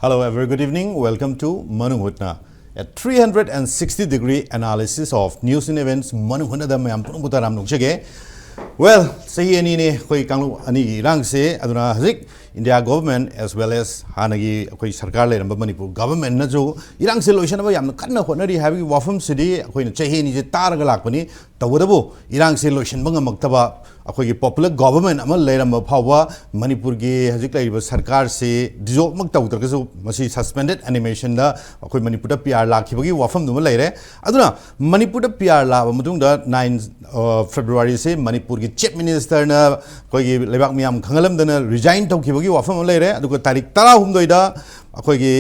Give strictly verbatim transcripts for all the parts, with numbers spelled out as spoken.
Hello, a very good evening. Welcome to Manung Hutna, a three hundred sixty degree analysis of news and events. Manung Hutnada mayam punung puta ram nukjage. Well, ꯆꯍꯤ ꯑꯅꯤꯅꯦ ꯑꯩꯈꯣꯏ ꯀꯥꯡꯂꯨꯞ ꯑꯅꯤꯒꯤ ꯏꯔꯥꯡꯁꯦ꯫ ꯑꯗꯨꯅ ꯍꯧꯖꯤꯛ India government as well as ꯍꯥꯟꯅꯒꯤ ꯑꯩꯈꯣꯏ ꯁꯔꯀꯥꯔ ꯂꯩꯔꯝꯕ ꯃꯅꯤꯄꯨꯔ government ꯅꯁꯨ ꯏꯔꯥꯡꯁꯦ ꯂꯣꯏꯁꯤꯟꯅꯕ ꯌꯥꯝꯅ ꯀꯟꯅ ꯍꯣꯠꯅꯔꯤ ꯍꯥꯏꯕꯒꯤ ꯋꯥꯐꯝꯁꯤꯗꯤ ꯑꯩꯈꯣꯏꯅ ꯆꯍꯤ ꯑꯅꯤꯁꯦ ꯇꯥꯔꯒ ꯂꯥꯛꯄꯅꯤ꯫ ꯇꯧꯕꯇꯕꯨ ꯏꯔꯥꯡꯁꯦ ꯂꯣꯏꯁꯤꯟꯕ ꯉꯝꯃꯛꯇꯕ, ꯑꯩꯈꯣꯏꯒꯤ popular government ꯑꯃ ꯂꯩꯔꯝꯕ ꯐꯥꯎꯕ ꯃꯅꯤꯄꯨꯔꯒꯤ ꯍꯧꯖꯤꯛ ꯂꯩꯔꯤꯕ ꯁꯔꯀꯥꯔꯁꯤ dissolve ꯃꯛ ꯇꯧꯗ꯭ꯔꯒꯁꯨ ꯃꯁꯤ suspended animationꯗ ꯑꯩꯈꯣꯏ ꯃꯅꯤꯄꯨꯔꯗ P R ꯂꯥꯛꯈꯤꯕꯒꯤ ꯋꯥꯐꯝꯗꯨꯃ ꯂꯩꯔꯦ꯫ ꯑꯗꯨꯅ ꯃꯅꯤꯄꯨꯔꯗ P R ꯂꯥꯛꯑꯕ ꯃꯇꯨꯡꯗ nine Februaryꯁꯦ ꯃꯅꯤꯄꯨꯔꯒꯤ Chief Ministerꯅ ꯑꯩꯈꯣꯏꯒꯤ ꯂꯩꯕꯥꯛ ꯃꯤꯌꯥꯝ ꯈꯪꯍꯜꯂꯝꯗꯅ resign ꯇꯧꯈꯤꯕꯒꯤ ꯋꯥꯐꯝ ꯑꯃ ꯂꯩꯔꯦ꯫ ꯑꯗꯨꯒ ꯇꯥꯔꯤꯛ ꯇꯔꯥꯍꯨꯝꯗꯣꯏꯗ ꯑꯩꯈꯣꯏꯒꯤ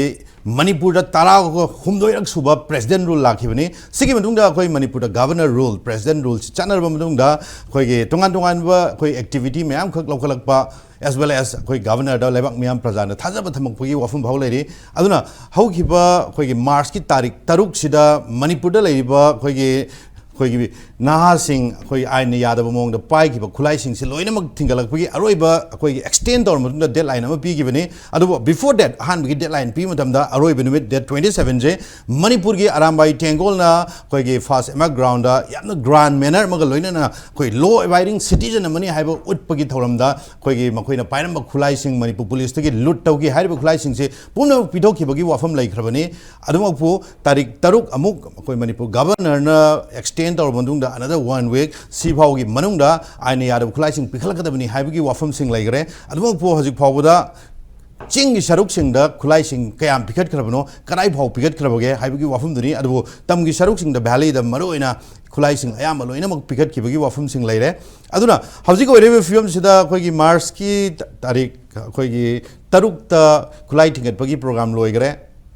ꯃꯅꯤꯄꯨꯔꯗ ꯇꯔꯥꯍꯨꯝꯗꯣꯏꯔꯛ ꯁꯨꯕ President Rule ꯂꯥꯛꯈꯤꯕꯅꯤ꯫ ꯁꯤꯒꯤ ꯃꯇꯨꯡꯗ ꯑꯩꯈꯣꯏ ꯃꯅꯤꯄꯨꯔꯗ Governor Rule, President Ruleꯁꯤ ꯆꯠꯅꯔꯕ ꯃꯇꯨꯡꯗ ꯑꯩꯈꯣꯏꯒꯤ ꯇꯣꯉꯥꯟ ꯇꯣꯉꯥꯟꯕ ꯑꯩꯈꯣꯏ activity ꯃꯌꯥꯝꯈꯛ ꯂꯧꯈꯠꯂꯛꯄ, as well as ꯑꯩꯈꯣꯏ Governorꯗ ꯂꯩꯕꯥꯛ ꯃꯤꯌꯥꯝ ꯄ꯭ꯔꯖꯥꯅ ꯊꯥꯖꯕ ꯊꯝꯃꯛꯄꯒꯤ ꯋꯥꯐꯝ ꯐꯥꯎ ꯂꯩꯔꯤ꯫ ꯑꯗꯨꯅ ꯍꯧꯈꯤꯕ ꯑꯩꯈꯣꯏꯒꯤ Marchꯀꯤ ꯇꯥꯔꯤꯛ ꯇꯔꯨꯛꯁꯤꯗ ꯃꯅꯤꯄꯨꯔꯗ ꯂꯩꯔꯤꯕ ꯑꯩꯈꯣꯏꯒꯤ ꯑꯩꯈꯣꯏꯒꯤ ꯅꯍꯥꯁꯤꯡ ꯑꯩꯈꯣꯏ ꯑꯥꯏꯟꯅ ꯌꯥꯗꯕ ꯃꯑꯣꯡꯗ ꯄꯥꯏꯈꯤꯕ ꯈꯨꯠꯂꯥꯏꯁꯤꯡꯁꯤ ꯂꯣꯏꯅꯃꯛ ꯊꯤꯡꯒꯠꯂꯛꯄꯒꯤ ꯑꯔꯣꯏꯕ ꯑꯩꯈꯣꯏꯒꯤ extend ꯇꯧꯔ ꯃꯇꯨꯡꯗ deadline ꯑꯃ ꯄꯤꯈꯤꯕꯅꯤ꯫ ꯑꯗꯨꯕꯨ before that, ꯑꯍꯥꯟꯕꯒꯤ deadline ꯄꯤꯕ ꯃꯇꯝꯗ ꯑꯔꯣꯏꯕ ꯅꯨꯃꯤꯠ date twenty sevenꯁꯦ ꯃꯅꯤꯄꯨꯔꯒꯤ ꯑꯔꯥꯝꯕꯥꯏ ꯇꯦꯡꯒꯣꯜꯅ ꯑꯩꯈꯣꯏꯒꯤ ꯐꯥꯁ ꯑꯦꯝ ꯑꯥꯏ ꯒ꯭ꯔꯥꯎꯟꯗ ꯌꯥꯝꯅ grand manner ꯑꯃꯒ ꯂꯣꯏꯅꯅ ꯑꯩꯈꯣꯏ law abiding citizen ꯑꯃꯅꯤ ꯍꯥꯏꯕ ꯎꯠꯄꯒꯤ ꯊꯧꯔꯝꯗ ꯑꯩꯈꯣꯏꯒꯤ ꯃꯈꯣꯏꯅ ꯄꯥꯏꯔꯝꯕ ꯈꯨꯠꯂꯥꯏꯁꯤꯡ ꯃꯅꯤꯄꯨꯔ ꯄꯨꯂꯤꯁꯇꯒꯤ ꯂꯨꯠ ꯇꯧꯈꯤ꯫ ꯍꯥꯏꯔꯤꯕ ꯈꯨꯠꯂꯥꯏꯁꯤꯡꯁꯤ ꯄꯨꯝꯅꯃꯛ ꯄꯤꯊꯣꯛꯈꯤꯕꯒꯤ ꯋꯥꯐꯝ ꯂꯩꯈ꯭ꯔꯕꯅꯤ꯫ ꯑꯗꯨꯃꯛꯄꯨ ꯇꯥꯔꯤꯛ ꯇꯔꯨꯛ ꯑꯃꯨꯛ ꯑꯩꯈꯣꯏ ꯃꯅꯤꯄꯨꯔ Governorꯅ extend ꯇꯧꯔꯕ ꯃꯇꯨꯡꯗ another one week ꯁꯤ ꯐꯥꯎꯒꯤ ꯃꯅꯨꯡꯗ ꯑꯥꯏꯟꯅ ꯌꯥꯗꯕ ꯈꯨꯠꯂꯥꯏꯁꯤꯡ ꯄꯤꯈꯠꯂꯛꯀꯗꯕꯅꯤ ꯍꯥꯏꯕꯒꯤ ꯋꯥꯐꯝꯁꯤꯡ ꯂꯩꯈ꯭ꯔꯦ꯫ ꯑꯗꯨꯃꯛꯄꯨ ꯍꯧꯖꯤꯛ ꯐꯥꯎꯕꯗ ꯆꯤꯡꯒꯤ ꯁꯔꯨꯛꯁꯤꯡꯗ ꯈꯨꯠꯂꯥꯏꯁꯤꯡ ꯀꯌꯥꯝ ꯄꯤꯈꯠꯈ꯭ꯔꯕꯅꯣ, ꯀꯗꯥꯏ ꯐꯥꯎ ꯄꯤꯈꯠꯈ꯭ꯔꯕꯒꯦ ꯍꯥꯏꯕꯒꯤ ꯋꯥꯐꯝꯗꯨꯅꯤ꯫ ꯑꯗꯨꯕꯨ ꯇꯝꯒꯤ ꯁꯔꯨꯛꯁꯤꯡꯗ, valleyꯗ ꯃꯔꯨꯑꯣꯏꯅ ꯈꯨꯠꯂꯥꯏꯁꯤꯡ ꯑꯌꯥꯝꯕ ꯂꯣꯏꯅꯃꯛ ꯄꯤꯈꯠꯈꯤꯕꯒꯤ ꯋꯥꯐꯝꯁꯤꯡ ꯂꯩꯔꯦ꯫ ꯑꯗꯨꯅ ꯍꯧꯖꯤꯛ ꯑꯣꯏꯔꯤꯕ ꯐꯤꯕꯝꯁꯤꯗ ꯑꯩꯈꯣꯏꯒꯤ Marchꯀꯤ ꯇꯥꯔꯤꯛ ꯑꯩꯈꯣꯏꯒꯤ ꯇꯔꯨꯛꯇ ꯈꯨꯠꯂꯥꯏ ꯊꯤꯡꯒꯠꯄꯒꯤ program ꯂꯣꯏꯈ꯭ꯔꯦ꯫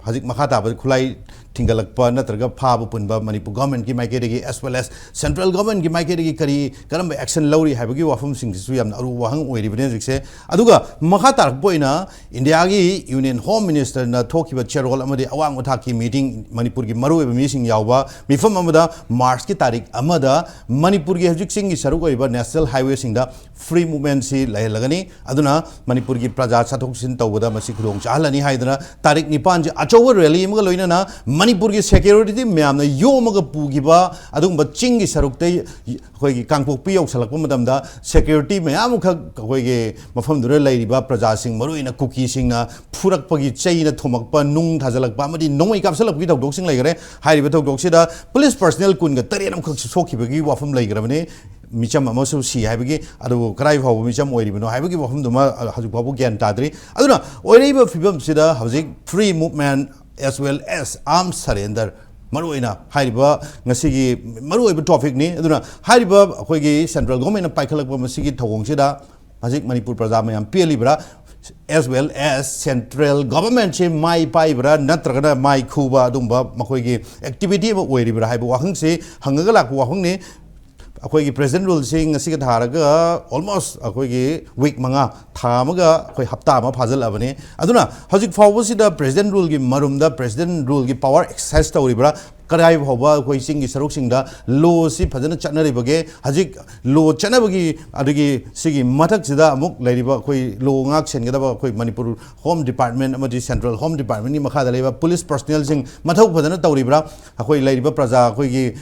ꯍꯧꯖꯤꯛ ꯃꯈꯥ ꯇꯥꯕ ꯈꯨꯠꯂꯥꯏ ꯊꯤꯡꯒꯠꯂꯛꯄ ꯅꯠꯇ꯭ꯔꯒ ꯐꯥꯕ ꯄꯨꯟꯕ ꯃꯅꯤꯄꯨꯔ ꯒꯣꯔꯃꯦꯟꯒꯤ ꯃꯥꯏꯀꯩꯗꯒꯤ, as well as central ꯒꯣꯔꯃꯦꯟꯒꯤ ꯃꯥꯏꯀꯩꯗꯒꯤ ꯀꯔꯤ, ꯀꯔꯝꯕ ꯑꯦꯛꯁꯟ ꯂꯧꯔꯤ ꯍꯥꯏꯕꯒꯤ ꯋꯥꯐꯝꯁꯤꯡꯁꯤꯁꯨ ꯌꯥꯝꯅ ꯑꯔꯨꯕ ꯋꯥꯍꯪ ꯑꯣꯏꯔꯤꯕꯅꯤ ꯍꯧꯖꯤꯛꯁꯦ꯫ ꯑꯗꯨꯒ ꯃꯈꯥ ꯇꯥꯔꯛꯄ ꯑꯣꯏꯅ ꯏꯟꯗꯤꯌꯥꯒꯤ ꯌꯨꯅꯤꯌꯟ ꯍꯣꯝ ꯃꯤꯅꯤꯁꯇꯔꯅ ꯊꯣꯛꯈꯤꯕ ꯆꯦꯔꯣꯜ ꯑꯃꯗꯤ ꯑꯋꯥꯡꯕ ꯊꯥꯛꯀꯤ ꯃꯤꯇꯤꯡ, ꯃꯅꯤꯄꯨꯔꯒꯤ ꯃꯔꯨꯑꯣꯏꯕ ꯃꯤꯁꯤꯡ ꯌꯥꯎꯕ ꯃꯤꯐꯝ ꯑꯃꯗ ꯃꯥꯔꯆꯀꯤ ꯇꯥꯔꯤꯛ ꯑꯃꯗ ꯃꯅꯤꯄꯨꯔꯒꯤ ꯍꯧꯖꯤꯛ ꯆꯤꯡꯒꯤ ꯁꯔꯨꯛ ꯑꯣꯏꯔꯤꯕ ꯅꯦꯁꯅꯦꯜ ꯍꯥꯏꯋꯦꯁꯤꯡꯗ ꯐ꯭ꯔꯤ ꯃꯨꯚꯃꯦꯟꯁꯤ ꯂꯩꯍꯜꯂꯒꯅꯤ꯫ ꯑꯗꯨꯅ ꯃꯅꯤꯄꯨꯔꯒꯤ ꯄ꯭ꯔꯖꯥ ꯆꯠꯊꯣꯛ ꯆꯠꯁꯤꯟ ꯇꯧꯕꯗ ꯃꯁꯤ ꯈꯨꯗꯣꯡ ꯆꯥꯍꯜꯂꯅꯤ ꯍꯥꯏꯗꯅ ꯇꯥꯔꯤꯛ ꯅꯤꯄꯥꯟꯁꯦ ꯑꯆꯧꯕ ꯔꯦꯂꯤ ꯑꯃꯒ ꯂꯣꯏꯅꯅ ꯃꯅꯤꯄꯨꯔꯒꯤ ꯁꯦꯀ꯭ꯌꯨꯔꯤꯇꯤ ꯃꯌꯥꯝꯅ ꯌꯣꯝꯃꯒ ꯄꯨꯈꯤꯕ ꯑꯗꯨꯒꯨꯝꯕ ꯆꯤꯡꯒꯤ ꯁꯔꯨꯛꯇ ꯑꯩꯈꯣꯏꯒꯤ ꯀꯥꯡꯄꯣꯛꯄꯤ ꯌꯧꯁꯜꯂꯛꯄ ꯃꯇꯝꯗ ꯁꯦꯀ꯭ꯌꯨꯔꯤꯇꯤ ꯃꯌꯥꯝ ꯑꯃꯈꯛ ꯑꯩꯈꯣꯏꯒꯤ ꯃꯐꯝꯗꯨꯗ ꯂꯩꯔꯤꯕ ꯄ꯭ꯔꯖꯥꯁꯤꯡ, ꯃꯔꯨꯑꯣꯏꯅ ꯀꯨꯀꯤꯁꯤꯡꯅ ꯐꯨꯔꯛꯄꯒꯤ, ꯆꯩꯅ ꯊꯣꯝꯃꯛꯄ, ꯅꯨꯡ ꯊꯥꯖꯤꯜꯂꯛꯄ ꯑꯃꯗꯤ ꯅꯣꯡꯃꯩ ꯀꯥꯞꯁꯤꯜꯂꯛꯄꯒꯤ ꯊꯧꯗꯣꯛꯁꯤꯡ ꯂꯩꯈꯔꯦ꯫ ꯍꯥꯏꯔꯤꯕ ꯊꯧꯗꯣꯛꯁꯤꯗ ꯄꯨꯂꯤꯁ ꯄꯔꯁꯅꯦꯜ ꯀꯨꯟꯒ ꯇꯔꯦꯠ ꯑꯃꯈꯛꯁꯨ ꯁꯣꯛꯈꯤꯕꯒꯤ ꯋꯥꯐꯝ ꯂꯩꯈ꯭ꯔꯕꯅꯤ꯫ ꯃꯤꯆꯝ ꯑꯃꯁꯨ ꯁꯤ ꯍꯥꯏꯕꯒꯤ, ꯑꯗꯨꯕꯨ ꯀꯗꯥꯏ ꯐꯥꯎꯕ ꯃꯤꯆꯝ ꯑꯣꯏꯔꯤꯕꯅꯣ ꯍꯥꯏꯕꯒꯤ ꯋꯥꯐꯝꯗꯨꯃ ꯍꯧꯖꯤꯛ ꯐꯥꯎꯕ ꯒ꯭ꯌꯥꯟ ꯇꯥꯗ꯭ꯔꯤ꯫ ꯑꯗꯨꯅ ꯑꯣꯏꯔꯛꯏꯕ ꯐꯤꯕꯝꯁꯤꯗ ꯍꯧꯖꯤꯛ free movement as well as arms surrender ꯃꯔꯨꯑꯣꯏꯅ ꯍꯥꯏꯔꯤꯕ ꯉꯁꯤꯒꯤ ꯃꯔꯨꯑꯣꯏꯕ ꯇꯣꯄꯤꯛꯅꯤ꯫ ꯑꯗꯨꯅ ꯍꯥꯏꯔꯤꯕ ꯑꯩꯈꯣꯏꯒꯤ ꯁꯦꯟꯇ꯭ꯔꯦꯜ ꯒꯣꯔꯃꯦꯟꯅ ꯄꯥꯏꯈꯠꯂꯛꯄ ꯃꯁꯤꯒꯤ ꯊꯧꯑꯣꯡꯁꯤꯗ ꯍꯧꯖꯤꯛ ꯃꯅꯤꯄꯨꯔ ꯄ꯭ꯔꯖꯥ ꯃꯌꯥꯝ ꯄꯦꯜꯂꯤꯕ꯭ꯔꯥ? As well as central ꯒꯣꯚꯔꯟꯃꯦꯟꯁꯦ ꯃꯥꯏ ꯄꯥꯏꯕ꯭ꯔꯥ ꯅꯠꯇ꯭ꯔꯒꯅ ꯃꯥꯏ ꯈꯨꯕ ꯑꯗꯨꯝꯕ ꯃꯈꯣꯏꯒꯤ ꯑꯦꯛꯇꯤꯚꯤꯇꯤ ꯑꯃ ꯑꯣꯏꯔꯤꯕ꯭ꯔꯥ ꯍꯥꯏꯕ ꯋꯥꯍꯪꯁꯤ ꯍꯪꯉꯒ ꯂꯥꯛꯄ ꯋꯥꯍꯪꯅꯤ꯫ ꯑꯩꯈꯣꯏꯒꯤ ꯄ꯭ꯔꯦꯁꯤꯗꯦꯟ ꯔꯨꯜꯁꯤ ꯉꯁꯤꯒ ꯊꯥꯔꯒ almost ꯑꯩꯈꯣꯏꯒꯤ ꯋꯤꯛ ꯃꯉꯥ, ꯊꯥ ꯑꯃꯒ ꯑꯩꯈꯣꯏ ꯍꯞꯇꯥ ꯑꯃ ꯐꯥꯖꯤꯜꯂꯛꯑꯕꯅꯤ꯫ ꯑꯗꯨꯅ ꯍꯧꯖꯤꯛ ꯐꯥꯎꯕꯁꯤꯗ ꯄ꯭ꯔꯦꯁꯤꯗꯦꯟ ꯔꯨꯜꯒꯤ ꯃꯔꯨꯝꯗ ꯄ꯭ꯔꯦꯁꯤꯗꯦꯟ ꯔꯨꯜꯒꯤ ꯄꯋꯥꯔ ꯑꯦꯛꯁꯔꯁꯥꯏꯁ ꯇꯧꯔꯤꯕ꯭ꯔꯥ? ꯀꯗꯥꯏ ꯐꯥꯎꯕ ꯑꯩꯈꯣꯏ ꯆꯤꯡꯒꯤ ꯁꯔꯨꯛꯁꯤꯡꯗ ꯂꯣꯁꯤ ꯐꯖꯅ ꯆꯠꯅꯔꯤꯕꯒꯦ? ꯍꯧꯖꯤꯛ ꯂꯣ ꯆꯠꯅꯕꯒꯤ, ꯑꯗꯒꯤ ꯁꯤꯒꯤ ꯃꯊꯛꯁꯤꯗ ꯑꯃꯨꯛ ꯂꯩꯔꯤꯕ ꯑꯩꯈꯣꯏ ꯂꯣ ꯉꯥꯛ ꯁꯦꯟꯒꯗꯕ ꯑꯩꯈꯣꯏ ꯃꯅꯤꯄꯨꯔ ꯍꯣꯝ ꯗꯤꯄꯥꯔꯠꯃꯦꯟ ꯑꯃꯗꯤ ꯁꯦꯟꯇ꯭ꯔꯦꯜ ꯍꯣꯝ ꯗꯤꯄꯥꯔꯠꯃꯦꯟꯒꯤ ꯃꯈꯥꯗ ꯂꯩꯕ ꯄꯨꯂꯤꯁ ꯄꯔꯁꯅꯦꯜꯁꯤꯡ ꯃꯊꯧ ꯐꯖꯅ ꯇꯧꯔꯤꯕ꯭ꯔꯥ? ꯑꯩꯈꯣꯏ ꯂꯩꯔꯤꯕ ꯄ꯭ꯔꯖꯥ, ꯑꯩꯈꯣꯏꯒꯤ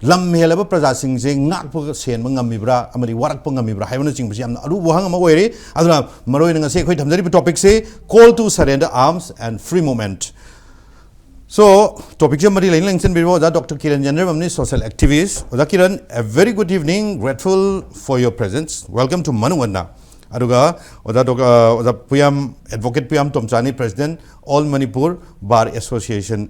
ꯂꯝ ꯍꯦꯜꯂꯕ ꯄ꯭ꯔꯖꯥꯁꯤꯡꯁꯦ ꯉꯥꯛꯄ ꯁꯦꯟꯕ ꯉꯝꯃꯤꯕ꯭ꯔꯥ ꯑꯃꯗꯤ ꯋꯥꯔꯛꯄ ꯉꯝꯃꯤꯕ꯭ꯔꯥ ꯍꯥꯏꯕꯅꯆꯤꯡꯕꯁꯤ ꯌꯥꯝꯅ ꯑꯔꯨꯕ ꯋꯥꯍꯪ ꯑꯃ ꯑꯣꯏꯔꯤ꯫ ꯑꯗꯨꯅ ꯃꯔꯨꯑꯣꯏꯅ ꯉꯁꯤ ꯑꯩꯈꯣꯏ ꯊꯝꯖꯔꯤꯕ ꯇꯣꯄꯤꯛꯁꯤ Call to Surrender Arms and Free Movement꯫ So, ꯇꯣꯄꯤꯛꯁꯦ ꯃꯔꯤ ꯂꯩꯅ ꯂꯦꯡꯁꯤꯟꯕꯤꯔꯤꯕ ꯑꯣꯖꯥ ꯗꯣꯛꯇꯔ ꯀꯤꯔꯟ ꯌꯦꯟꯗ꯭ꯔꯦꯝꯕꯝꯅꯤ, social activist꯫ ꯑꯣꯖꯥ Kiran, a very good evening, grateful for your presence, welcome to ꯃꯅꯨꯡ ꯍꯟꯅ꯫ ꯑꯗꯨꯒ ꯑꯣꯖꯥ ꯗꯣꯛ-, ꯑ, ꯑꯣꯖꯥ ꯄꯨꯌꯥꯝ, advocate ꯄꯨꯌꯥꯝ ꯇꯣꯝꯆꯥꯅꯤ, President, All Manipur Bar Association꯫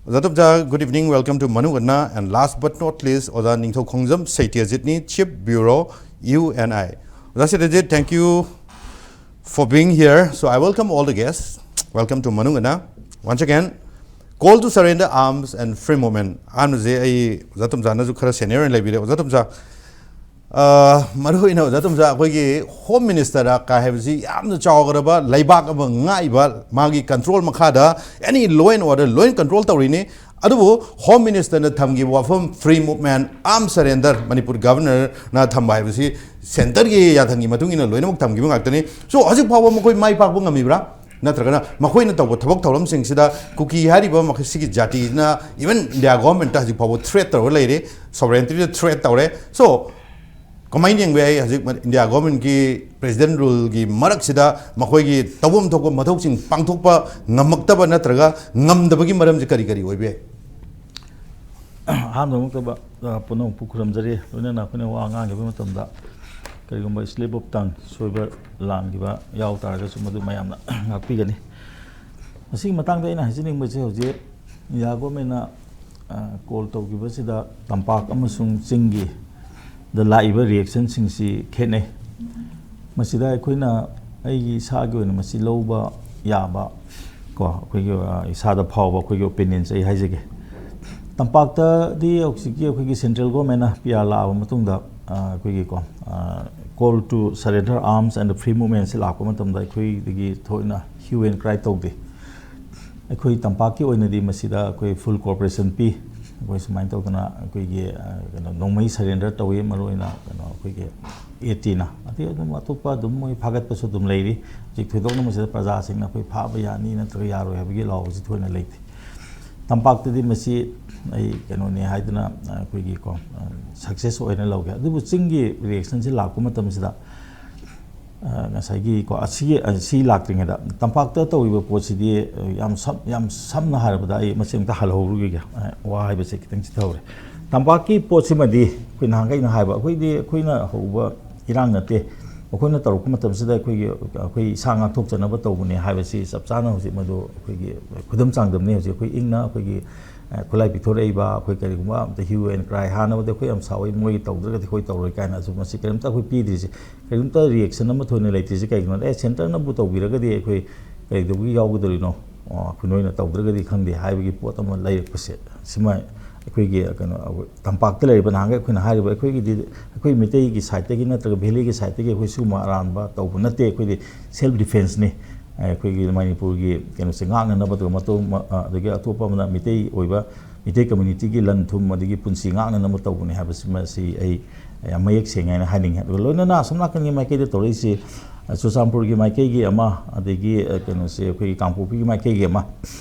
ꯑꯣꯖꯥ ꯇꯣꯝꯆꯥ, good evening, welcome to ꯃꯅꯨꯡ ꯍꯟꯅ, and last but not least, ꯑꯣꯖꯥ ꯅꯤꯡꯊꯧ ꯈꯣꯡꯖꯝ ꯁꯩꯇ꯭ꯌꯖꯤꯠꯅꯤ, Chief Bureau, U N I꯫ ꯑꯣꯖꯥ ꯁꯩꯇ꯭ꯌꯖꯤꯠ, thank you for being here. So I welcome all the guests. Welcome to ꯃꯅꯨꯡ ꯍꯟꯅ. Once again, Call to surrender arms and free movement꯫ ꯑꯍꯥꯟꯕꯁꯦ ꯑꯩ ꯑꯣꯖꯥ ꯇꯣꯝꯆꯥꯅꯁꯨ ꯈꯔ senior ꯑꯣꯏꯅ ꯂꯩꯕꯤꯔꯦ꯫ ꯑꯣꯖꯥ ꯇꯣꯝꯆꯥ, ꯑ, ꯃꯔꯨ ꯑꯣꯏꯅ ꯑꯣꯖꯥ ꯇꯣꯝꯆꯥ, ꯑꯩꯈꯣꯏꯒꯤ ꯍꯣꯝ ꯃꯤꯅꯤꯁꯇꯔ ꯀꯥꯏ ꯍꯥꯏꯕꯁꯤ ꯌꯥꯝꯅ ꯆꯥꯎꯈ꯭ꯔꯕ ꯂꯩꯕꯥꯛ ꯑꯃ ꯉꯥꯛꯏꯕ, ꯃꯥꯒꯤ ꯀꯟꯇ꯭ꯔꯣꯜ ꯃꯈꯥꯗ ꯑꯦꯅꯤ ꯂꯣ ꯑꯦꯟ ꯑꯣꯔꯗꯔ ꯂꯣꯏꯅ ꯀꯟꯇ꯭ꯔꯣꯜ ꯇꯧꯔꯤꯅꯤ꯫ ꯑꯗꯨꯕꯨ ꯍꯣꯝ ꯃꯤꯅꯤꯁꯇꯔꯅ ꯊꯝꯈꯤꯕ ꯋꯥꯐꯝ, ꯐ꯭ꯔꯤ ꯃꯨꯚꯃꯦꯟ, ꯑꯥꯔꯝ ꯁꯔꯦꯟꯗꯔ, ꯃꯅꯤꯄꯨꯔ ꯒꯚꯔꯅꯔꯅ ꯊꯝꯕ ꯍꯥꯏꯕꯁꯤ ꯁꯦꯟꯇꯔꯒꯤ ꯌꯥꯊꯪꯒꯤ ꯃꯇꯨꯡ ꯏꯟꯅ ꯂꯣꯏꯅꯃꯛ ꯊꯝꯈꯤꯕ ꯉꯥꯛꯇꯅꯤ꯫ ꯁꯣ, ꯍꯧꯖꯤꯛ ꯐꯥꯎꯕ ꯃꯈꯣꯏ ꯃꯥꯏ ꯄꯥꯛꯄ ꯉꯝꯃꯤꯕ꯭ꯔꯥ? ꯅꯠꯇ꯭ꯔꯒꯅ ꯃꯈꯣꯏꯅ ꯇꯧꯕ ꯊꯕꯛ ꯊꯧꯔꯝꯁꯤꯡꯁꯤꯗ ꯀꯨꯀꯤ ꯍꯥꯏꯔꯤꯕ ꯃꯈꯣꯏ ꯁꯤꯒꯤ ꯖꯥꯇꯤꯁꯤꯅ ꯏꯚꯟ ꯏꯟꯗꯤꯌꯥ ꯒꯣꯚꯔꯟꯃꯦꯟꯠꯇ ꯍꯧꯖꯤꯛ ꯐꯥꯎꯕ ꯊ꯭ꯔꯦꯠ ꯇꯧꯔꯒ ꯂꯩꯔꯤ, ꯁꯣꯚꯔꯦꯟꯇꯤꯗ ꯊ꯭ꯔꯦꯠ ꯇꯧꯔꯦ꯫ ꯁꯣ, ꯀꯃꯥꯏꯅ ꯌꯦꯡꯕ ꯌꯥꯏ ꯍꯧꯖꯤꯛ ꯏꯟꯗꯤꯌꯥ ꯒꯣꯚꯔꯟꯃꯦꯟꯠꯀꯤ ꯄ꯭ꯔꯦꯁꯤꯗꯦꯟꯠ ꯔꯨꯜꯒꯤ ꯃꯔꯛꯁꯤꯗ ꯃꯈꯣꯏꯒꯤ ꯇꯧꯐꯝ ꯊꯣꯛꯄ ꯃꯊꯧꯁꯤꯡ ꯄꯥꯡꯊꯣꯛꯄ ꯉꯝꯃꯛꯇꯕ ꯅꯠꯇ꯭ꯔꯒ ꯉꯝꯗꯕꯒꯤ ꯃꯔꯝꯁꯦ ꯀꯔꯤ ꯀꯔꯤ ꯑꯣꯏꯕ ꯌꯥꯏ? ꯑꯍꯥꯟꯕꯃꯛꯇꯗ, ꯑ, ꯄꯨꯝꯅꯃꯛꯄꯨ ꯈꯨꯔꯨꯝꯖꯔꯤ꯫ ꯂꯣꯏꯅꯅ ꯑꯩꯈꯣꯏꯅ ꯋꯥ ꯉꯥꯡꯈꯤꯕ ꯃꯇꯝꯗ ꯀꯔꯤꯒꯨꯝꯕ slip of tongue ꯁꯣꯏꯕ ꯂꯥꯟꯈꯤꯕ ꯌꯥꯎ ꯇꯥꯔꯒꯁꯨ ꯃꯗꯨ ꯃꯌꯥꯝꯅ ꯉꯥꯛꯄꯤꯒꯅꯤ꯫ ꯃꯁꯤꯒꯤ ꯃꯇꯥꯡꯗ ꯑꯩꯅ ꯍꯥꯏꯖꯅꯤꯡꯕꯁꯦ, ꯍꯧꯖꯤꯛ ꯏꯟꯗꯤꯌꯥ ꯒꯣꯚꯔꯟꯃꯦꯟꯠꯅ, ꯑ, ꯀꯣꯜ ꯇꯧꯈꯤꯕꯁꯤꯗ ꯇꯝꯄꯥꯛ ꯑꯃꯁꯨꯡ ꯆꯤꯡꯒꯤ ꯗ ꯂꯥꯛꯏꯕ ꯔꯤꯌꯦꯛꯁꯟꯁꯤꯡꯁꯤ ꯈꯦꯠꯅꯩ꯫ ꯃꯁꯤꯗ ꯑꯩꯈꯣꯏꯅ, ꯑꯩꯒꯤ ꯏꯁꯥꯒꯤ ꯑꯣꯏꯅ ꯃꯁꯤ ꯂꯧꯕ ꯌꯥꯕ ꯀꯣ, ꯑꯩꯈꯣꯏꯒꯤ, ꯑ, ꯏꯁꯥꯗ ꯐꯥꯎꯕ ꯑꯩꯈꯣꯏꯒꯤ ꯑꯣꯄꯤꯅꯤꯌꯟꯁꯦ ꯑꯩ ꯍꯥꯏꯖꯒꯦ꯫ ꯇꯝꯄꯥꯛꯇꯗꯤ ꯍꯧꯖꯤꯛꯀꯤ ꯑꯩꯈꯣꯏꯒꯤ ꯁꯦꯟꯇ꯭ꯔꯦꯜ ꯒꯣꯔꯃꯦꯟꯅ ꯄꯤ ꯑꯥꯔ ꯂꯥꯛꯑꯕ ꯃꯇꯨꯡꯗ, ꯑ, ꯑꯩꯈꯣꯏꯒꯤꯀꯣ, call to surrender arms and free movementꯁꯦ ꯂꯥꯛꯄ ꯃꯇꯝꯗ ꯑꯩꯈꯣꯏꯗꯒꯤ ꯊꯣꯏꯅ hue and cry ꯇꯧꯗꯦ꯫ ꯑꯩꯈꯣꯏ ꯇꯝꯄꯥꯛꯀꯤ ꯑꯣꯏꯅꯗꯤ ꯃꯁꯤꯗ ꯑꯩꯈꯣꯏ ꯐꯨꯜ ꯀꯣꯑꯣꯄꯔꯦꯁꯟ ꯄꯤ꯫ ꯑꯩꯈꯣꯏ ꯁꯨꯃꯥꯏꯅ ꯇꯧꯗꯅ ꯑꯩꯈꯣꯏꯒꯤ, ꯑ, ꯀꯩꯅꯣ, ꯅꯣꯡꯃꯩ ꯁꯔꯦꯟꯗꯔ ꯇꯧꯏ, ꯃꯔꯨꯑꯣꯏꯅ ꯀꯩꯅꯣ, ꯑꯩꯈꯣꯏꯒꯤ ꯑꯦ ꯇꯤꯅ꯫ ꯑꯗꯩ ꯑꯗꯨꯝ ꯑꯇꯣꯞꯄ ꯑꯗꯨꯝ ꯃꯣꯏ ꯐꯥꯒꯠꯄꯁꯨ ꯑꯗꯨꯝ ꯂꯩꯔꯤ꯫ ꯍꯧꯖꯤꯛ ꯊꯣꯏꯗꯣꯛꯅ ꯃꯁꯤꯗ ꯄ꯭ꯔꯖꯥꯁꯤꯡꯅ ꯑꯩꯈꯣꯏ ꯐꯥꯕ ꯌꯥꯅꯤ ꯅꯠꯇ꯭ꯔꯒ ꯌꯥꯔꯣꯏ ꯍꯥꯏꯕꯒꯤ ꯂꯥꯎꯕꯁꯤ ꯊꯣꯏꯅ ꯂꯩꯇꯦ꯫ ꯇꯝꯄꯥꯛꯇꯗꯤ ꯃꯁꯤ ꯑꯩ ꯀꯩꯅꯣꯅꯤ ꯍꯥꯏꯗꯅ ꯑꯩꯈꯣꯏꯒꯤꯀꯣ, ꯁꯛꯁꯦꯁ ꯑꯣꯏꯅ ꯂꯧꯒꯦ꯫ ꯑꯗꯨꯕꯨ ꯆꯤꯡꯒꯤ ꯔꯤꯌꯦꯛꯁꯟꯁꯤ ꯂꯥꯛꯄ ꯃꯇꯝꯁꯤꯗ, ꯑ, ꯉꯁꯥꯏꯒꯤꯀꯣ, ꯑꯁꯤꯒꯤ, ꯑ, ꯁꯤ ꯂꯥꯛꯇ꯭ꯔꯤꯉꯩꯗ ꯇꯝꯄꯥꯛꯇ ꯇꯧꯔꯤꯕ ꯄꯣꯠꯁꯤꯗꯤ, ꯑ, ꯌꯥꯝ ꯁꯝ-, ꯌꯥꯝ ꯁꯝꯅ ꯍꯥꯏꯔꯕꯗ, ꯑꯩ ꯃꯁꯤ ꯑꯝꯇ ꯍꯜꯍꯧꯔꯨꯈꯤꯒꯦ꯫ ꯑ, ꯋꯥ ꯍꯥꯏꯕꯁꯦ ꯈꯤꯇꯪ ꯆꯤꯊꯍꯧꯔꯦ꯫ ꯇꯝꯄꯥꯛꯀꯤ ꯄꯣꯠꯁꯤꯃꯗꯤ ꯑꯩꯈꯣꯏ ꯅꯍꯥꯟꯈꯩꯅ ꯍꯥꯏꯕ, ꯑꯩꯈꯣꯏꯗꯤ, ꯑꯩꯈꯣꯏꯅ ꯍꯧꯕ ꯏꯔꯥꯡ ꯅꯠꯇꯦ꯫ ꯑꯩꯈꯣꯏꯅ ꯇꯧꯔꯛꯄ ꯃꯇꯝꯁꯤꯗ ꯑꯩꯈꯣꯏꯒꯤ, ꯑꯩꯈꯣꯏ ꯏꯁꯥ ꯉꯥꯛꯊꯣꯛꯆꯅꯕ ꯇꯧꯕꯅꯦ ꯍꯥꯏꯕꯁꯤ ꯆꯞ ꯆꯥꯅ ꯍꯧꯖꯤꯛ ꯃꯗꯨ ꯑꯩꯈꯣꯏꯒꯤ ꯈꯨꯗꯝ ꯆꯥꯡꯗꯝꯅꯤ꯫ ꯍꯧꯖꯤꯛ ꯑꯩꯈꯣꯏ ꯏꯪꯅ ꯑꯩꯈꯣꯏꯒꯤ, ꯑ, ꯈꯨꯠꯂꯥꯏ ꯄꯤꯊꯣꯔꯛꯏꯕ, ꯑꯩꯈꯣꯏ ꯀꯔꯤꯒꯨꯝꯕ ꯑꯝꯇ hue and cry, ꯍꯥꯟꯅꯕꯨꯗꯤ ꯑꯩꯈꯣꯏ ꯌꯥꯝ ꯁꯥꯎꯏ, ꯃꯣꯏꯒꯤ ꯇꯧꯗ꯭ꯔꯒꯗꯤ ꯑꯩꯈꯣꯏ ꯇꯧꯔꯣꯏ ꯀꯥꯏꯅ, ꯑꯗꯨ ꯃꯁꯤ ꯀꯔꯤꯝꯇ ꯑꯩꯈꯣꯏ ꯄꯤꯗ꯭ꯔꯤꯁꯦ, ꯀꯔꯤꯝꯇ ꯔꯤꯌꯦꯛꯁꯟ ꯑꯃ ꯊꯣꯏꯅ ꯂꯩꯇ꯭ꯔꯤꯁꯦ ꯀꯩꯒꯤꯅꯣꯗ, ꯑꯦ, ꯁꯦꯟꯇꯔꯅꯕꯨ ꯇꯧꯕꯤꯔꯒꯗꯤ ꯑꯩꯈꯣꯏ ꯀꯩꯗꯧꯕꯒꯤ ꯌꯥꯎꯒꯗꯧꯔꯤꯅꯣ? ꯑꯩꯈꯣꯏ ꯅꯣꯏꯅ ꯇꯧꯗ꯭ꯔꯒꯗꯤ ꯈꯪꯗꯦ ꯍꯥꯏꯕꯒꯤ ꯄꯣꯠ ꯑꯃ ꯂꯩꯔꯛꯄꯁꯦ, ꯁꯤꯃ ꯑꯩꯈꯣꯏꯒꯤ ꯀꯩꯅꯣ, ꯇꯝꯄꯥꯛꯇ ꯂꯩꯔꯤꯕ ꯅꯍꯥꯟꯈꯩ ꯑꯩꯈꯣꯏꯅ ꯍꯥꯏꯔꯤꯕ, ꯑꯩꯈꯣꯏꯒꯤꯗꯤ, ꯑꯩꯈꯣꯏ ꯃꯤꯇꯩꯒꯤ ꯁꯥꯏꯠꯇꯒꯤ ꯅꯠꯇ꯭ꯔꯒ ꯚꯦꯂꯤꯒꯤ ꯁꯥꯏꯠꯇꯒꯤ ꯑꯩꯈꯣꯏ ꯁꯤꯒꯨꯝꯕ ꯑꯔꯥꯟꯕ ꯇꯧꯕ ꯅꯠꯇꯦ꯫ ꯑꯩꯈꯣꯏꯗꯤ ꯁꯦꯜꯐ ꯗꯤꯐꯦꯟꯁꯅꯤ꯫ ꯑꯩꯈꯣꯏꯒꯤ ꯃꯅꯤꯄꯨꯔꯒꯤ ꯀꯩꯅꯣꯁꯦ ꯉꯥꯛꯅꯅꯕ, ꯑꯗꯨꯒ ꯃꯇꯧ-, ꯑꯗꯒꯤ ꯑꯇꯣꯞꯄ ꯑꯃꯅ ꯃꯤꯇꯩ ꯑꯣꯏꯕ, ꯃꯤꯇꯩ ꯀꯝꯃ꯭ꯌꯨꯅꯤꯇꯤꯒꯤ ꯂꯟ ꯊꯨꯝ ꯑꯗꯒꯤ ꯄꯨꯟꯁꯤ ꯉꯥꯛꯅꯅꯕ ꯇꯧꯕꯅꯤ ꯍꯥꯏꯕꯁꯤꯃ ꯁꯤ ꯑꯩ ꯌꯥꯝ ꯃꯌꯦꯛ ꯁꯦꯡꯉꯦ ꯍꯥꯏꯅ ꯍꯥꯏꯅꯤꯡꯉꯤ꯫ ꯑꯗꯨꯒ ꯂꯣꯏꯅꯅ ꯑꯁꯣꯝ ꯅꯥꯀꯟꯒꯤ ꯃꯥꯏꯀꯩꯗ ꯇꯧꯔꯛꯏꯁꯤ, ꯆꯨꯔꯆꯥꯟꯄꯨꯔꯒꯤ ꯃꯥꯏꯀꯩꯒꯤ ꯑꯃ, ꯑꯗꯒꯤ ꯀꯩꯅꯣꯁꯦ, ꯑꯩꯈꯣꯏꯒꯤ ꯀꯥꯡꯄꯣꯛꯄꯤꯒꯤ ꯃꯥꯏꯀꯩꯒꯤ ꯑꯃ,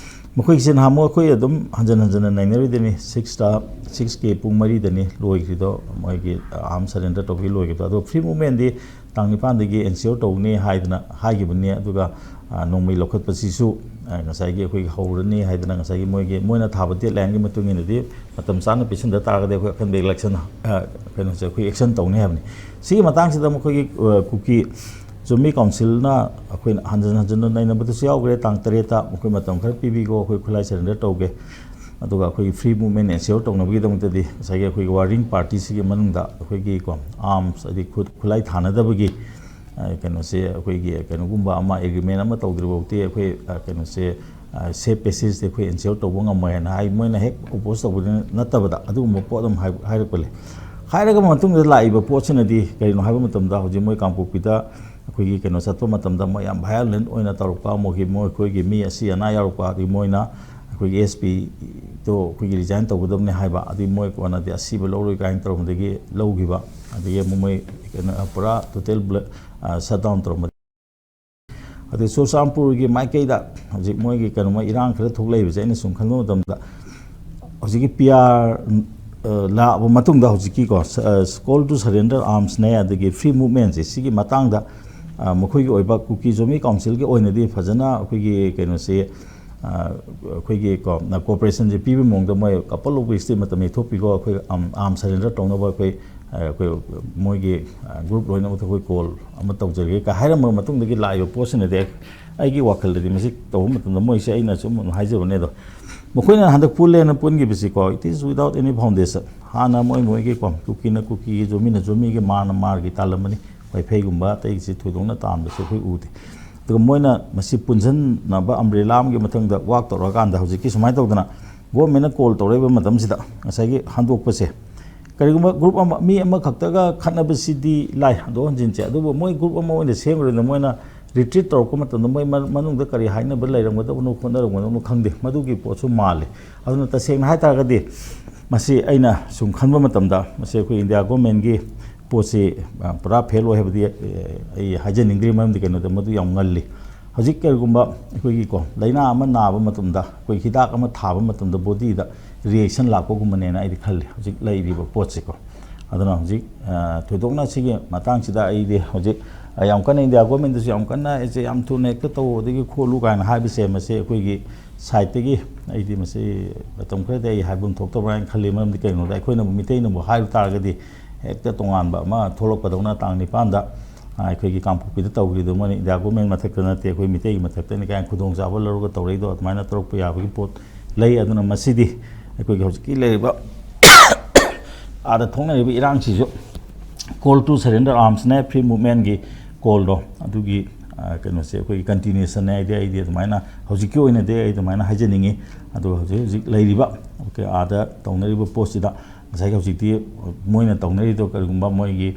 ꯃꯈꯣꯏꯒꯤꯁꯦ ꯅꯍꯥꯟꯃꯨꯛ ꯑꯩꯈꯣꯏ ꯑꯗꯨꯝ ꯍꯟꯖꯟ ꯍꯟꯖꯟꯅ ꯅꯩꯅꯔꯤꯗꯨꯅꯤ꯫ ꯁꯤꯛꯁꯇ, ꯁꯤꯛꯁꯀꯤ ꯄꯨꯡ ꯃꯔꯤꯗꯅꯤ ꯂꯣꯏꯈ꯭ꯔꯤꯗꯣ, ꯃꯣꯏꯒꯤ ꯑꯥꯔꯝ ꯁꯔꯦꯟꯗꯔ ꯇꯧꯕꯒꯤ ꯂꯣꯏꯈꯤꯕꯗꯣ꯫ ꯑꯗꯣ ꯐ꯭ꯔꯤ ꯃꯨꯞꯃꯦꯟꯗꯤ ꯇꯥꯡ ꯅꯤꯄꯥꯟꯗꯒꯤ ꯑꯦꯟꯁꯤꯌꯣꯔ ꯇꯧꯒꯅꯤ ꯍꯥꯏꯗꯅ ꯍꯥꯏꯈꯤꯕꯅꯤ꯫ ꯑꯗꯨꯒ ꯅꯣꯡꯃꯩ ꯂꯧꯈꯠꯄꯁꯤꯁꯨ ꯉꯁꯥꯏꯒꯤ ꯑꯩꯈꯣꯏꯒꯤ ꯍꯧꯔꯅꯤ ꯍꯥꯏꯗꯅ, ꯉꯁꯥꯏꯒꯤ ꯃꯣꯏꯒꯤ, ꯃꯣꯏꯅ ꯊꯥꯕ ꯗꯦꯠ ꯂꯥꯏꯟꯒꯤ ꯃꯇꯨꯡ ꯏꯟꯅꯗꯤ ꯃꯇꯝ ꯆꯥꯅ ꯄꯤꯁꯤꯟꯗ ꯇꯥꯔꯒꯗꯤ ꯑꯩꯈꯣꯏ ꯑꯀꯟꯕ ꯏꯂꯦꯛꯁꯟ, ꯀꯩꯅꯣꯁꯦ, ꯑꯩꯈꯣꯏ ꯑꯦꯛꯁꯟ ꯇꯧꯅꯤ ꯍꯥꯏꯕꯅꯤ꯫ ꯁꯤꯒꯤ ꯃꯇꯥꯡꯁꯤꯗ ꯃꯈꯣꯏꯒꯤ ꯀꯨꯀꯤ ꯖꯣꯃꯤ ꯀꯥꯎꯟꯁꯤꯜꯅ ꯑꯩꯈꯣꯏꯅ ꯍꯟꯖꯟ ꯍꯟꯖꯟꯅ ꯅꯩꯅꯕꯗꯁꯨ ꯌꯥꯎꯈ꯭ꯔꯦ꯫ ꯇꯥꯡ ꯇꯔꯦꯠꯇ ꯃꯈꯣꯏ ꯃꯇꯝ ꯈꯔ ꯄꯤꯕꯤꯈꯣ, ꯑꯩꯈꯣꯏ ꯈꯨꯠꯂꯥꯏ ꯁꯔꯦꯟꯗꯔ ꯇꯧꯒꯦ꯫ ꯑꯗꯨꯒ ꯑꯩꯈꯣꯏꯒꯤ ꯐ꯭ꯔꯤ ꯃꯨꯞꯃꯦꯟ ꯑꯦꯟꯁꯤꯌꯣꯔ ꯇꯧꯅꯕꯒꯤꯗꯃꯛꯇꯗꯤ ꯉꯁꯥꯏꯒꯤ ꯑꯩꯈꯣꯏꯒꯤ ꯋꯥꯔꯤꯡ ꯄꯥꯔꯇꯤꯁꯤꯒꯤ ꯃꯅꯨꯡꯗ ꯑꯩꯈꯣꯏꯒꯤ ꯀꯣ, ꯑꯥꯔꯝꯁ ꯍꯥꯏꯗꯤ ꯈꯨꯠ, ꯈꯨꯠꯂꯥꯏ ꯊꯥꯅꯗꯕꯒꯤ ꯀꯩꯅꯣꯁꯦ, ꯑꯩꯈꯣꯏꯒꯤ ꯀꯩꯅꯣꯒꯨꯝꯕ ꯑꯃ, ꯑꯦꯒ꯭ꯔꯤꯃꯦꯟ ꯑꯃ ꯇꯧꯗ꯭ꯔꯤꯐꯥꯎꯗꯤ ꯑꯩꯈꯣꯏ ꯀꯩꯅꯣꯁꯦ, ꯁꯦꯐ ꯄꯦꯁꯦꯖꯇꯤ ꯑꯩꯈꯣꯏ ꯑꯦꯟꯁꯤꯌꯣꯔ ꯇꯧꯕ ꯉꯝꯃꯣꯏ ꯍꯥꯏꯅ ꯍꯥꯏ꯫ ꯃꯣꯏꯅ ꯍꯦꯛ ꯑꯣꯄꯣꯖ ꯇꯧꯕꯗꯤ ꯅꯠꯇꯕꯗ ꯑꯗꯨꯒꯨꯝꯕ ꯄꯣꯠ ꯑꯃ ꯍꯥꯏꯔꯛꯄ ꯂꯩ꯫ ꯍꯥꯏꯔꯒ ꯃꯇꯨꯡꯗ ꯂꯥꯛꯏꯕ ꯄꯣꯠꯁꯤꯅꯗꯤ ꯀꯔꯤꯅꯣ ꯍꯥꯏꯕ ꯃꯇꯝꯗ, ꯍꯧꯖꯤꯛ ꯃꯣꯏ ꯀꯥꯡꯄꯣꯛꯄꯤꯗ ꯑꯩꯈꯣꯏꯒꯤ ꯀꯩꯅꯣ ꯆꯠꯄ ꯃꯇꯝꯗ ꯃꯣꯏ ꯌꯥꯝ ꯚꯥꯏꯑꯣꯂꯦꯟ ꯑꯣꯏꯅ ꯇꯧꯔꯛꯄ, ꯃꯣꯏꯒꯤ, ꯃꯣꯏ ꯑꯩꯈꯣꯏꯒꯤ ꯃꯤ ꯑꯁꯤ ꯑꯅꯥ ꯌꯥꯎꯔꯛꯄ, ꯑꯗꯒꯤ ꯃꯣꯏꯅ ꯑꯩꯈꯣꯏꯒꯤ ꯑꯦꯁ ꯄꯤꯗꯣ ꯑꯩꯈꯣꯏꯒꯤ ꯔꯤꯖꯥꯏꯟ ꯇꯧꯒꯗꯕꯅꯤ ꯍꯥꯏꯕ, ꯑꯗꯒꯤ ꯃꯣꯏ ꯀꯣꯟꯅꯗꯤ ꯑꯁꯤꯕ ꯂꯧꯔꯣꯏ ꯀꯥꯏꯅ ꯇꯧꯔꯝꯕꯗꯒꯤ ꯂꯧꯈꯤꯕ, ꯑꯗꯒꯤ ꯑꯃꯨꯛ ꯃꯣꯏ ꯀꯩꯅꯣ ꯄꯨꯔꯥ ꯇꯣꯇꯦꯜ ꯁꯠ ꯗꯥꯎꯟ ꯇꯧꯔꯝꯕ꯫ ꯑꯗꯩ ꯆꯨꯔꯆꯥꯟꯄꯨꯔꯒꯤ ꯃꯥꯏꯀꯩꯗ ꯍꯧꯖꯤꯛ ꯃꯣꯏꯒꯤ ꯀꯩꯅꯣꯃ ꯏꯔꯥꯡ ꯈꯔ ꯊꯣꯛꯂꯛꯏꯕꯁꯦ ꯑꯩꯅ ꯁꯨꯝ ꯈꯟꯕ ꯃꯇꯝꯗ, ꯍꯧꯖꯤꯛꯀꯤ ꯄꯤ ꯑꯥꯔ ꯂꯥꯛꯑꯕ ꯃꯇꯨꯡꯗ ꯍꯧꯖꯤꯛꯀꯤꯀꯣ, ꯀꯣꯜ ꯇꯨ ꯁꯔꯦꯟꯗꯔ ꯑꯥꯔꯝꯁꯅꯦ, ꯑꯗꯒꯤ ꯐ꯭ꯔꯤ ꯃꯨꯞꯃꯦꯟꯁꯦ, ꯁꯤꯒꯤ ꯃꯇꯥꯡꯗ ꯃꯈꯣꯏꯒꯤ ꯑꯣꯏꯕ ꯀꯨꯀꯤ ꯖꯣꯃꯤ ꯀꯥꯎꯟꯁꯤꯜꯒꯤ ꯑꯣꯏꯅꯗꯤ ꯐꯖꯅ ꯑꯩꯈꯣꯏꯒꯤ ꯀꯩꯅꯣꯁꯦ, ꯑꯩꯈꯣꯏꯒꯤ ꯀꯣ, ꯀꯣꯑꯣꯄꯔꯦꯁꯟꯁꯦ ꯄꯤꯕꯒꯤ ꯃꯑꯣꯡꯗ ꯃꯣꯏ couple of weeks ꯇꯤ ꯃꯇꯝ ꯌꯩꯊꯣꯛꯄꯤꯈꯣ, ꯑꯩꯈꯣꯏ ꯑꯥꯔꯝ ꯁꯔꯦꯟꯗꯔ ꯇꯧꯅꯕ ꯑꯩꯈꯣꯏ, ꯑꯩꯈꯣꯏ ꯃꯣꯏꯒꯤ ꯒ꯭ꯔꯨꯞ ꯂꯣꯏꯅꯃꯛꯇ ꯑꯩꯈꯣꯏ ꯀꯣꯜ ꯑꯃ ꯇꯧꯖꯔꯒꯦ ꯀ ꯍꯥꯏꯔꯝꯃꯕ ꯃꯇꯨꯡꯗꯒꯤ ꯂꯥꯛꯏꯕ ꯄꯣꯠꯁꯤꯅꯗꯤ ꯑꯩꯒꯤ ꯋꯥꯈꯜꯗꯗꯤ ꯃꯁꯤ ꯇꯧꯕ ꯃꯇꯝꯗ ꯃꯣꯏꯁꯦ, ꯑꯩꯅ ꯁꯨꯝ ꯍꯥꯏꯖꯕꯅꯦ ꯑꯗꯣ, ꯃꯈꯣꯏꯅ ꯍꯟꯗꯛ ꯄꯨꯜꯂꯦꯅ ꯄꯨꯟꯈꯤꯕꯁꯤꯀꯣ, it is without any foundation꯫ ꯍꯥꯟꯅ ꯃꯣꯏ ꯃꯣꯏꯒꯤꯀꯣ, ꯀꯨꯀꯤꯅ ꯀꯨꯀꯤꯒꯤ, ꯖꯣꯃꯤꯅ ꯖꯣꯃꯤꯒꯤ, ꯃꯥꯔꯅ ꯃꯥꯔꯒꯤ ꯇꯥꯜꯂꯝꯕꯅꯤ꯫ ꯋꯥꯏꯐꯩꯒꯨꯝꯕ ꯑꯇꯩꯁꯤ ꯊꯣꯏꯗꯣꯛꯅ ꯇꯥꯟꯕꯁꯨ ꯑꯩꯈꯣꯏ ꯎꯗꯦ꯫ ꯑꯗꯨꯒ ꯃꯣꯏꯅ ꯃꯁꯤ ꯄꯨꯟꯁꯤꯟꯅꯕ ꯑꯝꯕ꯭ꯔꯦꯂꯥ ꯑꯃꯒꯤ ꯃꯊꯪꯗ ꯋꯥꯛ ꯇꯧꯔꯛꯑꯀꯥꯟꯗ ꯍꯧꯖꯤꯛꯀꯤ ꯁꯨꯃꯥꯏꯅ ꯇꯧꯗꯅ ꯒꯣꯔꯃꯦꯟꯅ ꯀꯣꯜ ꯇꯧꯔꯛꯏꯕ ꯃꯇꯝꯁꯤꯗ ꯉꯁꯥꯏꯒꯤ ꯍꯟꯗꯣꯛꯄꯁꯦ, ꯀꯔꯤꯒꯨꯝꯕ ꯒ꯭ꯔꯨꯞ ꯑꯃ, ꯃꯤ ꯑꯃꯈꯛꯇꯒ ꯈꯠꯅꯕꯁꯤꯗꯤ ꯂꯥꯏ, ꯍꯟꯗꯣꯛ ꯍꯟꯖꯤꯟꯁꯦ, ꯑꯗꯨꯕꯨ ꯃꯣꯏ ꯒ꯭ꯔꯨꯞ ꯑꯃ ꯑꯣꯏꯅ ꯁꯦꯝꯈ꯭ꯔꯦꯗꯅ, ꯃꯣꯏꯅ ꯔꯤꯇ꯭ꯔꯤꯠ ꯇꯧꯔꯛꯄ ꯃꯇꯝꯗ ꯃꯣꯏ ꯃꯅꯨꯡꯗ ꯀꯔꯤ ꯍꯥꯏꯅꯕ ꯂꯩꯔꯝꯒꯗꯕꯅꯣ, ꯈꯣꯠꯅꯔꯝꯒꯗꯕꯅꯣ ꯈꯪꯗꯦ, ꯃꯗꯨꯒꯤ ꯄꯣꯠꯁꯨ ꯃꯥꯜꯂꯤ꯫ ꯑꯗꯨꯅ ꯇꯁꯦꯡꯅ ꯍꯥꯏꯇꯥꯔꯒꯗꯤ ꯃꯁꯤ ꯑꯩꯅ ꯁꯨꯝ ꯈꯟꯕ ꯃꯇꯝꯗ ꯃꯁꯤ ꯑꯩꯈꯣꯏ ꯏꯟꯗꯤꯌꯥ ꯒꯣꯔꯃꯦꯟꯒꯤ ꯄꯣꯠꯁꯤ ꯄꯨꯔꯥ ꯐꯦꯜ ꯑꯣꯏ ꯍꯥꯏꯕꯗꯤ ꯑꯩ ꯍꯥꯏꯖꯅꯤꯡꯗ꯭ꯔꯤ꯫ ꯃꯔꯝꯗꯤ ꯀꯩꯅꯣꯗ, ꯃꯗꯨ ꯌꯥꯝ ꯉꯜꯂꯤ꯫ ꯍꯧꯖꯤꯛ ꯀꯔꯤꯒꯨꯝꯕ ꯑꯩꯈꯣꯏꯒꯤꯀꯣ, ꯂꯥꯏꯅꯥ ꯑꯃ ꯅꯥꯕ ꯃꯇꯝꯗ ꯑꯩꯈꯣꯏ ꯍꯤꯗꯥꯛ ꯑꯃ ꯊꯥꯕ ꯃꯇꯝꯗ ꯕꯣꯗꯤꯗ ꯔꯤꯌꯦꯛꯁꯟ ꯂꯥꯛꯄꯒꯨꯝꯕꯅꯦꯅ ꯑꯩꯗꯤ ꯈꯜꯂꯤ ꯍꯧꯖꯤꯛ ꯂꯩꯔꯤꯕ ꯄꯣꯠꯁꯦꯀꯣ꯫ ꯑꯗꯨꯅ ꯍꯧꯖꯤꯛ ꯊꯣꯏꯗꯣꯛꯅ ꯁꯤꯒꯤ ꯃꯇꯥꯡꯁꯤꯗ ꯑꯩꯗꯤ ꯍꯧꯖꯤꯛ ꯌꯥꯝ ꯀꯟꯅ ꯏꯟꯗꯤꯌꯥ ꯒꯣꯔꯃꯦꯟꯗꯁꯨ ꯌꯥꯝ ꯀꯟꯅ ꯑꯩꯁꯦ ꯌꯥꯝ ꯊꯨꯅ ꯍꯦꯛꯇ ꯇꯧ ꯑꯗꯒꯤ ꯈꯣꯠꯂꯨ ꯀꯥꯏꯅ ꯍꯥꯏꯕꯁꯦ, ꯃꯁꯤ ꯑꯩꯈꯣꯏꯒꯤ ꯁꯥꯏꯠꯇꯒꯤ ꯑꯩꯗꯤ ꯃꯁꯤ ꯃꯇꯝ ꯈꯔꯗꯤ ꯑꯩ ꯍꯥꯏꯐꯝ ꯊꯣꯛꯇꯕ꯭ꯔꯥ ꯍꯥꯏꯅ ꯈꯜꯂꯤ꯫ ꯃꯔꯝꯗꯤ ꯀꯩꯒꯤꯅꯣꯗ, ꯑꯩꯈꯣꯏꯅꯕꯨ, ꯃꯤꯇꯩꯅꯕꯨ ꯍꯥꯏꯕ ꯇꯥꯔꯒꯗꯤ ꯍꯦꯛꯇ ꯇꯣꯉꯥꯟꯕ ꯑꯃ ꯊꯣꯛꯂꯛꯄꯗꯧꯅ, ꯇꯥꯡ ꯅꯤꯄꯥꯟꯗ ꯑꯩꯈꯣꯏꯒꯤ ꯀꯥꯡꯄꯣꯛꯄꯤꯗ ꯇꯧꯈ꯭ꯔꯤꯗꯨꯃꯅꯤ, ꯏꯟꯗꯤꯌꯥ ꯒꯣꯔꯃꯦꯟ ꯃꯊꯛꯇ ꯅꯠꯇꯦ, ꯑꯩꯈꯣꯏ ꯃꯤꯇꯩꯒꯤ ꯃꯊꯛꯇꯅꯤ ꯀꯥꯏꯅ ꯈꯨꯗꯣꯡꯆꯥꯕ ꯂꯧꯔꯒ ꯇꯧꯔꯛꯏꯗꯣ꯫ ꯑꯗꯨꯃꯥꯏꯅ ꯇꯧꯔꯛꯄ ꯌꯥꯕꯒꯤ ꯄꯣꯠ ꯂꯩ꯫ ꯑꯗꯨꯅ ꯃꯁꯤꯗꯤ ꯑꯩꯈꯣꯏꯒꯤ ꯍꯧꯖꯤꯛꯀꯤ ꯂꯩꯔꯤꯕ ꯑꯥꯗ ꯊꯣꯛꯅꯔꯤꯕ ꯏꯔꯥꯡꯁꯤꯁꯨ call to surrender armsꯅꯦ, free movementꯀꯤ callꯗꯣ, ꯑꯗꯨꯒꯤ ꯀꯩꯅꯣꯁꯦ ꯑꯩꯈꯣꯏꯒꯤ continuationꯅꯦ ꯍꯥꯏꯗꯤ ꯑꯩꯗꯤ ꯑꯗꯨꯃꯥꯏꯅ ꯍꯧꯖꯤꯛꯀꯤ ꯑꯣꯏꯅꯗꯤ ꯑꯩ ꯑꯗꯨꯃꯥꯏꯅ ꯍꯥꯏꯖꯅꯤꯡꯉꯤ꯫ ꯑꯗꯨꯒ ꯍꯧꯖꯤꯛ ꯍꯧꯖꯤꯛ ꯂꯩꯔꯤꯕ ꯑꯥꯗ ꯇꯧꯅꯔꯤꯕ ꯄꯣꯠꯁꯤꯗ ꯉꯁꯥꯏꯒꯤ ꯍꯧꯖꯤꯛꯇꯤ ꯃꯣꯏꯅ ꯇꯧꯅꯔꯤꯗꯣ ꯀꯔꯤꯒꯨꯝꯕ ꯃꯣꯏꯒꯤ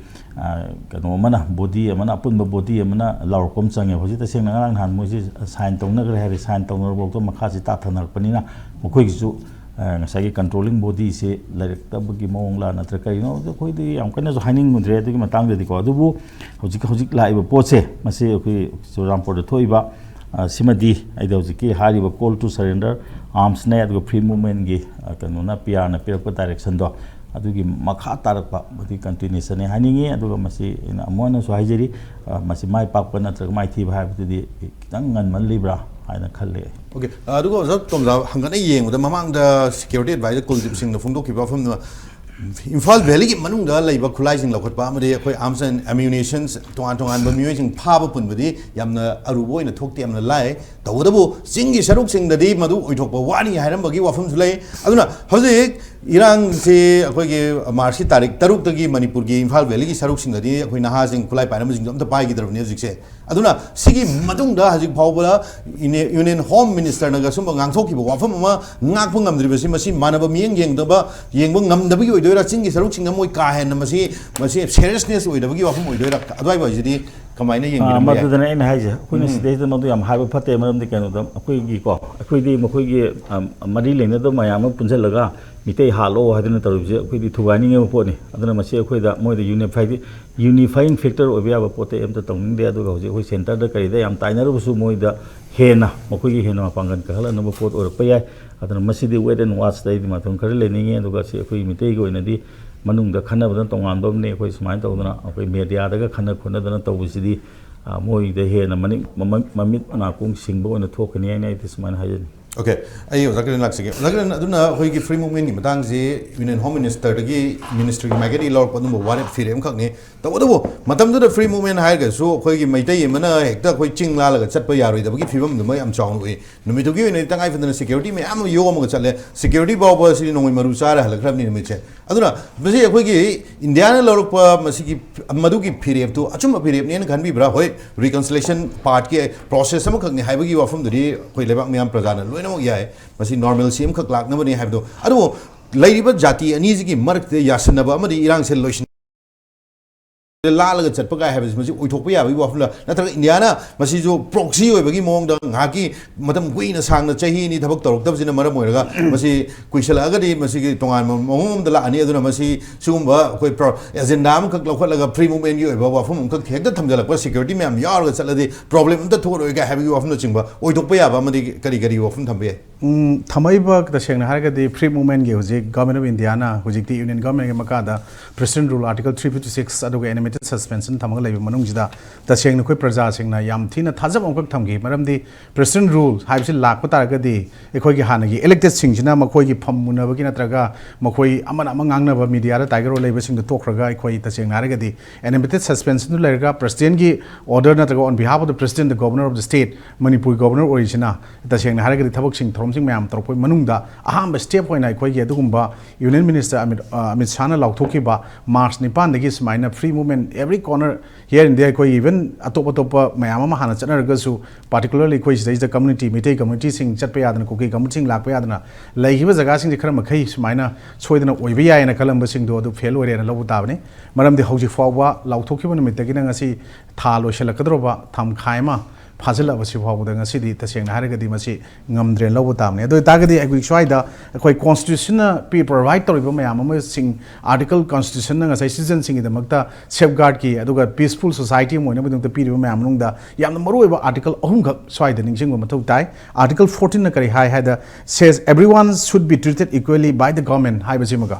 ꯀꯩꯅꯣ ꯑꯃꯅ, ꯕꯣꯗꯤ ꯑꯃꯅ, ꯑꯄꯨꯟꯕ ꯕꯣꯗꯤ ꯑꯃꯅ ꯂꯥꯎꯔꯛꯄ ꯑꯃ ꯆꯪꯉꯦ꯫ ꯍꯧꯖꯤꯛ ꯇꯁꯦꯡꯅ ꯉꯔꯥꯡ ꯅꯍꯥꯟ ꯃꯣꯏꯁꯤ ꯁꯥꯏꯟ ꯇꯧꯅꯈ꯭ꯔꯦ ꯍꯥꯏꯔꯦ, ꯁꯥꯏꯟ ꯇꯧꯅꯔꯐꯥꯎꯗ ꯃꯈꯥꯁꯤ ꯇꯥꯊꯅꯔꯛꯄꯅꯤꯅ ꯃꯈꯣꯏꯒꯤꯁꯨ ꯉꯁꯥꯏꯒꯤ controlling bodyꯁꯦ ꯂꯩꯔꯛꯇꯕꯒꯤ ꯃꯑꯣꯡꯂ ꯅꯠꯇ꯭ꯔꯒ ꯀꯔꯤꯅꯣ, ꯑꯗꯨ ꯑꯩꯈꯣꯏꯗꯤ ꯌꯥꯝ ꯀꯟꯅꯁꯨ ꯍꯥꯏꯅꯤꯡꯉꯨꯗ꯭ꯔꯦ ꯑꯗꯨꯒꯤ ꯃꯇꯥꯡꯗꯗꯤꯀꯣ꯫ ꯑꯗꯨꯕꯨ ꯍꯧꯖꯤꯛ ꯍꯧꯖꯤꯛ ꯂꯥꯛꯏꯕ ꯄꯣꯠꯁꯦ, ꯃꯁꯤ ꯑꯩꯈꯣꯏ ꯆꯨꯔꯆꯥꯟꯄꯨꯔꯗ ꯊꯣꯛꯏꯕ ꯁꯤꯃꯗꯤ ꯑꯩꯗꯤ ꯍꯧꯖꯤꯛꯀꯤ ꯍꯥꯏꯔꯤꯕ call to surrender armsꯅꯦ, ꯑꯗꯨꯒ free movementꯀꯤ ꯀꯩꯅꯣꯅ, ꯄꯤ ꯑꯥꯔꯅ ꯄꯤꯔꯛꯄ directionꯗꯣ, ꯑꯗꯨꯒꯤ ꯃꯈꯥ ꯇꯥꯔꯛꯄ ꯃꯗꯨꯒꯤ continuationꯅꯦ ꯍꯥꯏꯅꯤꯡꯉꯤ꯫ ꯑꯗꯨꯒ ꯃꯁꯤ ꯑꯩꯅ ꯑꯃꯨꯛ ꯍꯟꯅꯁꯨ ꯍꯥꯏꯖꯔꯤ, ꯃꯁꯤ ꯃꯥꯏ ꯄꯥꯛꯄ ꯅꯠꯇ꯭ꯔꯒ ꯃꯥꯏꯊꯤꯕ ꯍꯥꯏꯕꯗꯨꯗꯤ ꯈꯤꯇꯪ ꯉꯟꯃꯜꯂꯤꯕ꯭ꯔꯥ ꯍꯥꯏꯅ ꯈꯜꯂꯤ꯫ OK, ꯑꯗꯨꯒ ꯑꯣꯖꯥ ꯇꯣꯝꯖꯥ, ꯍꯪꯒꯠꯅ ꯌꯦꯡꯕꯗ ꯃꯃꯥꯡꯗ security advisor ꯀꯨꯜꯗꯤꯞ ꯁꯤꯡꯅ ꯐꯣꯡꯗꯣꯛꯈꯤꯕ ꯋꯥꯐꯝꯗ, ꯏꯝꯐꯥꯜ ꯚꯦꯂꯤꯒꯤ ꯃꯅꯨꯡꯗ ꯂꯩꯕ ꯈꯨꯠꯂꯥꯏꯁꯤꯡ ꯂꯧꯈꯠꯄ ꯑꯃꯗꯤ ꯑꯩꯈꯣꯏ arms and ammunitions, ꯇꯣꯉꯥꯟ ꯇꯣꯉꯥꯟꯕ ꯃꯤꯑꯣꯏꯁꯤꯡ ꯐꯥꯕ ꯄꯨꯟꯕꯗꯤ ꯌꯥꯝꯅ ꯑꯔꯨꯕ ꯑꯣꯏꯅ ꯊꯣꯛꯇꯦ, ꯌꯥꯝꯅ ꯂꯥꯏ꯫ ꯇꯧꯕꯇꯕꯨ ꯆꯤꯡꯒꯤ ꯁꯔꯨꯛꯁꯤꯡꯗꯗꯤ ꯃꯗꯨ ꯑꯣꯏꯊꯣꯛꯄ ꯋꯥꯅꯤ ꯍꯥꯏꯔꯝꯕꯒꯤ ꯋꯥꯐꯝꯁꯨ ꯂꯩ꯫ ꯑꯗꯨꯅ ꯍꯧꯖꯤꯛ ꯏꯔꯥꯡꯁꯤ ꯑꯩꯈꯣꯏꯒꯤ ꯃꯥꯔꯁꯀꯤ ꯇꯥꯔꯤꯛ ꯇꯔꯨꯛꯇꯒꯤ ꯃꯅꯤꯄꯨꯔꯒꯤ ꯏꯝꯐꯥꯜ ꯚꯦꯂꯤꯒꯤ ꯁꯔꯨꯛꯁꯤꯡꯗꯗꯤ ꯑꯩꯈꯣꯏ ꯅꯍꯥꯁꯤꯡ ꯈꯨꯠꯂꯥꯏ ꯄꯥꯏꯔꯝꯕꯁꯤꯡꯁꯨ ꯑꯝꯇ ꯄꯥꯏꯈꯤꯗ꯭ꯔꯕꯅꯤ ꯍꯧꯖꯤꯛꯁꯦ꯫ ꯑꯗꯨꯅ ꯁꯤꯒꯤ ꯃꯇꯨꯡꯗ ꯍꯧꯖꯤꯛ ꯐꯥꯎꯕꯗ ꯏꯅꯦ-, ꯌꯨꯅꯤꯌꯟ ꯍꯣꯝ ꯃꯤꯅꯤꯁꯇꯔꯅꯒ ꯁꯨꯝꯕ ꯉꯥꯡꯊꯣꯛꯈꯤꯕ ꯋꯥꯐꯝ ꯑꯃ ꯉꯥꯛꯄ ꯉꯝꯗ꯭ꯔꯤꯕꯁꯤ, ꯃꯁꯤ ꯃꯥꯟꯅꯕ ꯃꯤꯠꯌꯦꯡ ꯌꯦꯡꯗꯕ, ꯌꯦꯡꯕ ꯉꯝꯗꯕꯒꯤ ꯑꯣꯏꯗꯣꯏꯔꯥ? ꯆꯤꯡꯒꯤ ꯁꯔꯨꯛꯁꯤꯡꯅ ꯃꯣꯏ ꯀꯥ ꯍꯦꯟꯅ ꯃꯁꯤ, ꯃꯁꯤ ꯁꯦꯔꯤꯌꯁꯅꯦꯁ ꯑꯣꯏꯗꯕꯒꯤ ꯋꯥꯐꯝ ꯑꯣꯏꯗꯣꯏꯔꯥ? ꯑꯗꯨꯋꯥꯏ ꯋꯥꯏꯁꯤꯗꯤ ꯀꯃꯥꯏꯅ ꯑꯥ, ꯌꯦꯡꯕꯤꯔꯝꯕ ꯌꯥꯏ? ꯃꯗꯨꯗꯅ ꯑꯩꯅ ꯍꯥꯏꯁꯦ, ꯑꯩꯈꯣꯏꯅ ꯎꯝ꯫ ꯁꯤꯗꯩꯁꯤꯗ ꯃꯗꯨ ꯌꯥꯝ ꯍꯥꯏꯕ ꯐꯠꯇꯦ꯫ ꯃꯔꯝꯗꯤ ꯀꯩꯅꯣꯗ, ꯑꯩꯈꯣꯏꯒꯤꯀꯣ, ꯑꯩꯈꯣꯏꯗꯤ ꯃꯈꯣꯏꯒꯤ, ꯑꯝ, ꯃꯔꯤ ꯂꯩꯅꯗꯕ ꯃꯌꯥꯝ ꯑꯃ ꯄꯨꯟꯁꯤꯜꯂꯒ ꯃꯤꯇꯩ ꯍꯥꯠꯂꯣ ꯍꯥꯏꯗꯅ ꯇꯧꯔꯤꯕꯁꯦ ꯑꯩꯈꯣꯏꯗꯤ ꯊꯨꯒꯥꯏꯅꯤꯡꯉꯤꯕ ꯄꯣꯠꯅꯤ꯫ ꯑꯗꯨꯅ ꯃꯁꯤ ꯑꯩꯈꯣꯏꯗ, ꯃꯣꯏꯗ ꯌꯨꯅꯤꯐꯥꯏꯗꯤ, ꯌꯨꯅꯤꯐꯥꯏꯡ ꯐꯦꯛꯇꯔ ꯑꯣꯏꯕ ꯌꯥꯕ ꯄꯣꯠꯇꯤ ꯑꯝꯇ ꯇꯧꯅꯤꯡꯗꯦ꯫ ꯑꯗꯨꯒ ꯍꯧꯖꯤꯛ ꯑꯩꯈꯣꯏ ꯁꯦꯟꯇꯔꯗ ꯀꯔꯤꯗ ꯌꯥꯝ ꯇꯥꯏꯅꯔꯨꯕꯁꯨ ꯃꯣꯏꯗ ꯍꯦꯟꯅ, ꯃꯈꯣꯏꯒꯤ ꯍꯦꯟꯅ ꯃꯄꯥꯡꯒꯜ ꯀꯜꯍꯜꯂꯛꯅꯕ ꯄꯣꯠ ꯑꯣꯏꯔꯛꯄ ꯌꯥꯏ꯫ ꯑꯗꯨꯅ ꯃꯁꯤꯗꯤ wait and watchꯇ ꯑꯩꯗꯤ ꯃꯇꯝ ꯈꯔ ꯂꯩꯅꯤꯡꯉꯤ꯫ ꯑꯗꯨꯒ ꯁꯤ ꯑꯩꯈꯣꯏ ꯃꯤꯇꯩꯒꯤ ꯑꯣꯏꯅꯗꯤ ꯃꯅꯨꯡꯗ ꯈꯟꯅꯕꯗ ꯇꯣꯉꯥꯟꯕ ꯑꯃꯅꯤ꯫ ꯑꯩꯈꯣꯏ ꯁꯨꯃꯥꯏꯅ ꯇꯧꯗꯅ ꯑꯩꯈꯣꯏ ꯃꯦꯗꯤꯌꯥꯗꯒ ꯈꯟꯅ ꯈꯣꯠꯅꯗꯅ ꯇꯧꯕꯁꯤꯗꯤ, ꯑ, ꯃꯣꯏꯗ ꯍꯦꯟꯅ ꯃꯅꯤꯡ-, ꯃꯃ-, ꯃꯃꯤꯠ ꯅꯥꯀꯣꯡ ꯁꯤꯡꯕ ꯑꯣꯏꯅ ꯊꯣꯛꯀꯅꯤ ꯍꯥꯏꯅ ꯑꯩꯗꯤ ꯁꯨꯃꯥꯏꯅ ꯍꯥꯏꯖꯅꯤꯡꯉꯤ꯫ OK, ꯑꯩ ꯑꯣꯖꯥ ꯀꯤꯔꯟ ꯂꯥꯛꯆꯒꯦ꯫ ꯑꯣꯖꯥ ꯀꯤꯔꯟ, ꯑꯗꯨꯅ ꯑꯩꯈꯣꯏꯒꯤ free movement ꯀꯤ ꯃꯇꯥꯡꯁꯤ ꯌꯨꯅꯤꯌꯟ ꯍꯣꯝ ꯃꯤꯅꯤꯁꯇꯔꯗꯒꯤ, ꯃꯤꯅꯤꯁꯇ꯭ꯔꯤꯒꯤ ꯃꯥꯏꯀꯩꯗꯒꯤ ꯂꯧꯔꯛꯄ ꯑꯗꯨꯝꯕ ꯋꯥꯔꯦꯞ ꯐꯤꯔꯦꯞ ꯑꯃꯈꯛꯅꯤ꯫ ꯇꯧꯕꯇꯕꯨ ꯃꯇꯝꯗꯨꯗ free movement ꯍꯥꯏꯔꯒꯁꯨ ꯑꯩꯈꯣꯏꯒꯤ ꯃꯩꯇꯩ ꯑꯃꯅ ꯍꯦꯛꯇ ꯑꯩꯈꯣꯏ ꯆꯤꯡ ꯂꯥꯜꯂꯒ ꯆꯠꯄ ꯌꯥꯔꯣꯏꯗꯕꯒꯤ ꯐꯤꯕꯝꯗꯨꯃ ꯌꯥꯝ ꯆꯥꯎꯅ ꯎꯏ꯫ ꯅꯨꯃꯤꯠꯇꯨꯒꯤ ꯑꯣꯏꯅꯗꯤ ꯇꯉꯥꯏ ꯐꯗꯅ ꯁꯦꯀ꯭ꯌꯨꯔꯤꯇꯤ ꯃꯌꯥꯝ ꯑꯃ ꯌꯣꯝꯃꯒ ꯆꯠꯂꯦ꯫ ꯁꯦꯀ꯭ꯌꯨꯔꯤꯇꯤ ꯐꯥꯎꯕ ꯁꯤꯗꯤ ꯅꯣꯡꯃꯩ ꯃꯔꯨ ꯆꯥꯔ ꯍꯜꯂꯛꯈ꯭ꯔꯕꯅꯤ ꯅꯨꯃꯤꯠꯁꯦ꯫ ꯑꯗꯨꯅ ꯃꯁꯤ ꯑꯩꯈꯣꯏꯒꯤ ꯏꯟꯗꯤꯌꯥꯅ ꯂꯧꯔꯛꯄ ꯃꯁꯤꯒꯤ, ꯃꯗꯨꯒꯤ ꯐꯤꯔꯦꯞꯇꯨ ꯑꯆꯨꯝꯕ ꯐꯤꯔꯦꯞꯅꯦꯅ ꯈꯟꯕꯤꯕ꯭ꯔꯥ? ꯍꯣꯏ, ꯔꯤꯀꯟꯁꯤꯂꯦꯁꯟ ꯄꯥꯔꯠꯀꯤ ꯄ꯭ꯔꯣꯁꯦꯁ ꯑꯃꯈꯛꯅꯤ ꯍꯥꯏꯕꯒꯤ ꯋꯥꯐꯝꯗꯨꯗꯤ ꯑꯩꯈꯣꯏ ꯂꯩꯕꯥꯛ ꯃꯤꯌꯥꯝ ꯄ꯭ꯔꯖꯥꯅ ꯂꯣꯏꯅꯃꯛ ꯌꯥꯏ, ꯃꯁꯤ ꯅꯣꯔꯃꯦꯜꯁꯤ ꯑꯃꯈꯛ ꯂꯥꯛꯅꯕꯅꯤ ꯍꯥꯏꯕꯗꯣ꯫ ꯑꯗꯨꯕꯨ ꯂꯩꯔꯤꯕ ꯖꯥꯇꯤ ꯑꯅꯤꯁꯤꯒꯤ ꯃꯔꯛꯇ ꯌꯥꯁꯤꯟꯅꯕ ꯑꯃꯗꯤ ꯏꯔꯥꯡꯁꯦ ꯂꯣꯏꯁꯤꯟ ꯂꯥꯜꯂꯒ ꯆꯠꯄ ꯀꯥꯏ ꯍꯥꯏꯕꯁꯤ ꯃꯁꯤ ꯑꯣꯏꯊꯣꯛꯄ ꯌꯥꯕꯒꯤ ꯋꯥꯐꯝꯂ? ꯅꯠꯇ꯭ꯔꯒ ꯏꯟꯗꯤꯌꯥꯅ ꯃꯁꯤꯁꯨ ꯄ꯭ꯔꯣꯛꯁꯤ ꯑꯣꯏꯕꯒꯤ ꯃꯑꯣꯡꯗ ꯉꯥꯏꯍꯥꯛꯀꯤ ꯃꯇꯝ ꯀꯨꯏꯅ ꯁꯥꯡꯅ ꯆꯍꯤ ꯑꯅꯤ ꯊꯕꯛ ꯇꯧꯔꯛꯇꯕꯁꯤꯅ ꯃꯔꯝ ꯑꯣꯏꯔꯒ ꯃꯁꯤ ꯀꯨꯏꯁꯜꯂꯛꯑꯒꯗꯤ ꯃꯁꯤꯒꯤ ꯇꯣꯉꯥꯟꯕ ꯃꯑꯣꯡ ꯑꯃꯗ ꯂꯥꯛꯑꯅꯤ꯫ ꯑꯗꯨꯅ ꯃꯁꯤ ꯁꯤꯒꯨꯝꯕ ꯑꯩꯈꯣꯏ ꯄ꯭ꯔꯣ-, ꯑꯦꯖꯦꯟꯗꯥ ꯑꯃꯈꯛ ꯂꯧꯈꯠꯂꯒ free movement ꯀꯤ ꯑꯣꯏꯕ ꯋꯥꯐꯝ ꯑꯃꯈꯛ ꯍꯦꯛꯇ ꯊꯝꯖꯤꯜꯂꯛꯄ, ꯁꯦꯀ꯭ꯌꯨꯔꯤꯇꯤ ꯃꯌꯥꯝ ꯌꯥꯎꯔꯒ ꯆꯠꯂꯗꯤ ꯄ꯭ꯔꯣꯕ꯭ꯂꯦꯝ ꯑꯝꯇ ꯊꯣꯛꯑꯔꯣꯏ ꯀꯥꯏ ꯍꯥꯏꯕꯒꯤ ꯋꯥꯐꯝꯅꯆꯤꯡꯕ ꯑꯣꯏꯊꯣꯛꯄ ꯌꯥꯕ ꯑꯃꯗꯤ ꯀꯔꯤ ꯀꯔꯤ ꯋꯥꯐꯝ ꯊꯝꯕ ꯌꯥꯏ? ꯎꯝ, ꯊꯝꯃꯛꯏꯕ, ꯇꯁꯦꯡꯅ ꯍꯥꯏꯔꯒꯗꯤ free movement ꯀꯤ ꯍꯧꯖꯤꯛ Government of India ꯅ ꯍꯧꯖꯤꯛꯇꯤ Union Government ꯀꯤ ꯃꯈꯥꯗ President Rule Article three fifty six ꯑꯗꯨꯒ Animated Suspension ꯊꯝꯃꯒ ꯂꯩꯕ ꯃꯅꯨꯡꯁꯤꯗ ꯇꯁꯦꯡꯅ ꯑꯩꯈꯣꯏ ꯄ꯭ꯔꯖꯥꯁꯤꯡꯅ ꯌꯥꯝ ꯊꯤꯅ ꯊꯥꯖꯕ ꯑꯃꯈꯛ ꯊꯝꯈꯤ꯫ ꯃꯔꯝꯗꯤ President Rule ꯍꯥꯏꯕꯁꯤ ꯂꯥꯛꯄ ꯇꯥꯔꯒꯗꯤ ꯑꯩꯈꯣꯏꯒꯤ ꯍꯥꯟꯅꯒꯤ elected ꯁꯤꯡꯁꯤꯅ ꯃꯈꯣꯏꯒꯤ ꯐꯝ ꯃꯨꯟꯅꯕꯒꯤ ꯅꯠꯇ꯭ꯔꯒ ꯃꯈꯣꯏ ꯑꯃꯅ ꯑꯃ ꯉꯥꯡꯅꯕ, ꯃꯤꯗꯤꯌꯥꯗ ꯇꯥꯏꯒꯔ ꯔꯣꯜ ꯂꯩꯕꯁꯤꯡꯗꯣ ꯇꯣꯛꯈ꯭ꯔꯒ ꯑꯩꯈꯣꯏ ꯇꯁꯦꯡꯅ ꯍꯥꯏꯔꯒꯗꯤ Animated Suspension ꯗꯨ ꯂꯩꯔꯒ President ꯀꯤ order ꯅꯠꯇ꯭ꯔꯒ on behalf of the President, the Governor of the state, ꯃꯅꯤꯄꯨꯔꯒꯤ Governor ꯑꯣꯏꯔꯤꯁꯤꯅ ꯇꯁꯦꯡꯅ ꯍꯥꯏꯔꯒꯗꯤ ꯊꯕꯛꯁꯤꯡ ꯊꯧꯔꯝ ꯃꯌꯥꯝ ꯇꯧꯔꯛꯄꯒꯤ ꯃꯅꯨꯡꯗ ꯑꯍꯥꯟꯕ step ꯑꯣꯏꯅ ꯑꯩꯈꯣꯏꯒꯤ ꯑꯗꯨꯒꯨꯝꯕ Union Minister ꯑꯃꯤꯠ ꯑ, ꯑꯃꯤꯠ ꯁꯥꯍꯅ ꯂꯥꯎꯊꯣꯛꯈꯤꯕ March ꯅꯤꯄꯥꯟꯗꯒꯤ ꯁꯨꯃꯥꯏꯅ free movement every corner here and there, ꯑꯩꯈꯣꯏ even ꯑꯇꯣꯞ ꯑꯇꯣꯞꯄ ꯃꯌꯥꯝ ꯑꯃ ꯍꯥꯟꯅ ꯆꯠꯅꯔꯒꯁꯨ, particularly ꯑꯩꯈꯣꯏ ꯁꯤꯗꯩꯁꯤꯗ community, ꯃꯩꯇꯩ communityꯁꯤꯡ ꯆꯠꯄ ꯌꯥꯗꯅ, ꯀꯨꯀꯤ communityꯁꯤꯡ ꯂꯥꯛꯄ ꯌꯥꯗꯅ ꯂꯩꯈꯤꯕ ꯖꯒꯥꯁꯤꯡꯁꯦ ꯈꯔ ꯃꯈꯩ ꯁꯨꯃꯥꯏꯅ ꯁꯣꯏꯗꯅ ꯑꯣꯏꯕ ꯌꯥꯏꯅ ꯈꯜꯂꯝꯕꯁꯤꯡꯗꯣ ꯑꯗꯨ fail ꯑꯣꯏꯔꯦꯅ ꯂꯧꯕ ꯇꯥꯕꯅꯤ꯫ ꯃꯔꯝꯗꯤ ꯍꯧꯖꯤꯛ ꯐꯥꯎꯕ ꯂꯥꯎꯊꯣꯛꯈꯤꯕ ꯅꯨꯃꯤꯠꯇꯒꯤꯅ ꯉꯁꯤ ꯊꯥ ꯂꯣꯏꯁꯤꯜꯂꯛꯀꯗꯧꯔꯕ ꯊꯥ ꯃꯈꯥꯏ ꯑꯃ ꯐꯥꯖꯤꯜꯂꯛꯑꯕꯁꯤ ꯐꯥꯎꯕꯗ ꯉꯁꯤꯗꯤ ꯇꯁꯦꯡꯅ ꯍꯥꯏꯔꯒꯗꯤ ꯃꯁꯤ ꯉꯝꯗ꯭ꯔꯦꯅ ꯂꯧꯕ ꯇꯥꯕꯅꯤ꯫ ꯑꯗꯨ ꯑꯣꯏꯇꯥꯔꯒꯗꯤ ꯑꯩꯈꯣꯏ ꯁ꯭ꯋꯥꯏꯗ ꯑꯩꯈꯣꯏ constitutionꯅ ꯄꯤ-, provide ꯇꯧꯔꯤꯕ ꯃꯌꯥꯝ ꯑꯃꯁꯤꯡ, article, constitutionꯅ ꯉꯁꯥꯏ citizenꯁꯤꯡꯒꯤꯗꯃꯛꯇ safeguardꯀꯤ, ꯑꯗꯨꯒ peaceful society ꯑꯃ ꯑꯣꯏꯅꯕꯒꯤꯗꯃꯛꯇ ꯄꯤꯔꯤꯕ ꯃꯌꯥꯝ ꯃꯅꯨꯡꯗ ꯌꯥꯝꯅ ꯃꯔꯨꯑꯣꯏꯕ article ꯑꯍꯨꯝꯈꯛ ꯁ꯭ꯋꯥꯏꯗ ꯅꯤꯡꯁꯤꯡꯕ ꯃꯊꯧ ꯇꯥꯏ꯫ Article fourteenꯅ ꯀꯔꯤ ꯍꯥꯏ ꯍꯥꯏꯗ, says everyone should be treated equally by the government ꯍꯥꯏꯕꯁꯤꯃꯒ,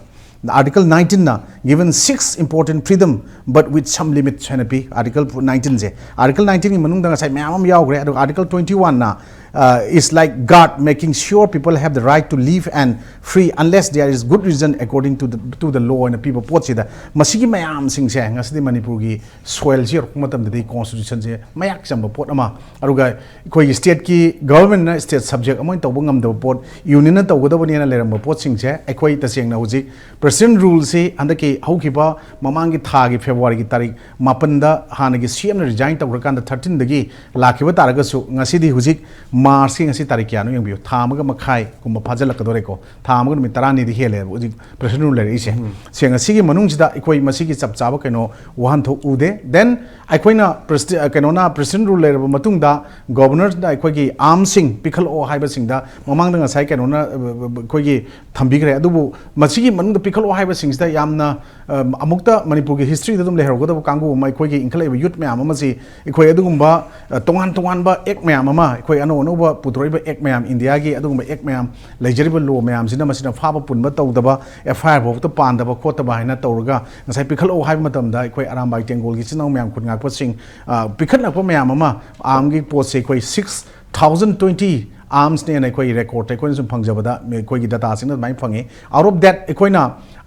Article nineteenꯅ given six important freedom but with some limits ꯍꯥꯏꯅ ꯄꯤ꯫ Article nineteenꯁꯦ, Article nineteenꯒꯤ ꯃꯅꯨꯡꯗ ꯉꯁꯥꯏ ꯃꯌꯥꯝ ꯑꯃ ꯌꯥꯎꯈ꯭ꯔꯦ꯫ ꯑꯗꯨꯒ Article twenty-oneꯅ, uh, is like guard making sure people have the right to live and free unless there is good reason according to the, to the law ꯍꯥꯏꯅ ꯄꯤꯕ ꯄꯣꯠꯁꯤꯗ, ꯃꯁꯤꯒꯤ ꯃꯌꯥꯝꯁꯤꯡꯁꯦ ꯉꯁꯤꯗꯤ ꯃꯅꯤꯄꯨꯔꯒꯤ soilꯁꯤ ꯌꯧꯔꯛꯄ ꯃꯇꯝꯗꯗꯤ constitutionꯁꯦ ꯃꯌꯥꯛ ꯆꯝꯕ ꯄꯣꯠ ꯑꯃ, ꯑꯗꯨꯒ ꯑꯩꯈꯣꯏꯒꯤ stateꯀꯤ governmentꯅ state subject ꯑꯃ ꯑꯣꯏꯅ ꯇꯧꯕ ꯉꯝꯗꯕ ꯄꯣꯠ, unionꯅ ꯇꯧꯒꯗꯕꯅꯦꯅ ꯂꯩꯔꯝꯕ ꯄꯣꯠꯁꯤꯡꯁꯦ, ꯑꯩꯈꯣꯏ ꯇꯁꯦꯡꯅ ꯍꯧꯖꯤꯛ president ruleꯁꯤ ꯍꯟꯗꯛꯀꯤ ꯍꯧꯈꯤꯕ ꯃꯃꯥꯡꯒꯤ ꯊꯥꯒꯤ Februaryꯒꯤ ꯇꯥꯔꯤꯛ ꯃꯥꯄꯟꯗ ꯍꯥꯟꯅꯒꯤ CMꯅ resign ꯇꯧꯈ꯭ꯔꯀꯥꯟꯗ thirteenꯗꯒꯤ ꯂꯥꯛꯈꯤꯕ ꯇꯥꯔꯒꯁꯨ, ꯉꯁꯤꯗꯤ ꯍꯧꯖꯤꯛ Marchꯀꯤ ꯉꯁꯤ ꯇꯥꯔꯤꯛ ꯀꯌꯥꯅꯣ ꯌꯦꯡꯕꯤꯌꯨ, ꯊꯥ ꯑꯃꯒ ꯃꯈꯥꯏꯒꯨꯝꯕ ꯐꯥꯖꯤꯜꯂꯛꯀꯗꯧꯔꯦꯀꯣ, ꯊꯥ ꯑꯃꯒ ꯅꯨꯃꯤꯠ ꯇꯔꯥꯅꯤꯗꯤ ꯍꯦꯜꯂꯦꯕ ꯍꯧꯖꯤꯛ president rule ꯂꯩꯔꯛꯏꯁꯦ꯫ ꯁꯦꯡꯅ ꯁꯤꯒꯤ ꯃꯅꯨꯡꯁꯤꯗ ꯑꯩꯈꯣꯏ ꯃꯁꯤꯒꯤ ꯆꯞ ꯆꯥꯕ ꯀꯩꯅꯣ ꯋꯥꯍꯟꯊꯣꯛ ꯎꯗꯦ꯫ Then ꯑꯩꯈꯣꯏꯅ presi-, ꯀꯩꯅꯣꯅ president rule ꯂꯩꯔꯕ ꯃꯇꯨꯡꯗ governorꯅ ꯑꯩꯈꯣꯏꯒꯤ armꯁꯤꯡ ꯄꯤꯈꯠꯂꯛꯑꯣ ꯍꯥꯏꯕꯁꯤꯡꯗ ꯃꯃꯥꯡꯗ ꯉꯁꯥꯏ ꯀꯩꯅꯣꯅ, ꯑ, ꯑ, ꯑ, ꯑꯩꯈꯣꯏꯒꯤ ꯊꯝꯕꯤꯈ꯭ꯔꯦ꯫ ꯑꯗꯨꯕꯨ ꯃꯁꯤꯒꯤ ꯃꯅꯨꯡꯗ ꯄꯤꯈꯠꯂꯛꯑꯣ ꯍꯥꯏꯕꯁꯤꯡꯁꯤꯗ ꯌꯥꯝꯅ, ꯑ, ꯑꯃꯨꯛꯇ ꯃꯅꯤꯄꯨꯔꯒꯤ historyꯗ ꯑꯗꯨꯝ ꯂꯩꯍꯧꯔꯒꯗꯕ ꯀꯥꯡꯕꯨ ꯑꯃ, ꯑꯩꯈꯣꯏꯒꯤ ꯏꯟꯈꯠꯂꯛꯏꯕ youth ꯃꯌꯥꯝ ꯑꯃꯁꯤ ꯑꯩꯈꯣꯏ ꯑꯗꯨꯒꯨꯝꯕ, ꯑ, ꯇꯣꯉꯥꯟ ꯇꯣꯉꯥꯟꯕ act ꯃꯌꯥꯝ ꯑꯃ, ꯑꯩꯈꯣꯏ ꯑꯅꯧ ꯑꯅꯧꯕ ꯄꯨꯊꯣꯔꯛꯏꯕ act ꯃꯌꯥꯝ, Indiaꯒꯤ ꯑꯗꯨꯒꯨꯝꯕ act ꯃꯌꯥꯝ, ꯂꯩꯖꯔꯤꯕ law ꯃꯌꯥꯝꯁꯤꯅ ꯃꯁꯤꯅ ꯐꯥꯕ ꯄꯨꯟꯕ ꯇꯧꯗꯕ, FIR ꯐꯥꯎꯕꯗ ꯄꯥꯟꯗꯕ ꯈꯣꯠꯇꯕ ꯍꯥꯏꯅ ꯇꯧꯔꯒ ꯉꯁꯥꯏ ꯄꯤꯈꯠꯂꯛꯑꯣ ꯍꯥꯏꯕ ꯃꯇꯝꯗ ꯑꯩꯈꯣꯏ ꯑꯔꯥꯝꯕꯥꯏ ꯇꯦꯡꯒꯣꯜꯒꯤ ꯏꯆꯤꯟ ꯏꯅꯥꯎ ꯃꯌꯥꯝ ꯈꯨꯟ ꯉꯥꯛꯄꯁꯤꯡ, ꯑ, ꯄꯤꯈꯠꯂꯛꯄ ꯃꯌꯥꯝ ꯑꯃ, armꯒꯤ ꯄꯣꯠꯁꯦ ꯑꯩꯈꯣꯏ six thousand twenty ꯑꯥꯔꯝꯁꯅꯦꯅ ꯑꯩꯈꯣꯏꯒꯤ ꯔꯦꯀꯣꯔꯗ ꯑꯩꯈꯣꯏꯅ ꯁꯨꯝ ꯐꯪꯖꯕꯗ ꯑꯩꯈꯣꯏꯒꯤ ꯗꯇꯥꯁꯤꯡꯅ ꯑꯗꯨꯃꯥꯏꯅ ꯐꯪꯉꯤ꯫ Out of that, ꯑꯩꯈꯣꯏꯅ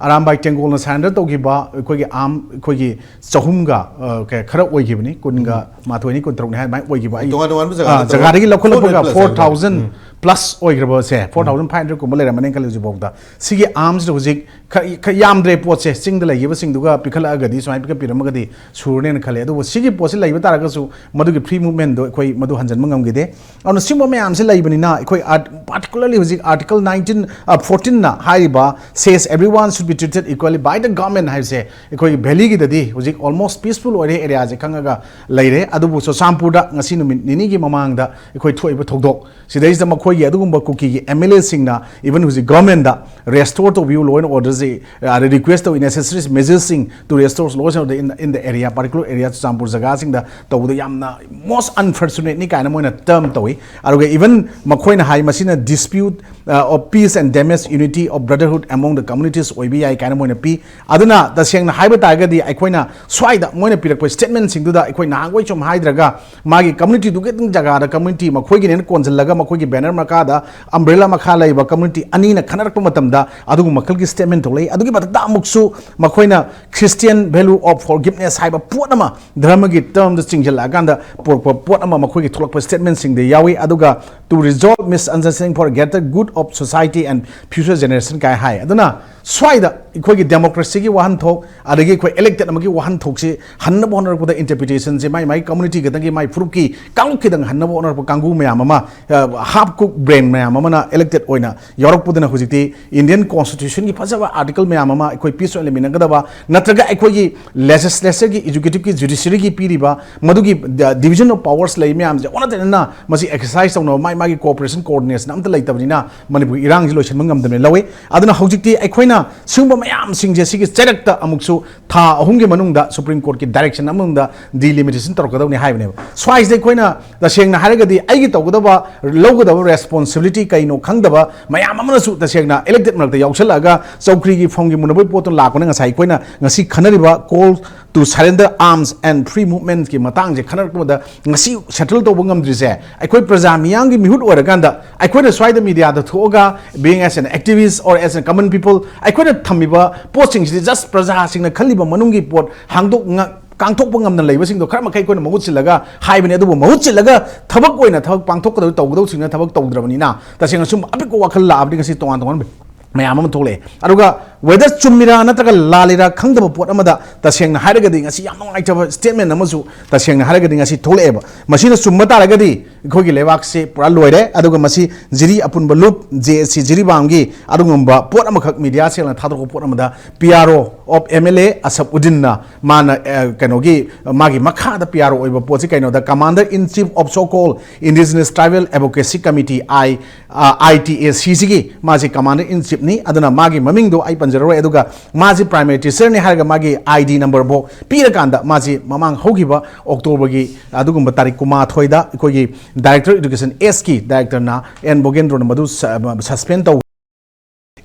ꯑꯔꯥꯝꯕꯥꯏ ꯇꯦꯡꯒꯣꯜꯅ ꯁꯔꯦꯟꯗꯔ ꯇꯧꯈꯤꯕ ꯑꯩꯈꯣꯏꯒꯤ ꯑꯥꯔꯝ ꯑꯩꯈꯣꯏꯒꯤ ꯆꯍꯨꯝꯒ, ꯑ, ꯀꯌꯥ, ꯈꯔ ꯑꯣꯏꯈꯤꯕꯅꯤ, ꯀꯨꯟꯒ ꯃꯥꯊꯣꯏꯅꯤ, ꯀꯨꯟꯇꯔꯨꯛꯅꯤ ꯍꯥꯏ, ꯑꯗꯨꯃꯥꯏꯅ ꯑꯣꯏꯈꯤꯕ꯫ ꯑꯩ, ꯇꯣꯉꯥꯟ ꯇꯣꯉꯥꯟꯕ ꯑ, ꯖꯒꯥꯗ ꯖꯒꯥꯗꯒꯤ ꯂꯧꯈꯠꯂꯛꯄꯒ four hundred plus four thousand plus ꯑꯣꯏꯈ꯭ꯔꯕꯁꯦ, ꯐꯣꯔ ꯊꯥꯎꯖꯟ ꯐꯥꯏꯚ ꯍꯟꯗ꯭ꯔꯦꯠ ꯀꯨꯝꯕ ꯂꯩꯔꯝꯃꯅꯤ ꯈꯜꯂꯤ ꯍꯧꯖꯤꯛꯐꯥꯎꯗ꯫ ꯁꯤꯒꯤ ꯑꯥꯔꯝꯁꯤꯗ ꯍꯧꯖꯤꯛ ꯈꯔ, ꯈꯔ ꯌꯥꯝꯗ꯭ꯔꯦ ꯄꯣꯠꯁꯦ, ꯆꯤꯡꯗ ꯂꯩꯈꯤꯕꯁꯤꯡꯗꯨꯒ ꯄꯤꯈꯠꯂꯛꯑꯒꯗꯤ, ꯁꯨꯃꯥꯏꯅ ꯄꯤꯈꯠꯄꯤꯔꯝꯃꯒꯗꯤ ꯁꯨꯔꯅꯦꯅ ꯈꯜꯂꯦ꯫ ꯑꯗꯨꯕꯨ ꯁꯤꯒꯤ ꯄꯣꯠꯁꯤ ꯂꯩꯕ ꯇꯥꯔꯒꯁꯨ ꯃꯗꯨꯒꯤ ꯐ꯭ꯔꯤ ꯃꯨꯞꯃꯦꯟꯗꯣ ꯑꯩꯈꯣꯏ ꯃꯗꯨ ꯍꯟꯖꯤꯟꯕ ꯉꯝꯈꯤꯗꯦ꯫ ꯑꯗꯨꯅ ꯁꯤꯒꯨꯝꯕ ꯃꯌꯥꯝꯁꯤ ꯂꯩꯕꯅꯤꯅ ꯑꯩꯈꯣꯏ ꯑꯥꯔꯠ-, ꯄꯥꯔꯇꯤꯀꯨꯂꯔꯂꯤ ꯍꯧꯖꯤꯛ ꯑꯥꯔꯇꯤꯀꯜ ꯅꯥꯏꯟꯇꯤꯟ, ꯑ, ꯐꯣꯔꯇꯤꯟꯅ ꯍꯥꯏꯔꯤꯕ says everyone should be treated equally by the government ꯍꯥꯏꯕꯁꯦ ꯑꯩꯈꯣꯏꯒꯤ ꯚꯦꯂꯤꯒꯤꯗꯗꯤ ꯍꯧꯖꯤꯛ ꯑꯣꯜꯃꯣꯁ ꯄꯤꯁꯐꯨꯜ ꯑꯣꯏꯔꯦ ꯑꯦꯔꯤꯌꯥꯁꯦ ꯈꯪꯉꯒ ꯂꯩꯔꯦ꯫ ꯑꯗꯨꯕꯨ ꯆꯨꯔꯆꯥꯟꯄꯨꯔꯗ ꯉꯁꯤ ꯅꯨꯃꯤꯠ ꯅꯤꯅꯤꯒꯤ ꯃꯃꯥꯡꯗ ꯑꯩꯈꯣꯏ ꯊꯣꯛꯏꯕ ꯊꯧꯗꯣꯛ ꯁꯤꯗꯩꯁꯤꯗ ꯃꯈꯣꯏꯒꯤ ꯑꯗꯨꯒꯨꯝꯕ ꯀꯨꯀꯤꯒꯤ ꯑꯦꯝ ꯑꯦꯜ ꯑꯦꯁꯤꯡꯅ even ꯍꯧꯖꯤꯛ ꯒꯚꯔꯟꯃꯦꯟꯗ restore ꯇꯧꯕꯤꯌꯨ, law and orderꯁꯤ, ꯑ, request ꯇꯧꯏ, necessary measuresꯁꯤꯡ to restore law and order in, in the area, particular area Churachandpur ꯖꯒꯥꯁꯤꯡꯗ ꯇꯧꯕꯗ ꯌꯥꯝꯅ most unfortunateꯅꯤ ꯀꯥꯏꯅ ꯃꯣꯏꯅ term ꯇꯧꯏ꯫ ꯑꯗꯨꯒ even ꯃꯈꯣꯏꯅ ꯍꯥꯏ ꯃꯁꯤꯅ dispute, ꯑ, of peace and damage unity of brotherhood among the communities ꯑꯣꯏꯕ ꯌꯥꯏ ꯀꯥꯏꯅ ꯃꯣꯏꯅ ꯄꯤ꯫ ꯑꯗꯨꯅ ꯇꯁꯦꯡꯅ ꯍꯥꯏꯕ ꯇꯥꯔꯒꯗꯤ ꯑꯩꯈꯣꯏꯅ ꯁ꯭ꯋꯥꯏꯗ ꯃꯣꯏꯅ ꯄꯤꯔꯛꯄ statementꯁꯤꯡꯗꯨꯗ ꯑꯩꯈꯣꯏ ꯅꯍꯥꯟꯈꯣꯏ ꯁꯨꯝ ꯍꯥꯏꯗ꯭ꯔꯒ ꯃꯥꯒꯤ communityꯗꯨꯒꯤ ꯑꯗꯨꯝ ꯖꯒꯥꯗ community ꯃꯈꯣꯏꯒꯤꯅꯦꯅ ꯀꯣꯟꯁꯤꯜꯂꯒ ꯃꯈꯣꯏꯒꯤ banner ꯃꯈꯥꯗ umbrella ꯃꯈꯥ ꯂꯩꯕ community ꯑꯅꯤꯅ ꯈꯟꯅꯔꯛꯄ ꯃꯇꯝꯗ ꯑꯗꯨꯒꯨꯝꯕ ꯃꯈꯜꯒꯤ statement ꯊꯣꯛꯂꯛꯏ꯫ ꯑꯗꯨꯒꯤ ꯃꯊꯛꯇ ꯑꯃꯨꯛꯁꯨ ꯃꯈꯣꯏꯅ Christian value of forgiveness ꯍꯥꯏꯕ ꯄꯣꯠ ꯑꯃ ꯙꯔꯃꯒꯤ termꯗ ꯆꯤꯡꯁꯤꯜꯂꯛꯑꯀꯥꯟꯗ ꯄꯨꯔꯛꯄ ꯄꯣꯠ ꯑꯃ ꯃꯈꯣꯏꯒꯤ ꯊꯣꯛꯂꯛꯄ statementꯁꯤꯡꯗ ꯌꯥꯎꯏ꯫ ꯑꯗꯨꯒ to resolve misunderstanding for greater good of society and future generation ꯀꯥꯏ ꯍꯥꯏ꯫ ꯑꯗꯨꯅ ꯁ꯭ꯋꯥꯏꯗ ꯑꯩꯈꯣꯏꯒꯤ democracyꯒꯤ ꯋꯥꯍꯟꯊꯣꯛ, ꯑꯗꯒꯤ ꯑꯩꯈꯣꯏ elected ꯑꯃꯒꯤ ꯋꯥꯍꯟꯊꯣꯛꯁꯤ ꯍꯟꯅꯕ ꯍꯣꯠꯅꯔꯛꯄꯗ interpretationꯁꯦ ꯃꯥꯏ ꯃꯥꯏ community ꯈꯛꯇꯪꯒꯤ, ꯃꯥꯏ ꯐꯨꯔꯨꯞꯀꯤ ꯀꯥꯡꯂꯨꯞ ꯈꯤꯇꯪ ꯍꯟꯅꯕ ꯍꯣꯠꯅꯔꯛꯄ ꯀꯥꯡꯕꯨ ꯃꯌꯥꯝ ꯑꯃ, ꯑ, half cooked brain ꯃꯌꯥꯝ ꯑꯃꯅ elected ꯑꯣꯏꯅ ꯌꯥꯎꯔꯛꯄꯗꯨꯅ ꯍꯧꯖꯤꯛꯇꯤ Indian constitutionꯒꯤ ꯐꯖꯕ article ꯃꯌꯥꯝ ꯑꯃ ꯑꯩꯈꯣꯏ peace ꯑꯣꯏꯅ ꯂꯩꯃꯤꯟꯅꯒꯗꯕ, ꯅꯠꯇ꯭ꯔꯒ ꯑꯩꯈꯣꯏꯒꯤ legislatureꯒꯤ, executiveꯀꯤ, judiciaryꯒꯤ ꯄꯤꯔꯤꯕ ꯃꯗꯨꯒꯤ, ꯑ, division of powers ꯂꯩ ꯃꯌꯥꯝꯁꯦ ꯑꯣꯟꯅ ꯇꯩꯅꯅ ꯃꯁꯤ exercise ꯇꯧꯅꯕ ꯃꯥꯏ ꯃꯥꯒꯤ cooperation coordination ꯑꯝꯇ ꯂꯩꯇꯕꯅꯤꯅ ꯃꯅꯤꯄꯨꯔꯒꯤ ꯏꯔꯥꯡꯁꯤ ꯂꯣꯏꯁꯤꯟꯕ ꯉꯝꯗꯕꯅꯤ ꯂꯧꯋꯤ꯫ ꯑꯗꯨꯅ ꯍꯧꯖꯤꯛꯇꯤ ꯑꯩꯈꯣꯏꯅ ꯁꯤꯒꯨꯝꯕ ꯃꯌꯥꯝꯁꯤꯡꯁꯦ ꯁꯤꯒꯤ ꯆꯩꯔꯛꯇ ꯑꯃꯨꯛꯁꯨ ꯊꯥ ꯑꯍꯨꯝꯒꯤ ꯃꯅꯨꯡꯗ Supreme Courtꯀꯤ direction ꯑꯃ ꯃꯅꯨꯡꯗ delimitation ꯇꯧꯔꯛꯀꯗꯕꯅꯤ ꯍꯥꯏꯕꯅꯦꯕ꯫ ꯁ꯭ꯋꯥꯏꯁꯤꯗ ꯑꯩꯈꯣꯏꯅ ꯇꯁꯦꯡꯅ ꯍꯥꯏꯔꯒꯗꯤ ꯑꯩꯒꯤ ꯇꯧꯒꯗꯕ, ꯂꯧꯒꯗꯕ responsibility ꯀꯩꯅꯣ ꯈꯪꯗꯕ ꯃꯌꯥꯝ ꯑꯃꯅꯁꯨ ꯇꯁꯦꯡꯅ elected ꯃꯔꯛꯇ ꯌꯥꯎꯁꯜꯂꯛꯑꯒ ꯆꯧꯀ꯭ꯔꯤꯒꯤ ꯐꯝꯒꯤ ꯃꯨꯟꯅꯕꯒꯤ ꯄꯣꯠꯇꯨ ꯂꯥꯛꯄꯅ ꯉꯁꯥꯏ ꯑꯩꯈꯣꯏꯅ ꯉꯁꯤ ꯈꯟꯅꯔꯤꯕ call to surrender arms and free movementꯀꯤ ꯃꯇꯥꯡꯁꯦ ꯈꯟꯅꯔꯛꯄꯗ ꯉꯁꯤ ꯁꯦꯇꯜ ꯇꯧꯕ ꯉꯝꯗ꯭ꯔꯤꯁꯦ, ꯑꯩꯈꯣꯏ ꯄ꯭ꯔꯖꯥ ꯃꯤꯌꯥꯝꯒꯤ ꯃꯤꯍꯨꯠ ꯑꯣꯏꯔꯀꯥꯟꯗ ꯑꯩꯈꯣꯏꯅ ꯁ꯭ꯋꯥꯏꯗ ꯃꯤꯗꯤꯌꯥꯗ ꯊꯣꯛꯑꯒ, being as an activist or as a common people, ꯑꯩꯈꯣꯏꯅ ꯊꯝꯃꯤꯕ ꯄꯣꯠꯁꯤꯡꯁꯤꯗꯤ just ꯄ꯭ꯔꯖꯥꯁꯤꯡꯅ ꯈꯜꯂꯤꯕ ꯃꯅꯨꯡꯒꯤ ꯄꯣꯠ ꯍꯥꯡꯗꯣꯛ ꯉ-, ꯀꯥꯡꯊꯣꯛꯄ ꯉꯝꯅ ꯂꯩꯕꯁꯤꯡꯗꯣ ꯈꯔ ꯃꯈꯩ ꯑꯩꯈꯣꯏꯅ ꯃꯍꯨꯠ ꯁꯤꯜꯂꯒ ꯍꯥꯏꯕꯅꯤ꯫ ꯑꯗꯨꯕꯨ ꯃꯍꯨꯠ ꯁꯤꯜꯂꯒ ꯊꯕꯛ ꯑꯣꯏꯅ ꯊꯕꯛ ꯄꯥꯡꯊꯣꯛꯀꯗꯕ, ꯇꯧꯒꯗꯧꯁꯤꯡꯅ ꯊꯕꯛ ꯇꯧꯗ꯭ꯔꯕꯅꯤꯅ, ꯇꯁꯦꯡꯅ ꯁꯨꯝ ꯑꯄꯤꯛꯄ ꯋꯥꯈꯜ ꯂꯥꯛꯑꯕꯗꯤ ꯉꯁꯤ ꯇꯣꯉꯥꯟ ꯇꯣꯉꯥꯟꯕ ꯃꯌꯥꯝ ꯑꯃ ꯊꯣꯛꯂꯛꯑꯦ꯫ ꯑꯗꯨꯒ whether ꯆꯨꯝꯃꯤꯔꯥ ꯅꯠꯇ꯭ꯔꯒ ꯂꯥꯜꯂꯤꯔꯥ ꯈꯪꯗꯕ ꯄꯣꯠ ꯑꯃꯗ, ꯇꯁꯦꯡꯅ ꯍꯥꯏꯔꯒꯗꯤ ꯉꯁꯤ ꯌꯥꯝ ꯅꯨꯡꯉꯥꯏꯇꯕ statement ꯑꯃꯁꯨ ꯇꯁꯦꯡꯅ ꯍꯥꯏꯔꯒꯗꯤ ꯉꯁꯤ ꯊꯣꯛꯂꯛꯑꯦꯕ꯫ ꯃꯁꯤꯅ ꯆꯨꯝꯕ ꯇꯥꯔꯒꯗꯤ ꯑꯩꯈꯣꯏꯒꯤ ꯂꯩꯕꯥꯛꯁꯤ ꯄꯨꯔꯥ ꯂꯣꯏꯔꯦ꯫ ꯑꯗꯨꯒ ꯃꯁꯤ ꯖꯤꯔꯤ ꯑꯄꯨꯟꯕ ꯂꯨꯞ, ꯖꯦ ꯑꯦꯁ ꯁꯤ ꯖꯤꯔꯤꯕꯥꯝꯒꯤ ꯑꯗꯨꯒꯨꯝꯕ ꯄꯣꯠ ꯑꯃꯈꯛ ꯃꯤꯗꯤꯌꯥ ꯁꯦꯜꯅ ꯊꯥꯗꯣꯔꯛꯄ ꯄꯣꯠ ꯑꯃꯗ, ꯄꯤ ꯑꯥꯔ ꯑꯣ of M L A Asaf ꯎꯗꯤꯟꯅ ꯃꯥꯅ, ꯑ, ꯀꯩꯅꯣꯒꯤ, ꯃꯥꯒꯤ ꯃꯈꯥꯗ ꯄꯤ ꯑꯥꯔ ꯑꯣ ꯑꯣꯏꯕ ꯄꯣꯠꯁꯤ ꯀꯩꯅꯣꯗ, Commander in Chief of So-Called Indigenous Tribal Advocacy Committee, I, ꯑ, I T A C ꯁꯤꯒꯤ ꯃꯥꯁꯤ Commander in Chiefꯅꯤ꯫ ꯑꯗꯨꯅ ꯃꯥꯒꯤ ꯃꯃꯤꯡꯗꯣ ꯑꯩ ꯄꯟꯖꯔꯔꯣꯏ꯫ ꯑꯗꯨꯒ ꯃꯥꯁꯤ primary teacherꯅꯤ ꯍꯥꯏꯔꯒ ꯃꯥꯒꯤ I D number ꯐꯥꯎ ꯄꯤꯔꯀꯥꯟꯗ ꯃꯥꯁꯤ ꯃꯃꯥꯡ ꯍꯧꯈꯤꯕ Octoberꯒꯤ ꯑꯗꯨꯒꯨꯝꯕ ꯇꯥꯔꯤꯛ ꯀꯨꯟꯃꯥꯊꯣꯏꯗ ꯑꯩꯈꯣꯏꯒꯤ Director Education Sꯀꯤ directorꯅ ꯑꯦꯟ ꯕꯣꯒꯦꯟꯗ꯭ꯔꯣꯅ ꯃꯗꯨ ꯁ-, suspend ꯇꯧ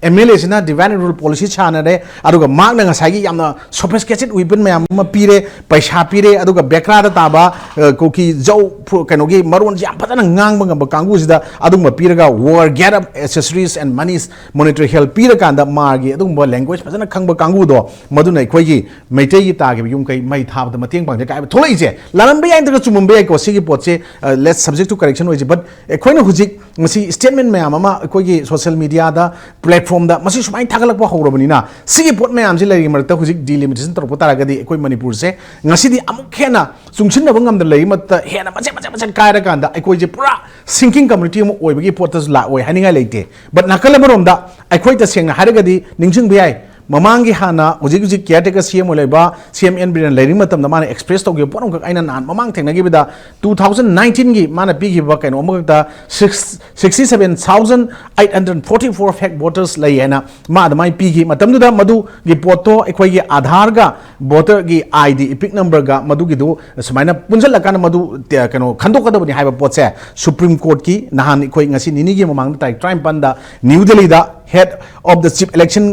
M L A ꯁꯤꯅ divide and rule policy ꯁꯥꯟꯅꯔꯦ, ꯑꯗꯨꯒ ꯃꯍꯥꯛꯅ ꯉꯁꯥꯏꯒꯤ ꯌꯥꯝꯅ sophisticated weapon ꯃꯌꯥꯝ ꯑꯃ ꯄꯤꯔꯦ, ꯄꯩꯁꯥ ꯄꯤꯔꯦ, ꯑꯗꯨꯒ ꯕꯦꯀ꯭ꯔꯥꯗ ꯇꯥꯕ, ꯑ, ꯀꯨꯀꯤ ꯖꯧ ꯐꯨ-, ꯀꯩꯅꯣꯒꯤ ꯃꯔꯣꯟꯁꯤ ꯌꯥꯝ ꯐꯖꯅ ꯉꯥꯡꯕ ꯉꯝꯕ ꯀꯥꯡꯕꯨꯁꯤꯗ ꯑꯗꯨꯒꯨꯝꯕ ꯄꯤꯔꯒ, war getup accessories and monies, monetary help ꯄꯤꯔꯀꯥꯟꯗ ꯃꯥꯒꯤ ꯑꯗꯨꯒꯨꯝꯕ language ꯐꯖꯅ ꯈꯪꯕ ꯀꯥꯡꯕꯨꯗꯣ, ꯃꯗꯨꯅ ꯑꯩꯈꯣꯏꯒꯤ ꯃꯩꯇꯩꯒꯤ ꯇꯥꯈꯤꯕ ꯌꯨꯝ ꯀꯩ ꯃꯩ ꯊꯥꯕꯗ ꯃꯇꯦꯡ ꯄꯥꯡꯖꯩ ꯀꯥꯏꯕ ꯊꯣꯛꯂꯛꯏꯁꯦ꯫ ꯂꯥꯜꯂꯝꯕ ꯌꯥꯏ, ꯅꯠꯇ꯭ꯔꯒ ꯆꯨꯝꯃꯝꯕ ꯌꯥꯏꯀꯣ, ꯁꯤꯒꯤ ꯄꯣꯠꯁꯦ, ꯑ, let's subject to correction ꯑꯣꯏꯁꯤ꯫ But ꯑꯩꯈꯣꯏꯅ ꯍꯧꯖꯤꯛ ꯃꯁꯤ statement ꯃꯌꯥꯝ ꯑꯃ ꯑꯩꯈꯣꯏꯒꯤ social mediaꯗ, platformꯗ ꯃꯁꯤ ꯁꯨꯃꯥꯏꯅ ꯊꯥꯒꯠꯂꯛꯄ ꯍꯧꯔꯕꯅꯤꯅ, ꯁꯤꯒꯤ ꯄꯣꯠ ꯃꯌꯥꯝꯁꯤ ꯂꯩꯔꯤꯉꯩ ꯃꯔꯛꯇ ꯍꯧꯖꯤꯛ delimitation ꯇꯧꯔꯛꯄ ꯇꯥꯔꯒꯗꯤ ꯑꯩꯈꯣꯏ ꯃꯅꯤꯄꯨꯔꯁꯦ ꯉꯁꯤꯗꯤ ꯑꯃꯨꯛ ꯍꯦꯟꯅ ꯆꯨꯡꯁꯤꯟꯅꯕ ꯉꯝꯗꯅ ꯂꯩꯔꯤ ꯃꯔꯛꯇ ꯍꯦꯟꯅ ꯃꯆꯦꯠ ꯃꯆꯦꯠ ꯃꯆꯦꯠ ꯀꯥꯏꯔꯀꯥꯟꯗ ꯑꯩꯈꯣꯏꯁꯦ ꯄꯨꯔꯥ sinking community ꯑꯃ ꯑꯣꯏꯕꯒꯤ ꯄꯣꯠꯇꯁꯨ ꯂꯥꯛꯑꯣꯏ ꯍꯥꯏꯅꯤꯡꯉꯥꯏ ꯂꯩꯇꯦ꯫ But ꯅꯥꯀꯜ ꯑꯃꯔꯣꯝꯗ ꯑꯩꯈꯣꯏ ꯇꯁꯦꯡꯅ ꯍꯥꯏꯔꯒꯗꯤ ꯅꯤꯡꯁꯤꯡꯕ ꯌꯥꯏ, ꯃꯃꯥꯡꯒꯤ ꯍꯥꯟꯅ ꯍꯧꯖꯤꯛ ꯍꯧꯖꯤꯛ caretaker C M ꯑꯣꯏ ꯂꯩꯕ C M N ꯕꯤꯔꯦꯟ ꯂꯩꯔꯤꯉꯩ ꯃꯇꯝꯗ ꯃꯥꯅ express ꯇꯧꯈꯤꯕ ꯄꯣꯠ ꯑꯃꯈꯛ ꯑꯩꯅ ꯅꯍꯥꯟ ꯃꯃꯥꯡ ꯊꯦꯡꯅꯈꯤꯕꯗ two thousand nineteenꯒꯤ ꯃꯥꯅ ꯄꯤꯈꯤꯕ ꯀꯩꯅꯣ ꯑꯃꯈꯛꯇ six, sixty seven thousand eight hundred forty four fake voters ꯂꯩ ꯍꯥꯏꯅ ꯃꯥ ꯑꯗꯨꯃꯥꯏꯅ ꯄꯤꯈꯤ꯫ ꯃꯇꯝꯗꯨꯗ ꯃꯗꯨꯒꯤ ꯄꯣꯠꯇꯣ ꯑꯩꯈꯣꯏꯒꯤ ꯑꯥꯙꯥꯔꯒ voterꯒꯤ I D EPIC numberꯒ ꯃꯗꯨꯒꯤꯗꯨ ꯁꯨꯃꯥꯏꯅ ꯄꯨꯟꯁꯤꯜꯂꯀꯥꯟꯗ ꯃꯗꯨ ꯇꯦ-, ꯀꯩꯅꯣ ꯈꯟꯗꯣꯛꯀꯗꯕꯅꯤ ꯍꯥꯏꯕ ꯄꯣꯠꯁꯦ Supreme Courtꯀꯤ ꯅꯍꯥꯟ ꯑꯩꯈꯣꯏ ꯉꯁꯤ ꯅꯤꯅꯤꯒꯤ ꯃꯃꯥꯡꯗ ꯇꯥꯔꯤꯛ ꯇꯔꯥꯅꯤꯄꯥꯟꯗ New Delhiꯗ head of the chief election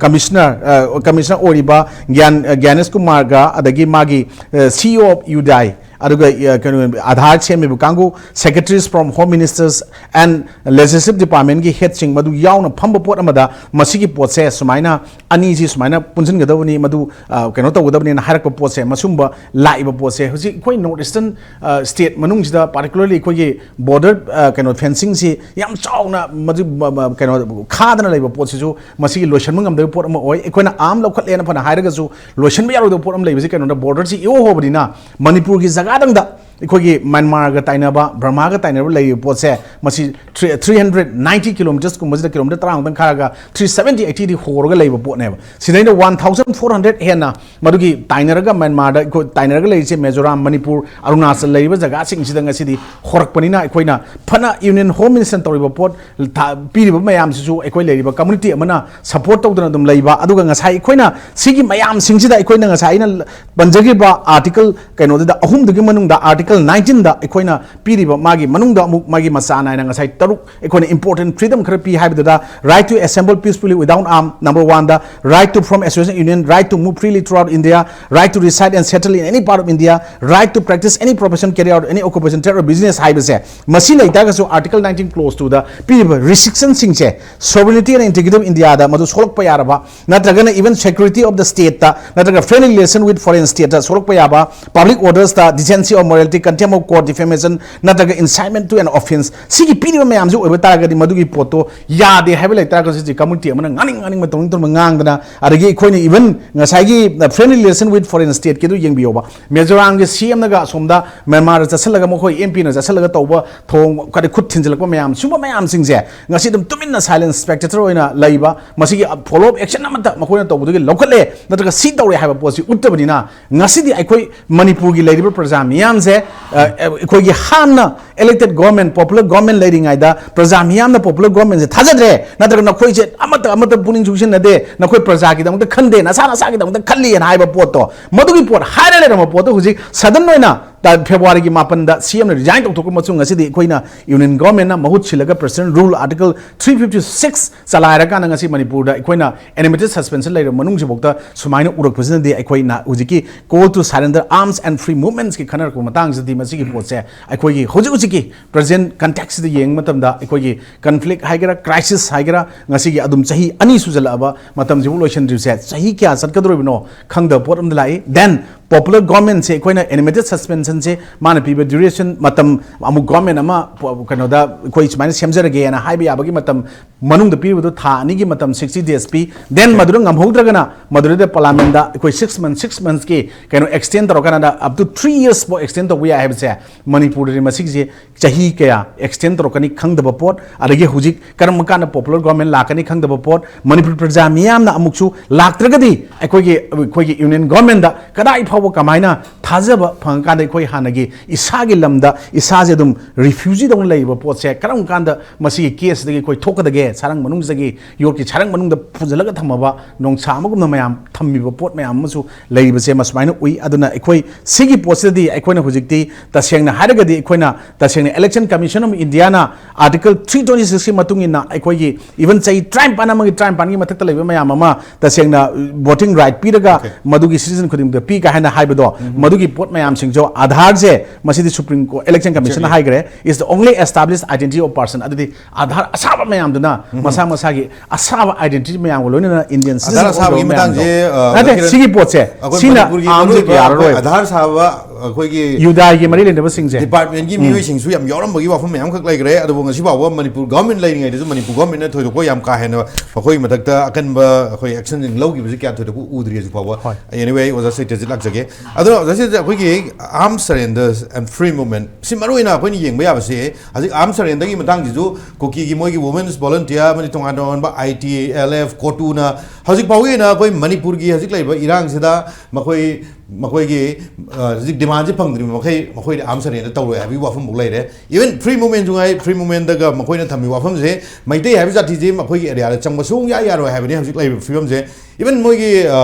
commissioner commissioner ꯑꯣꯏꯔꯤꯕ ꯒ꯭ꯌꯥꯟ ꯒ꯭ꯌꯥꯅꯦꯁ ꯀꯨꯃꯥꯔꯒ ꯑꯗꯒꯤ ꯃꯥꯒꯤ CEO of UDAI ꯑꯗꯨꯒ ꯀꯩꯅꯣ ꯑꯥꯙꯥꯔ ꯁꯦꯝꯃꯤꯕ ꯀꯥꯡꯕꯨ, secretaries from home ministers and legislative departmentꯀꯤ headꯁꯤꯡ ꯃꯗꯨ ꯌꯥꯎꯅ ꯐꯝꯕ ꯄꯣꯠ ꯑꯃꯗ ꯃꯁꯤꯒꯤ ꯄꯣꯠꯁꯦ ꯁꯨꯃꯥꯏꯅ ꯑꯅꯤꯁꯤ ꯁꯨꯃꯥꯏꯅ ꯄꯨꯟꯁꯤꯟꯒꯗꯕꯅꯤ, ꯃꯗꯨ ꯀꯩꯅꯣ ꯇꯧꯒꯗꯕꯅꯤꯅ ꯍꯥꯏꯔꯛꯄ ꯄꯣꯠꯁꯦ, ꯃꯁꯨꯝꯕ ꯂꯥꯛꯏꯕ ꯄꯣꯠꯁꯦ ꯍꯧꯖꯤꯛ ꯑꯩꯈꯣꯏ North Eastern state ꯃꯅꯨꯡꯁꯤꯗ particularly ꯑꯩꯈꯣꯏꯒꯤ border ꯀꯩꯅꯣ fencingꯁꯤ ꯌꯥꯝ ꯆꯥꯎꯅ ꯃꯗꯨ ꯀꯩꯅꯣ ꯈꯥꯗꯅ ꯂꯩꯕ ꯄꯣꯠꯁꯤꯁꯨ ꯃꯁꯤꯒꯤ ꯂꯣꯏꯁꯤꯟꯕ ꯉꯝꯗꯕ ꯄꯣꯠ ꯑꯃ ꯑꯣꯏ꯫ ꯑꯩꯈꯣꯏꯅ arm ꯂꯧꯈꯠꯂꯦꯅ ꯐꯅ ꯍꯥꯏꯔꯒꯁꯨ ꯂꯣꯏꯁꯤꯟꯕ ꯌꯥꯔꯣꯏꯗꯕ ꯄꯣꯠ ꯑꯃ ꯂꯩꯕꯁꯤ ꯀꯩꯅꯣꯗ borderꯁꯤ ꯏꯍꯣ ꯍꯣꯕꯅꯤꯅ ꯃꯅꯤꯄꯨꯔꯒꯤ ꯖꯒꯥꯗꯪꯗ ꯑꯩꯈꯣꯏꯒꯤ ꯃ꯭ꯌꯥꯟꯃꯥꯔꯒ ꯇꯥꯏꯅꯕ, ꯕꯔꯃꯥꯒ ꯇꯥꯏꯅꯕ ꯂꯩꯔꯤꯕ ꯄꯣꯠꯁꯦ ꯃꯁꯤ three three hundred ninety kilometersꯀꯨꯝꯕꯁꯤꯗ kilometer ꯇꯔꯥꯃꯨꯛꯇꯪ ꯈꯥꯔꯒ three seventy eightyꯗꯤ ꯍꯣꯔꯒ ꯂꯩꯕ ꯄꯣꯠꯅꯦꯕ꯫ ꯁꯤꯗꯩꯗ one thousand four hundred ꯍꯦꯟꯅ ꯃꯗꯨꯒꯤ ꯇꯥꯏꯅꯔꯒ ꯃ꯭ꯌꯥꯟꯃꯥꯔꯗ ꯑꯩꯈꯣꯏ ꯇꯥꯏꯅꯔꯒ ꯂꯩꯔꯤꯁꯦ ꯃꯤꯖꯣꯔꯥꯝ, ꯃꯅꯤꯄꯨꯔ, ꯑꯔꯨꯅꯥꯆꯜ ꯂꯩꯔꯤꯕ ꯖꯒꯥꯁꯤꯡꯁꯤꯗ ꯉꯁꯤꯗꯤ ꯍꯣꯔꯛꯄꯅꯤꯅ ꯑꯩꯈꯣꯏꯅ ꯐꯅ Union Home Minister ꯇꯧꯔꯤꯕ ꯄꯣꯠ ꯄꯤꯔꯤꯕ ꯃꯌꯥꯝꯁꯤꯁꯨ ꯑꯩꯈꯣꯏ ꯂꯩꯔꯤꯕ community ꯑꯃꯅ support ꯇꯧꯗꯅ ꯑꯗꯨꯝ ꯂꯩꯕ꯫ ꯑꯗꯨꯒ ꯉꯁꯥꯏ ꯑꯩꯈꯣꯏꯅ ꯁꯤꯒꯤ ꯃꯌꯥꯝꯁꯤꯡꯁꯤꯗ ꯑꯩꯈꯣꯏꯅ ꯉꯁꯥꯏ ꯑꯩꯅ ꯄꯟꯖꯈꯤꯕ article ꯀꯩꯅꯣꯗꯨꯗ ꯑꯍꯨꯝꯗꯨꯒꯤ ꯃꯅꯨꯡꯗ article nineteenꯗ ꯑꯩꯈꯣꯏꯅ ꯄꯤꯔꯤꯕ ꯃꯥꯒꯤ ꯃꯅꯨꯡꯗ ꯑꯃꯨꯛ ꯃꯥꯒꯤ ꯃꯆꯥ ꯅꯥꯏꯅ ꯉꯁꯥꯏ ꯇꯔꯨꯛ ꯑꯩꯈꯣꯏꯅ important freedom ꯈꯔ ꯄꯤ ꯍꯥꯏꯕꯗꯨꯗ right to assemble peacefully without arm number oneꯗ, right to form association union, right to move freely throughout India, right to reside and settle in any part of India, right to practice any profession, carry out any occupation, trade or business ꯍꯥꯏꯕꯁꯦ ꯃꯁꯤ ꯂꯩꯇꯥꯔꯒꯁꯨ article nineteen clause twoꯗ ꯄꯤꯔꯤꯕ restrictionꯁꯤꯡꯁꯦ sovereignty and integrity of Indiaꯗ ꯃꯗꯨ ꯁꯣꯛꯂꯛꯄ ꯌꯥꯔꯕ ꯅꯠꯇ꯭ꯔꯒꯅ even security of the stateꯇ ꯅꯠꯇ꯭ꯔꯒ friendly relation with foreign stateꯇ ꯁꯣꯛꯂꯛꯄ ꯌꯥꯕ, public ordersꯇ decency or morality, contempt of court, defamation ꯅꯠꯇ꯭ꯔꯒ incitement to an offence ꯁꯤꯒꯤ ꯄꯤꯔꯤꯕ ꯃꯌꯥꯝꯁꯤ ꯑꯣꯏꯕ ꯇꯥꯔꯒꯗꯤ ꯃꯗꯨꯒꯤ ꯄꯣꯠꯇꯣ ꯌꯥꯗꯦ ꯍꯥꯏꯕ ꯂꯩꯇꯥꯔꯒꯁꯨ ꯍꯧꯖꯤꯛ community ꯑꯃꯅ ꯉꯥꯡꯅꯤꯡ ꯉꯥꯡꯅꯤꯡꯕ ꯇꯧꯅꯤꯡ ꯇꯧꯅꯤꯡꯕ ꯉꯥꯡꯗꯅ ꯑꯗꯒꯤ ꯑꯩꯈꯣꯏꯅ even ꯉꯁꯥꯏꯒꯤ friendly relation with foreign stateꯀꯤꯗꯨ ꯌꯦꯡꯕꯤꯌꯣꯕ꯫ ꯃꯤꯖꯣꯔꯥꯝꯒꯤ CMꯅꯒ ꯑꯁꯣꯝꯗ ꯃ꯭ꯌꯥꯟꯃꯥꯔꯗ ꯆꯠꯁꯤꯜꯂꯒ ꯃꯈꯣꯏ MPꯅ ꯆꯠꯁꯤꯜꯂꯒ ꯇꯧꯕ ꯊꯧꯑꯣꯡ ꯀꯔꯤ ꯈꯨꯠ ꯊꯤꯟꯖꯤꯜꯂꯛꯄ ꯃꯌꯥꯝ ꯁꯨꯝꯕ ꯃꯌꯥꯝꯁꯤꯡꯁꯦ ꯉꯁꯤ ꯑꯗꯨꯝ ꯇꯨꯃꯤꯟꯅ silent spectator ꯑꯣꯏꯅ ꯂꯩꯕ ꯃꯁꯤꯒꯤ follow up action ꯑꯃꯠꯇ ꯃꯈꯣꯏꯅ ꯇꯧꯕꯗꯨꯒꯤ ꯂꯧꯈꯠꯂꯦ ꯅꯠꯇ꯭ꯔꯒ ꯁꯤ ꯇꯧꯔꯦ ꯍꯥꯏꯕ ꯄꯣꯠꯁꯤ ꯎꯠꯇꯕꯅꯤꯅ ꯉꯁꯤꯗꯤ ꯑꯩꯈꯣꯏ ꯃꯅꯤꯄꯨꯔꯒꯤ ꯂꯩꯔꯤꯕ ꯄ꯭ꯔꯖꯥ ꯃꯤꯌꯥꯝꯁꯦ ꯑꯩꯈꯣꯏꯒꯤ ꯍꯥꯟꯅ elected government, popular government ꯂꯩꯔꯤꯉꯩꯗ ꯄ꯭ꯔꯖꯥ ꯃꯤꯌꯥꯝꯅ popular governmentꯁꯦ ꯊꯥꯖꯗ꯭ꯔꯦ, ꯅꯠꯇ꯭ꯔꯒ ꯅꯈꯣꯏꯁꯦ ꯑꯃꯠꯇ ꯑꯃꯠꯇ ꯄꯨꯛꯅꯤꯡ ꯆꯨꯡꯁꯤꯟꯅꯗꯦ, ꯅꯈꯣꯏ ꯄ꯭ꯔꯖꯥꯒꯤꯗꯃꯛꯇ ꯈꯟꯗꯦ, ꯅꯁꯥ ꯅꯁꯥꯒꯤꯗꯃꯛꯇ ꯈꯜꯂꯤꯅ ꯍꯥꯏꯕ ꯄꯣꯠꯇꯣ, ꯃꯗꯨꯒꯤ ꯄꯣꯠ ꯍꯥꯏꯔ ꯂꯩꯔꯝꯕ ꯄꯣꯠꯇꯣ ꯍꯧꯖꯤꯛ sudden ꯑꯣꯏꯅ ꯐꯦꯕ꯭ꯔꯨꯋꯥꯔꯤꯒꯤ ꯃꯥꯄꯟꯗ ꯁꯤ ꯑꯦꯝꯅ resign ꯇꯧꯊꯣꯛꯄ ꯃꯇꯨꯡ ꯉꯁꯤꯗꯤ ꯑꯩꯈꯣꯏꯅ union governmentꯅ ꯃꯍꯨꯠ ꯁꯤꯜꯂꯒ president rule article three fifty six ꯆꯂꯥꯏꯔꯀꯥꯟꯗ ꯉꯁꯤ ꯃꯅꯤꯄꯨꯔꯗ ꯑꯩꯈꯣꯏꯅ animated suspension ꯂꯩꯔꯕ ꯃꯅꯨꯡꯁꯤꯐꯥꯎꯗ ꯁꯨꯃꯥꯏꯅ ꯎꯔꯛꯄꯁꯤꯅꯗꯤ ꯑꯩꯈꯣꯏꯅ ꯍꯧꯖꯤꯛꯀꯤ call to surrender arms and free movementsꯀꯤ ꯈꯟꯅꯔꯛꯄ ꯃꯇꯥꯡꯁꯤꯗꯗꯤ ꯃꯁꯤꯒꯤ ꯄꯣꯠꯁꯦ ꯑꯩꯈꯣꯏꯒꯤ ꯍꯧꯖꯤꯛ ꯍꯧꯖꯤꯛꯀꯤ present contextꯁꯤꯗ ꯌꯦꯡꯕ ꯃꯇꯝꯗ ꯑꯩꯈꯣꯏꯒꯤ conflict ꯍꯥꯏꯒꯦꯔꯥ, crisis ꯍꯥꯏꯒꯦꯔꯥ, ꯉꯁꯤꯒꯤ ꯑꯗꯨꯝ ꯆꯍꯤ ꯑꯅꯤ ꯁꯨꯖꯜꯂꯛꯑꯕ ꯃꯇꯝꯁꯤꯕꯨ ꯂꯣꯏꯁꯤꯟꯗ꯭ꯔꯤꯕꯁꯦ ꯆꯍꯤ ꯀꯌꯥ ꯆꯠꯀꯗꯧꯔꯤꯕꯅꯣ ꯈꯪꯗꯕ ꯄꯣꯠ ꯑꯃꯗ ꯂꯥꯛꯏ꯫ Then popular governmentꯁꯦ ꯑꯩꯈꯣꯏꯅ animated suspensionꯁꯦ ꯃꯥꯅ ꯄꯤꯕ duration ꯃꯇꯝ, ꯑꯃꯨꯛ government ꯑꯃ ꯄ-, ꯀꯩꯅꯣꯗ ꯑꯩꯈꯣꯏ ꯁꯨꯃꯥꯏꯅ ꯁꯦꯝꯖꯔꯒꯦꯅ ꯍꯥꯏꯕ ꯌꯥꯕꯒꯤ ꯃꯇꯝ ꯃꯅꯨꯡꯗ ꯄꯤꯔꯤꯕꯗꯣ ꯊꯥ ꯑꯅꯤꯒꯤ ꯃꯇꯝ, sixty days ꯄꯤ꯫ Then ꯃꯗꯨꯗ ꯉꯝꯍꯧꯗ꯭ꯔꯒꯅ ꯃꯗꯨꯗ parliamentꯗ ꯑꯩꯈꯣꯏ six months, six monthsꯀꯤ ꯀꯩꯅꯣ extend ꯇꯧꯔꯀꯥꯟꯗ up to three years ꯐꯥꯎ extend ꯇꯧꯕ ꯌꯥꯏ ꯍꯥꯏꯕꯁꯦ ꯃꯅꯤꯄꯨꯔꯗꯗꯤ ꯃꯁꯤꯒꯤꯁꯦ ꯆꯍꯤ ꯀꯌꯥ extend ꯇꯧꯔꯛꯀꯅꯤ ꯈꯪꯗꯕ ꯄꯣꯠ, ꯑꯗꯒꯤ ꯍꯧꯖꯤꯛ ꯀꯔꯝꯕ ꯀꯥꯟꯗ popular government ꯂꯥꯛꯀꯅꯤ ꯈꯪꯗꯕ ꯄꯣꯠ, ꯃꯅꯤꯄꯨꯔ ꯄ꯭ꯔꯖꯥ ꯃꯤꯌꯥꯝꯅ ꯑꯃꯨꯛꯁꯨ ꯂꯥꯛꯇ꯭ꯔꯒꯗꯤ ꯑꯩꯈꯣꯏꯒꯤ, ꯑꯩꯈꯣꯏꯒꯤ union governmentꯗ ꯀꯗꯥꯏ ꯐꯥꯎꯕ ꯀꯃꯥꯏꯅ ꯊꯥꯖꯕ ꯐꯪꯉꯀꯥꯟꯗ ꯑꯩꯈꯣꯏ ꯍꯥꯟꯅꯒꯤ ꯏꯁꯥꯒꯤ ꯂꯝꯗ ꯏꯁꯥꯁꯦ ꯑꯗꯨꯝ refugeeꯗꯧꯅ ꯂꯩꯔꯤꯕ ꯄꯣꯠꯁꯦ ꯀꯔꯝ ꯀꯥꯟꯗ ꯃꯁꯤꯒꯤ caseꯁꯤꯗꯒꯤ ꯑꯩꯈꯣꯏ ꯊꯣꯛꯀꯗꯒꯦ, ꯁꯥꯔꯪ ꯃꯅꯨꯡꯁꯤꯗꯒꯤ, ꯌꯣꯠꯀꯤ ꯁꯥꯔꯪ ꯃꯅꯨꯡꯗ ꯐꯨꯖꯜꯂꯒ ꯊꯝꯃꯕ ꯅꯣꯡꯁꯥ ꯑꯃꯒꯨꯝꯅ ꯃꯌꯥꯝ ꯊꯝꯃꯤꯕ ꯄꯣꯠ ꯃꯌꯥꯝ ꯑꯃꯁꯨ ꯂꯩꯔꯤꯕꯁꯦ ꯃꯁꯨꯃꯥꯏꯅ ꯎꯏ꯫ ꯑꯗꯨꯅ ꯑꯩꯈꯣꯏ ꯁꯤꯒꯤ ꯄꯣꯠꯁꯤꯗꯗꯤ ꯑꯩꯈꯣꯏꯅ ꯍꯧꯖꯤꯛꯇꯤ ꯇꯁꯦꯡꯅ ꯍꯥꯏꯔꯒꯗꯤ ꯑꯩꯈꯣꯏꯅ ꯇꯁꯦꯡꯅ Election Commission of Indiaꯅ Article three twenty sixꯀꯤ ꯃꯇꯨꯡ ꯏꯟꯅ ꯑꯩꯈꯣꯏꯒꯤ even ꯆꯍꯤ ꯇꯔꯥꯅꯤꯄꯥꯟ ꯑꯃꯒꯤ ꯇꯔꯥꯅꯤꯄꯥꯟꯒꯤ ꯃꯊꯛꯇ ꯂꯩꯕ ꯃꯌꯥꯝ ꯑꯃ ꯇꯁꯦꯡꯅ voting right ꯄꯤꯔꯒ Okay. ꯃꯗꯨꯒꯤ citizen ꯈꯨꯗꯤꯡꯃꯛꯇ ꯄꯤ ꯀꯥꯏ ꯍꯥꯏꯅ ꯍꯥꯏꯕꯗꯣ, ꯃꯗꯨꯒꯤ ꯄꯣꯠ ꯃꯌꯥꯝꯁꯤꯡꯁꯨ ꯑꯥꯙꯥꯔꯁꯦ ꯃꯁꯤꯗꯤ Supreme Court, Election Commissionꯅ Exactly. ꯍꯥꯏꯈ꯭ꯔꯦ, is the only established identity of person꯫ ꯑꯗꯨꯗꯤ ꯑꯥꯙꯥꯔ ꯑꯁꯥꯕ ꯃꯌꯥꯝꯗꯨꯅ ꯃꯁꯥ ꯃꯁꯥꯒꯤ ꯑꯁꯥꯕ identity ꯃꯌꯥꯝꯒ ꯂꯣꯏꯅꯅ Indian ꯑꯥꯙꯥꯔ citizen ꯑꯁꯥꯕꯒꯤ ꯑꯣꯏꯕ ꯃꯌꯥꯝꯗꯣ꯫ ꯃꯇꯥꯡꯁꯦ, ꯑ, ꯅꯠꯇꯦ, ꯗꯣꯛꯇꯔ ꯁꯤꯒꯤ ꯄꯣꯠꯁꯦ ꯑꯩꯈꯣꯏ ꯁꯤꯅ ꯃꯅꯤꯄꯨꯔꯒꯤ armꯁꯦ ꯃꯔꯨꯑꯣꯏꯕ ꯌꯥꯔꯔꯣꯏ꯫ ꯑꯩꯈꯣꯏ ꯑꯥꯙꯥꯔ ꯁꯥꯕ ꯑꯩꯈꯣꯏꯒꯤ ꯌꯨꯗꯥꯒꯤ ꯃꯔꯤ ꯂꯩꯅꯕꯁꯤꯡꯁꯦ꯫ Departmentꯀꯤ ꯃꯤꯑꯣꯏꯁꯤꯡꯁꯨ ꯌꯥꯝ ꯌꯥꯎꯔꯝꯕꯒꯤ ꯋꯥꯐꯝ ꯃꯌꯥꯝꯈꯛ ꯂꯩꯈ꯭ꯔꯦ꯫ ꯑꯗꯨꯕꯨ ꯉꯁꯤ ꯐꯥꯎꯕ ꯃꯅꯤꯄꯨꯔ government ꯂꯩꯔꯤꯉꯩꯗꯁꯨ ꯃꯅꯤꯄꯨꯔ governmentꯅ ꯊꯣꯏꯗꯣꯛꯄ ꯌꯥꯝ ꯀꯥ ꯍꯦꯟꯅ ꯃꯈꯣꯏꯒꯤ ꯃꯊꯛꯇ ꯑꯀꯟꯕ ꯑꯩꯈꯣꯏ action ꯂꯧꯈꯤꯕꯁꯤ ꯀꯌꯥ ꯊꯣꯏꯗꯣꯛꯄ ꯎꯗ꯭ꯔꯤ ꯍꯧꯖꯤꯛ ꯐꯥꯎꯕ꯫ ꯍꯣꯏ꯫ Anyway, ꯑꯣꯖꯥ ꯁꯩꯇ꯭ꯔꯖꯤꯠ ꯂꯥꯛꯆꯒꯦ꯫ ꯑꯗꯣ ꯑꯣꯖꯥ ꯁꯩꯇ꯭ꯔꯖꯤꯠ, ꯑꯩꯈꯣꯏꯒꯤ arms surrender and free movement ꯁꯤ ꯃꯔꯨꯑꯣꯏꯅ ꯑꯩꯈꯣꯏꯅ ꯌꯦꯡꯕ ꯌꯥꯕꯁꯤ ꯍꯧꯖꯤꯛ arms surrenderꯒꯤ ꯃꯇꯥꯡꯁꯤꯁꯨ ꯀꯨꯀꯤꯒꯤ ꯃꯣꯏꯒꯤ women's volunteer ꯑꯃꯗꯤ ꯇꯣꯉꯥꯟ ꯇꯣꯉꯥꯟꯕ I T L F, COTUꯅ ꯍꯧꯖꯤꯛ ꯐꯥꯎꯒꯤ ꯑꯣꯏꯅ ꯑꯩꯈꯣꯏ ꯃꯅꯤꯄꯨꯔꯒꯤ ꯍꯧꯖꯤꯛ ꯂꯩꯔꯤꯕ ꯏꯔꯥꯡꯁꯤꯗ ꯃꯈꯣꯏ ꯃꯈꯣꯏꯒꯤ ꯍꯧꯖꯤꯛ ꯗꯤꯃꯥꯟꯁꯦ ꯐꯪꯗ꯭ꯔꯤꯕ ꯃꯈꯩ ꯃꯈꯣꯏꯗꯤ ꯑꯥꯔꯝ ꯁꯔꯦꯟꯗꯔ ꯇꯧꯔꯣꯏ ꯍꯥꯏꯕꯒꯤ ꯋꯥꯐꯝꯐꯥꯎ ꯂꯩꯔꯦ꯫ ꯏꯚꯟ ꯐ꯭ꯔꯤ ꯃꯨꯞꯃꯦꯟꯁꯨ ꯉꯥꯏ, ꯐ꯭ꯔꯤ ꯃꯨꯞꯃꯦꯟꯗꯒ ꯃꯈꯣꯏꯅ ꯊꯝꯃꯤꯕ ꯋꯥꯐꯝꯁꯦ, ꯃꯩꯇꯩ ꯍꯥꯏꯕ ꯖꯥꯇꯤꯁꯦ ꯃꯈꯣꯏꯒꯤ ꯑꯦꯔꯤꯌꯥꯗ ꯆꯪꯕ ꯁꯨꯡꯌꯥ ꯌꯥꯔꯣꯏ ꯍꯥꯏꯕꯅꯤ ꯍꯧꯖꯤꯛ ꯂꯩꯔꯤꯕ ꯐꯤꯕꯝꯁꯦ꯫ ꯏꯚꯟ ꯃꯣꯏꯒꯤ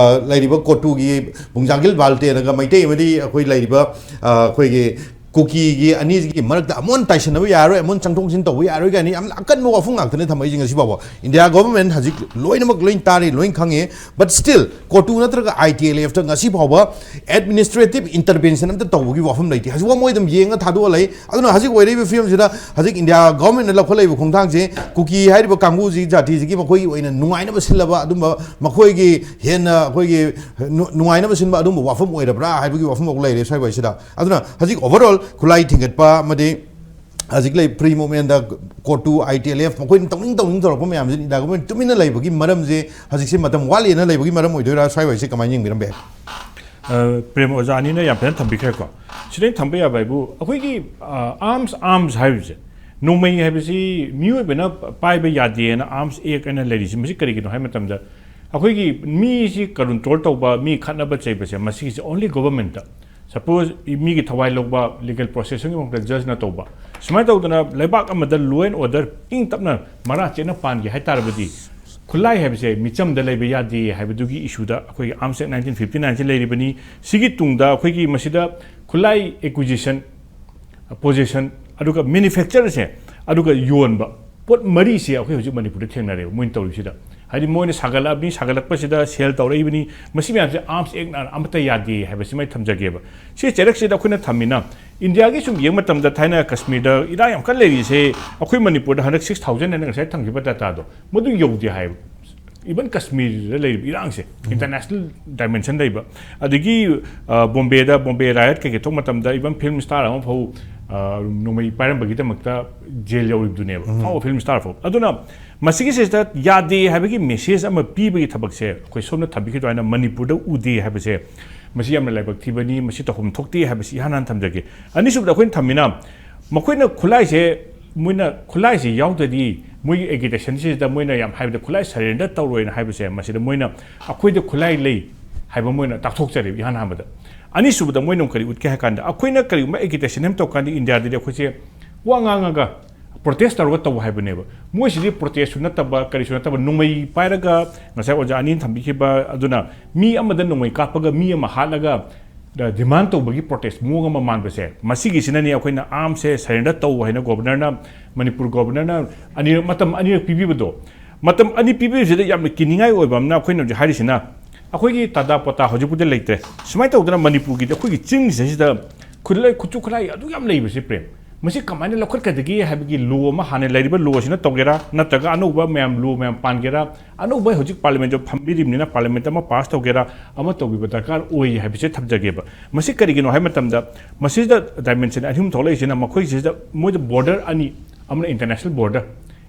ꯂꯩꯔꯤꯕ ꯀꯣꯇꯨꯒꯤ ꯕꯨꯡꯖꯥꯒꯤꯜ ꯕꯥꯜꯇꯦꯅꯒ ꯃꯩꯇꯩ ꯑꯃꯗꯤ ꯑꯩꯈꯣꯏ ꯂꯩꯔꯤꯕ ꯑꯩꯈꯣꯏꯒꯤ ꯀꯨꯀꯤꯒꯤ ꯑꯅꯤꯁꯤꯒꯤ ꯃꯔꯛꯇ ꯑꯃꯣꯟ ꯇꯥꯏꯁꯟꯅꯕ ꯌꯥꯔꯣꯏ, ꯑꯃꯣꯟ ꯆꯪꯊꯣꯛ ꯆꯪꯁꯤꯟ ꯇꯧꯕ ꯌꯥꯔꯣꯏ ꯀꯥꯏꯅ ꯌꯥꯝꯅ ꯑꯀꯟꯕ ꯋꯥꯐꯝ ꯉꯥꯛꯇꯅꯦ ꯊꯝꯃꯛꯏꯁꯦ ꯉꯁꯤ ꯐꯥꯎꯕ꯫ ꯏꯟꯗꯤꯌꯥ ꯒꯣꯕꯔꯃꯦꯟ ꯍꯧꯖꯤꯛ ꯂꯣꯏꯅꯃꯛ ꯂꯣꯏ ꯇꯥꯔꯤ, ꯂꯣꯏ ꯈꯪꯉꯤ꯫ ꯕꯠ ꯁ꯭ꯇꯤꯜ ꯀꯣꯇꯨ ꯅꯠꯇ꯭ꯔꯒ ꯑꯥꯏ ꯇꯤ ꯑꯦꯜ ꯑꯦꯐꯇ ꯉꯁꯤ ꯐꯥꯎꯕ ꯑꯦꯗꯃꯤꯅꯤꯁꯇ꯭ꯔꯦꯇꯤꯚ ꯏꯟꯇꯔꯚꯦꯟꯁꯟ ꯑꯝꯇ ꯇꯧꯕꯒꯤ ꯋꯥꯐꯝ ꯂꯩꯇꯦ꯫ ꯍꯧꯖꯤꯛꯐꯥꯎ ꯃꯣꯏ ꯑꯗꯨꯝ ꯌꯦꯡꯉ ꯊꯥꯗꯣꯛꯑ ꯂꯩ꯫ ꯑꯗꯨꯅ ꯍꯧꯖꯤꯛ ꯑꯣꯏꯔꯛꯏꯕ ꯐꯤꯕꯝꯁꯤꯗ ꯍꯧꯖꯤꯛ ꯏꯟꯗꯤꯌꯥ ꯒꯣꯕꯔꯃꯦꯟꯅ ꯂꯧꯈꯠꯂꯛꯏꯕ ꯈꯣꯡꯊꯥꯡꯁꯦ ꯀꯨꯀꯤ ꯍꯥꯏꯔꯤꯕ ꯀꯥꯡꯕꯨꯁꯤ, ꯖꯥꯇꯤꯁꯤꯒꯤ ꯃꯈꯣꯏꯒꯤ ꯑꯣꯏꯅ ꯅꯨꯡꯉꯥꯏꯅꯕ ꯁꯤꯜꯂꯕ ꯑꯗꯨꯝꯕ ꯃꯈꯣꯏꯒꯤ ꯍꯦꯟꯅ ꯑꯩꯈꯣꯏꯒꯤ ꯅꯨꯡꯉꯥꯏꯅꯕ ꯁꯤꯟꯕ ꯑꯗꯨꯝꯕ ꯋꯥꯐꯝ ꯑꯣꯏꯔꯕ꯭ꯔꯥ ꯍꯥꯏꯕꯒꯤ ꯋꯥꯐꯝ ꯑꯃ ꯂꯩꯔꯦ ꯁ꯭ꯋꯥꯏ ꯋꯥꯏꯁꯤꯗ꯫ ꯑꯗꯨꯅ ꯍꯧꯖꯤꯛ ꯑꯣꯚꯔꯑꯣꯜ ꯈꯨꯠꯂꯥꯏ ꯊꯤꯡꯒꯠꯄ ꯑꯃꯗꯤ ꯍꯧꯖꯤꯛ ꯂꯩ ꯐ꯭ꯔꯤ ꯃꯨꯞꯃꯦꯟꯗ ꯀꯣꯇꯨ, ꯑꯥꯏ ꯇꯤ ꯑꯦꯜ ꯑꯦꯐ, ꯃꯈꯣꯏꯅ ꯇꯧꯅꯤꯡ ꯇꯧꯅꯤꯡ ꯇꯧꯔꯛꯄ ꯃꯌꯥꯝꯁꯤ ꯏꯟꯗꯤꯌꯥ ꯒꯣꯕꯔꯃꯦꯟ ꯇꯨꯃꯤꯟꯅ ꯂꯩꯕꯒꯤ ꯃꯔꯝꯁꯦ ꯍꯧꯖꯤꯛꯁꯦ ꯃꯇꯝ ꯋꯥꯠꯂꯤꯅ ꯂꯩꯕꯒꯤ ꯃꯔꯝ ꯑꯣꯏꯗꯣꯏꯔꯥ? ꯁ꯭ꯋꯥꯏ ꯋꯥꯏꯁꯦ ꯀꯃꯥꯏꯅ ꯌꯦꯡꯕꯤꯔꯝꯕ ꯌꯥꯏ? ꯄ꯭ꯔꯦꯝ ꯑꯣꯖꯥ ꯑꯅꯤꯅ ꯌꯥꯝ ꯐꯖꯅ ꯊꯝꯕꯤꯈ꯭ꯔꯦꯀꯣ꯫ ꯁꯤꯗꯩ ꯊꯝꯕ ꯌꯥꯕ ꯍꯥꯏꯕꯨ ꯑꯩꯈꯣꯏꯒꯤ ꯑꯥꯔꯝꯁ, ꯑꯥꯔꯝꯁ ꯍꯥꯏꯕꯁꯦ, ꯅꯣꯡꯃꯩ ꯍꯥꯏꯕꯁꯤ ꯃꯤꯑꯣꯏꯕꯅ ꯄꯥꯏꯕ ꯌꯥꯗꯦꯅ ꯑꯥꯔꯝꯁ ꯑꯦꯛ ꯍꯥꯏꯅ ꯂꯩꯔꯤꯁꯤ, ꯃꯁꯤ ꯀꯔꯤꯒꯤꯅꯣ ꯍꯥꯏꯕ ꯃꯇꯝꯗ, ꯑꯩꯈꯣꯏꯒꯤ ꯃꯤꯁꯤ ꯀꯟꯇ꯭ꯔꯣꯜ ꯇꯧꯕ, ꯃꯤ ꯈꯠꯅꯕ ꯆꯩꯕꯁꯦ, ꯃꯁꯤꯒꯤꯁꯦ ꯑꯣꯟꯂꯤ ꯒꯣꯕꯔꯃꯦꯟꯇ꯫ ꯁꯄꯣꯁ ꯃꯤꯒꯤ ꯊꯋꯥꯏ ꯂꯧꯕ, ꯂꯤꯒꯦꯜ ꯄ꯭ꯔꯣꯁꯦꯁꯁꯤꯡꯒꯤ ꯃꯑꯣꯡꯗ ꯖꯖꯅ ꯇꯧꯕ, ꯁꯨꯃꯥꯏꯅ ꯇꯧꯗꯅ ꯂꯩꯕꯥꯛ ꯑꯃꯗ ꯂꯣ ꯑꯦꯟ ꯑꯣꯔꯗꯔ ꯏꯪ ꯇꯞꯅ ꯃꯔꯥ ꯆꯦꯠꯅ ꯄꯥꯟꯒꯦ ꯍꯥꯏ ꯇꯥꯔꯕꯗꯤ, ꯈꯨꯠꯂꯥꯏ ꯍꯥꯏꯕꯁꯦ ꯃꯤꯆꯝꯗ ꯂꯩꯕ ꯌꯥꯗꯦ ꯍꯥꯏꯕꯗꯨꯒꯤ ꯏꯁꯨꯗ ꯑꯩꯈꯣꯏꯒꯤ ꯑꯥꯔꯝꯁ ꯑꯦꯛ ꯅꯥꯏꯟꯇꯤꯟ ꯐꯤꯐꯇꯤ ꯅꯥꯏꯟꯁꯤ ꯂꯩꯔꯤꯕꯅꯤ꯫ ꯁꯤꯒꯤ ꯇꯨꯡꯗ ꯑꯩꯈꯣꯏꯒꯤ ꯃꯁꯤꯗ ꯈꯨꯠꯂꯥꯏ ꯑꯦꯀ꯭ꯋꯤꯖꯤꯁꯟ, ꯄꯣꯖꯦꯁꯟ, ꯑꯗꯨꯒ ꯃꯦꯅꯨꯐꯦꯛꯆꯔꯁꯦ, ꯑꯗꯨꯒ ꯌꯣꯟꯕ, ꯄꯣꯠ ꯃꯔꯤꯁꯦ ꯑꯩꯈꯣꯏ ꯍꯧꯖꯤꯛ ꯃꯅꯤꯄꯨꯔꯗ ꯊꯦꯡꯅꯔꯦꯕ ꯃꯣꯏꯅ ꯇꯧꯔꯤꯁꯤꯗ꯫ ꯍꯥꯏꯗꯤ ꯃꯣꯏꯅ ꯁꯥꯒꯠꯂꯛꯑꯕꯅꯤ, ꯁꯥꯒꯠꯂꯛꯄꯁꯤꯗ ꯁꯦꯜ ꯇꯧꯔꯛꯏꯕꯅꯤ, ꯃꯁꯤ ꯃꯌꯥꯝꯁꯦ ꯑꯥꯔꯝꯁ ꯑꯦꯛꯅ ꯑꯃꯠꯇ ꯌꯥꯗꯦ ꯍꯥꯏꯕꯁꯤꯃ ꯑꯩ ꯊꯝꯖꯒꯦꯕ꯫ ꯁꯤ ꯆꯩꯔꯛꯁꯤꯗ ꯑꯩꯈꯣꯏꯅ ꯊꯝꯃꯤꯅ ꯏꯟꯗꯤꯌꯥꯒꯤ ꯁꯨꯝ ꯌꯦꯡꯕ ꯃꯇꯝꯗ ꯊꯥꯏꯅ ꯀꯁꯃꯤꯔꯗ ꯏꯔꯥꯡ ꯌꯥꯝ ꯀꯟꯅ ꯂꯩꯔꯤꯁꯦ, ꯑꯩꯈꯣꯏ ꯃꯅꯤꯄꯨꯔꯗ ꯍꯟꯗꯛ ꯁꯤꯛꯁ ꯊꯥꯎꯖꯟ ꯍꯥꯏꯅ ꯉꯁꯥꯏ ꯊꯝꯈꯤꯕ ꯗꯥꯇꯥꯗꯣ ꯃꯗꯨ ꯌꯧꯗꯦ ꯍꯥꯏꯕ꯫ ꯏꯚꯟ ꯀꯁꯃꯤꯔꯗ ꯂꯩꯔꯤꯕ ꯏꯔꯥꯡꯁꯦ ꯏꯟꯇꯔꯅꯦꯁꯅꯦꯜ ꯗꯥꯏꯃꯦꯟꯁꯟ ꯂꯩꯕ, ꯑꯗꯒꯤ ꯕꯣꯝꯕꯦꯗ, ꯕꯣꯝꯕꯦ ꯔꯥꯏꯠ ꯀꯩꯀꯩ ꯊꯣꯛꯄ ꯃꯇꯝꯗ ꯏꯚꯟ ꯐꯤꯜꯝ ꯁ꯭ꯇꯥꯔ ꯑꯃ ꯐꯥꯎ ꯅꯣꯡꯃꯩ ꯄꯥꯏꯔꯝꯕꯒꯤꯗꯃꯛꯇ ꯖꯦꯜ ꯌꯧꯔꯤꯕꯗꯨꯅꯦꯕ, ꯑꯐꯥꯎꯕ ꯐꯤꯜꯝ ꯁ꯭ꯇꯥꯔ ꯐꯥꯎ꯫ ꯑꯗꯨꯅ ꯃꯁꯤꯒꯤꯁꯤꯗ ꯌꯥꯗꯦ ꯍꯥꯏꯕꯒꯤ ꯃꯦꯁꯦꯖ ꯑꯃ ꯄꯤꯕꯒꯤ ꯊꯕꯛꯁꯦ ꯑꯩꯈꯣꯏ ꯁꯣꯝꯅ ꯊꯝꯕꯤꯈꯤꯕ ꯑꯗꯨꯃꯥꯏꯅ ꯃꯅꯤꯄꯨꯔꯗ ꯎꯗꯦ ꯍꯥꯏꯕꯁꯦ, ꯃꯁꯤ ꯌꯥꯝꯅ ꯂꯥꯏꯕꯛ ꯊꯤꯕꯅꯤ, ꯃꯁꯤ ꯇꯧꯐꯝ ꯊꯣꯛꯇꯦ ꯍꯥꯏꯕꯁꯤ ꯏꯍꯥꯟ ꯍꯥꯟꯅ ꯊꯝꯖꯒꯦ꯫ ꯑꯅꯤꯁꯨꯕꯗ ꯑꯩꯈꯣꯏꯅ ꯊꯝꯃꯤꯅ ꯃꯈꯣꯏꯅ ꯈꯨꯠꯂꯥꯏꯁꯦ, ꯃꯣꯏꯅ ꯈꯨꯠꯂꯥꯏꯁꯦ ꯌꯥꯎꯗ꯭ꯔꯗꯤ ꯃꯣꯏꯒꯤ ꯑꯦꯒꯤꯇꯦꯁꯟꯁꯤꯗ ꯃꯣꯏꯅ ꯌꯥꯝ ꯍꯥꯏꯕꯗ ꯈꯨꯠꯂꯥꯏ ꯁꯔꯦꯟꯗꯔ ꯇꯧꯔꯣꯏꯅ ꯍꯥꯏꯕꯁꯦ, ꯃꯁꯤꯗ ꯃꯣꯏꯅ ꯑꯩꯈꯣꯏꯗ ꯈꯨꯠꯂꯥꯏ ꯂꯩ, ꯍꯥꯏꯕ ꯃꯣꯏꯅ ꯇꯥꯛꯊꯣꯛꯆꯔꯦꯕ ꯏꯍꯥꯟ ꯍꯥꯟꯕꯗ꯫ ꯑꯅꯤꯁꯨꯕꯗ ꯃꯣꯏꯅ ꯑꯃꯨꯛ ꯀꯔꯤ ꯎꯠꯀꯦ ꯍꯥꯏ ꯀꯥꯟꯗ, ꯑꯩꯈꯣꯏꯅ ꯀꯔꯤꯒꯨꯝꯕ agitation ꯑꯃ ꯇꯧ ꯀꯥꯟꯗ ꯏꯟꯗꯤꯌꯥꯗꯗꯤ ꯑꯩꯈꯣꯏꯁꯦ ꯋꯥ ꯉꯥꯡꯉꯒ protest ꯇꯧꯔꯒ ꯇꯧ ꯍꯥꯏꯕꯅꯦꯕ꯫ ꯃꯣꯏꯁꯤꯗꯤ protest ꯁꯨ ꯅꯠꯇꯕ, ꯀꯔꯤꯁꯨ ꯅꯠꯇꯕ, ꯅꯣꯡꯃꯩ ꯄꯥꯏꯔꯒ, ꯉꯁꯥꯏ ꯑꯣꯖꯥ ꯑꯅꯤꯅ ꯊꯝꯕꯤꯈꯤꯕ ꯑꯗꯨꯅ, ꯃꯤ ꯑꯃꯗ ꯅꯣꯡꯃꯩ ꯀꯥꯞꯄꯒ ꯃꯤ ꯑꯃ ꯍꯥꯠꯂꯒ, ꯗ-, demand ꯇꯧꯕꯒꯤ protest ꯃꯑꯣꯡ ꯑꯃ ꯃꯥꯟꯕꯁꯦ, ꯃꯁꯤꯒꯤꯁꯤꯅꯅꯦ ꯑꯩꯈꯣꯏꯅ arms ꯁꯦ surrender ꯇꯧ ꯍꯥꯏꯅ ꯒꯣꯕꯔꯅꯔꯅ, ꯃꯅꯤꯄꯨꯔ ꯒꯣꯕꯔꯅꯔꯅ ꯑꯅꯤꯔꯛ, ꯃꯇꯝ ꯑꯅꯤꯔꯛ ꯄꯤꯕꯤꯕꯗꯣ꯫ ꯃꯇꯝ ꯑꯅꯤ ꯄꯤꯕꯤꯕꯁꯤꯗ ꯌꯥꯝꯅ ꯀꯤꯅꯤꯡꯉꯥꯏ ꯑꯣꯏꯕ ꯑꯃꯅ, ꯑꯩꯈꯣꯏꯅ ꯍꯧꯖꯤꯛ ꯍꯥꯏꯔꯤꯁꯤꯅ, ꯑꯩꯈꯣꯏꯒꯤ ꯇꯥꯗꯥ ꯄꯣꯇꯥ ꯍꯧꯖꯤꯛꯄꯨꯗꯤ ꯂꯩꯇ꯭ꯔꯦ꯫ ꯁꯨꯃꯥꯏꯅ ꯇꯧꯗꯅ ꯃꯅꯤꯄꯨꯔꯒꯤꯗꯤ ꯑꯩꯈꯣꯏꯒꯤ ꯆꯤꯡꯁꯤꯗꯩꯁꯤꯗ ꯈꯨꯠꯂꯥꯏ, ꯈꯨꯠꯁꯨ ꯈꯨꯠꯂꯥꯏ ꯑꯗꯨꯛ ꯌꯥꯝ ꯂꯩꯕꯁꯤ, ꯄ꯭ꯔꯦꯝ, ꯃꯁꯤ ꯀꯃꯥꯏꯅ ꯂꯧꯈꯠꯀꯗꯒꯦ ꯍꯥꯏꯕꯒꯤ law ꯑꯃ, ꯍꯥꯟꯅ ꯂꯩꯔꯤꯕ law ꯑꯁꯤꯅ ꯇꯧꯒꯦꯔꯥ, ꯅꯠꯇ꯭ꯔꯒ ꯑꯅꯧꯕ ꯃꯌꯥꯝ law ꯃꯌꯥꯝ ꯄꯥꯟꯒꯦꯔꯥ, ꯑꯅꯧꯕ ꯍꯧꯖꯤꯛ parliament ꯇ ꯐꯝꯕꯤꯔꯤꯕꯅꯤꯅ parliament ꯑꯃ pass ꯇꯧꯒꯦꯔꯥ, ꯑꯃ ꯇꯧꯕꯤꯕ ꯗꯔꯀꯥꯔ ꯑꯣꯏ ꯍꯥꯏꯕꯁꯦ ꯊꯝꯖꯒꯦꯕ꯫ ꯃꯁꯤ ꯀꯔꯤꯒꯤꯅꯣ ꯍꯥꯏꯕ ꯃꯇꯝꯗ, ꯃꯁꯤꯗ dimension ꯑꯅꯤ ꯑꯍꯨꯝ ꯊꯣꯛꯂꯛꯏꯁꯤꯅ, ꯃꯈꯣꯏꯁꯤꯗ ꯃꯣꯏꯗ border ꯑꯅꯤ, ꯑꯃꯅ international border,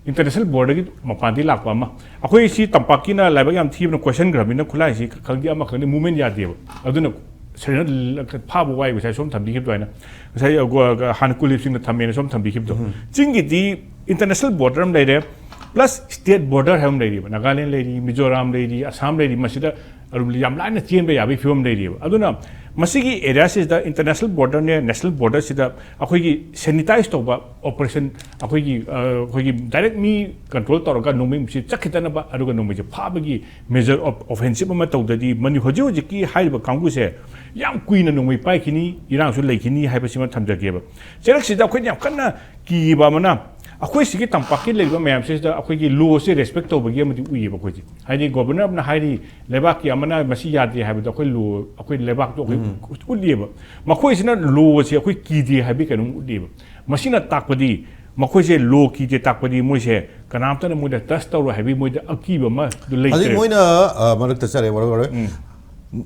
international border ꯒꯤ ꯃꯄꯥꯟꯗꯒꯤ ꯂꯥꯛꯄ ꯑꯃ, ꯑꯩꯈꯣꯏ ꯁꯤ ꯇꯝꯄꯥꯛꯀꯤꯅ ꯂꯥꯏꯕꯛ ꯌꯥꯝ ꯊꯤꯕꯅ ꯀꯣꯏꯁꯟꯈ꯭ꯔꯕꯅꯤꯅ, ꯈꯨꯠꯂꯥꯏꯁꯤ ꯈꯪꯗꯦ, ꯑꯃ ꯈꯪꯗꯦ, movement ꯌꯥꯗꯦꯕ꯫ ꯑꯗꯨꯅ surrender ꯐꯥꯕ ꯋꯥꯏ, ꯉꯁꯥꯏ ꯁꯣꯝ ꯊꯝꯕꯤꯈꯤꯕꯗꯣ ꯍꯥꯏꯅ, ꯉꯁꯥꯏ, ꯑ, ꯒꯣ-, ꯒ-, ꯍꯥꯟꯅ ꯀꯨꯂꯤꯞꯁꯤꯡꯅ ꯊꯝꯃꯦꯅ ꯁꯣꯝ ꯊꯝꯕꯤꯈꯤꯕꯗꯣ꯫ ꯎꯝ꯫ ꯆꯤꯡꯒꯤꯗꯤ international border ꯑꯃ ꯂꯩꯔꯦ, plus state border ꯍꯥꯏꯕ ꯑꯃ ꯂꯩꯔꯤꯕ, ꯅꯥꯒꯥꯂꯦꯟ ꯂꯩꯔꯤ, ꯃꯤꯖꯣꯔꯥꯝ ꯂꯩꯔꯤ, ꯑꯁꯥꯝ ꯂꯩꯔꯤ, ꯃꯁꯤꯗ ꯑꯗꯨꯝ ꯌꯥꯝ ꯂꯥꯏꯅ ꯆꯦꯟꯕ ꯌꯥꯕꯒꯤ ꯐꯤꯕꯝ ꯂꯩꯔꯤꯕ꯫ ꯑꯗꯨꯅ ꯃꯁꯤꯒꯤ area ꯁꯤꯗ international border ꯅꯦ, national border ꯁꯤꯗ ꯑꯩꯈꯣꯏꯒꯤ sanitize ꯇꯧꯕ operation, ꯑꯩꯈꯣꯏꯒꯤ, ꯑ, ꯑꯩꯈꯣꯏꯒꯤ direct ꯃꯤ control ꯇꯧꯔꯒ ꯅꯣꯡꯃꯩꯁꯤ ꯆꯠꯈꯤꯗꯅꯕ, ꯑꯗꯨꯒ ꯅꯣꯡꯃꯩꯁꯦ ꯐꯥꯕꯒꯤ major of-, offensive ꯑꯃ ꯇꯧꯗ꯭ꯔꯗꯤ, ꯃꯅꯤ-, ꯍꯧꯖꯤꯛ ꯍꯧꯖꯤꯛꯀꯤ ꯍꯥꯏꯔꯤꯕ ꯀꯥꯡꯕꯨꯁꯦ ꯌꯥꯝ ꯀꯨꯏꯅ ꯅꯣꯡꯃꯩ ꯄꯥꯏꯈꯤꯅꯤ, ꯏꯔꯥꯡꯁꯨ ꯂꯩꯈꯤꯅꯤ ꯍꯥꯏꯕꯁꯤꯃ ꯊꯝꯖꯒꯦꯕ꯫ ꯆꯩꯔꯛꯁꯤꯗ ꯑꯩꯈꯣꯏꯅ ꯌꯥꯝ ꯀꯟꯅ ꯀꯤꯕ ꯑꯃꯅ, ꯑꯩꯈꯣꯏ ꯁꯤꯒꯤ ꯇꯝꯄꯥꯛꯀꯤ ꯂꯩꯔꯤꯕ ꯃꯌꯥꯝꯁꯤꯗ ꯑꯩꯈꯣꯏꯒꯤ law ꯁꯦ respect ꯇꯧꯕꯒꯤ ꯑꯃꯗꯤ ꯎꯏꯌꯦꯕ ꯑꯩꯈꯣꯏꯁꯦ꯫ ꯍꯥꯏꯗꯤ ꯒꯣꯕꯔꯅꯔ ꯑꯃꯅ ꯍꯥꯏꯔꯤ, ꯂꯩꯕꯥꯛꯀꯤ ꯑꯃꯅ ꯃꯁꯤ ꯌꯥꯗꯦ ꯍꯥꯏꯕꯗꯣ ꯑꯩꯈꯣꯏ law, ꯑꯩꯈꯣꯏ ꯂꯩꯕꯥꯛꯇꯣ ꯑꯩꯈꯣꯏ ꯎꯠꯂꯤꯑꯕ꯫ ꯃꯈꯣꯏꯁꯤꯅ law ꯁꯦ ꯑꯩꯈꯣꯏ ꯀꯤꯗꯦ ꯍꯥꯏꯕꯒꯤ ꯀꯩꯅꯣꯝ ꯎꯠꯂꯤꯑꯕ꯫ ꯃꯁꯤꯅ ꯇꯥꯛꯄꯗꯤ ꯃꯈꯣꯏꯁꯦ law ꯀꯤꯗꯦ ꯇꯥꯛꯄꯗꯤ ꯃꯣꯏꯁꯦ ꯀꯅꯥꯝꯇꯅ ꯃꯣꯏꯗ touch ꯇꯧꯔꯣꯏ ꯍꯥꯏꯕꯒꯤ ꯃꯣꯏꯗ ꯑꯀꯤꯕ ꯑꯃ ꯍꯧꯖꯤꯛ ꯂꯩꯇ꯭ꯔꯦ꯫ ꯃꯣꯏꯅ, ꯑ, ꯃꯔꯛꯇ ꯆꯠꯂꯦ, ꯃꯔꯨꯞ ꯃꯔꯨꯞ꯫ ꯎꯝ꯫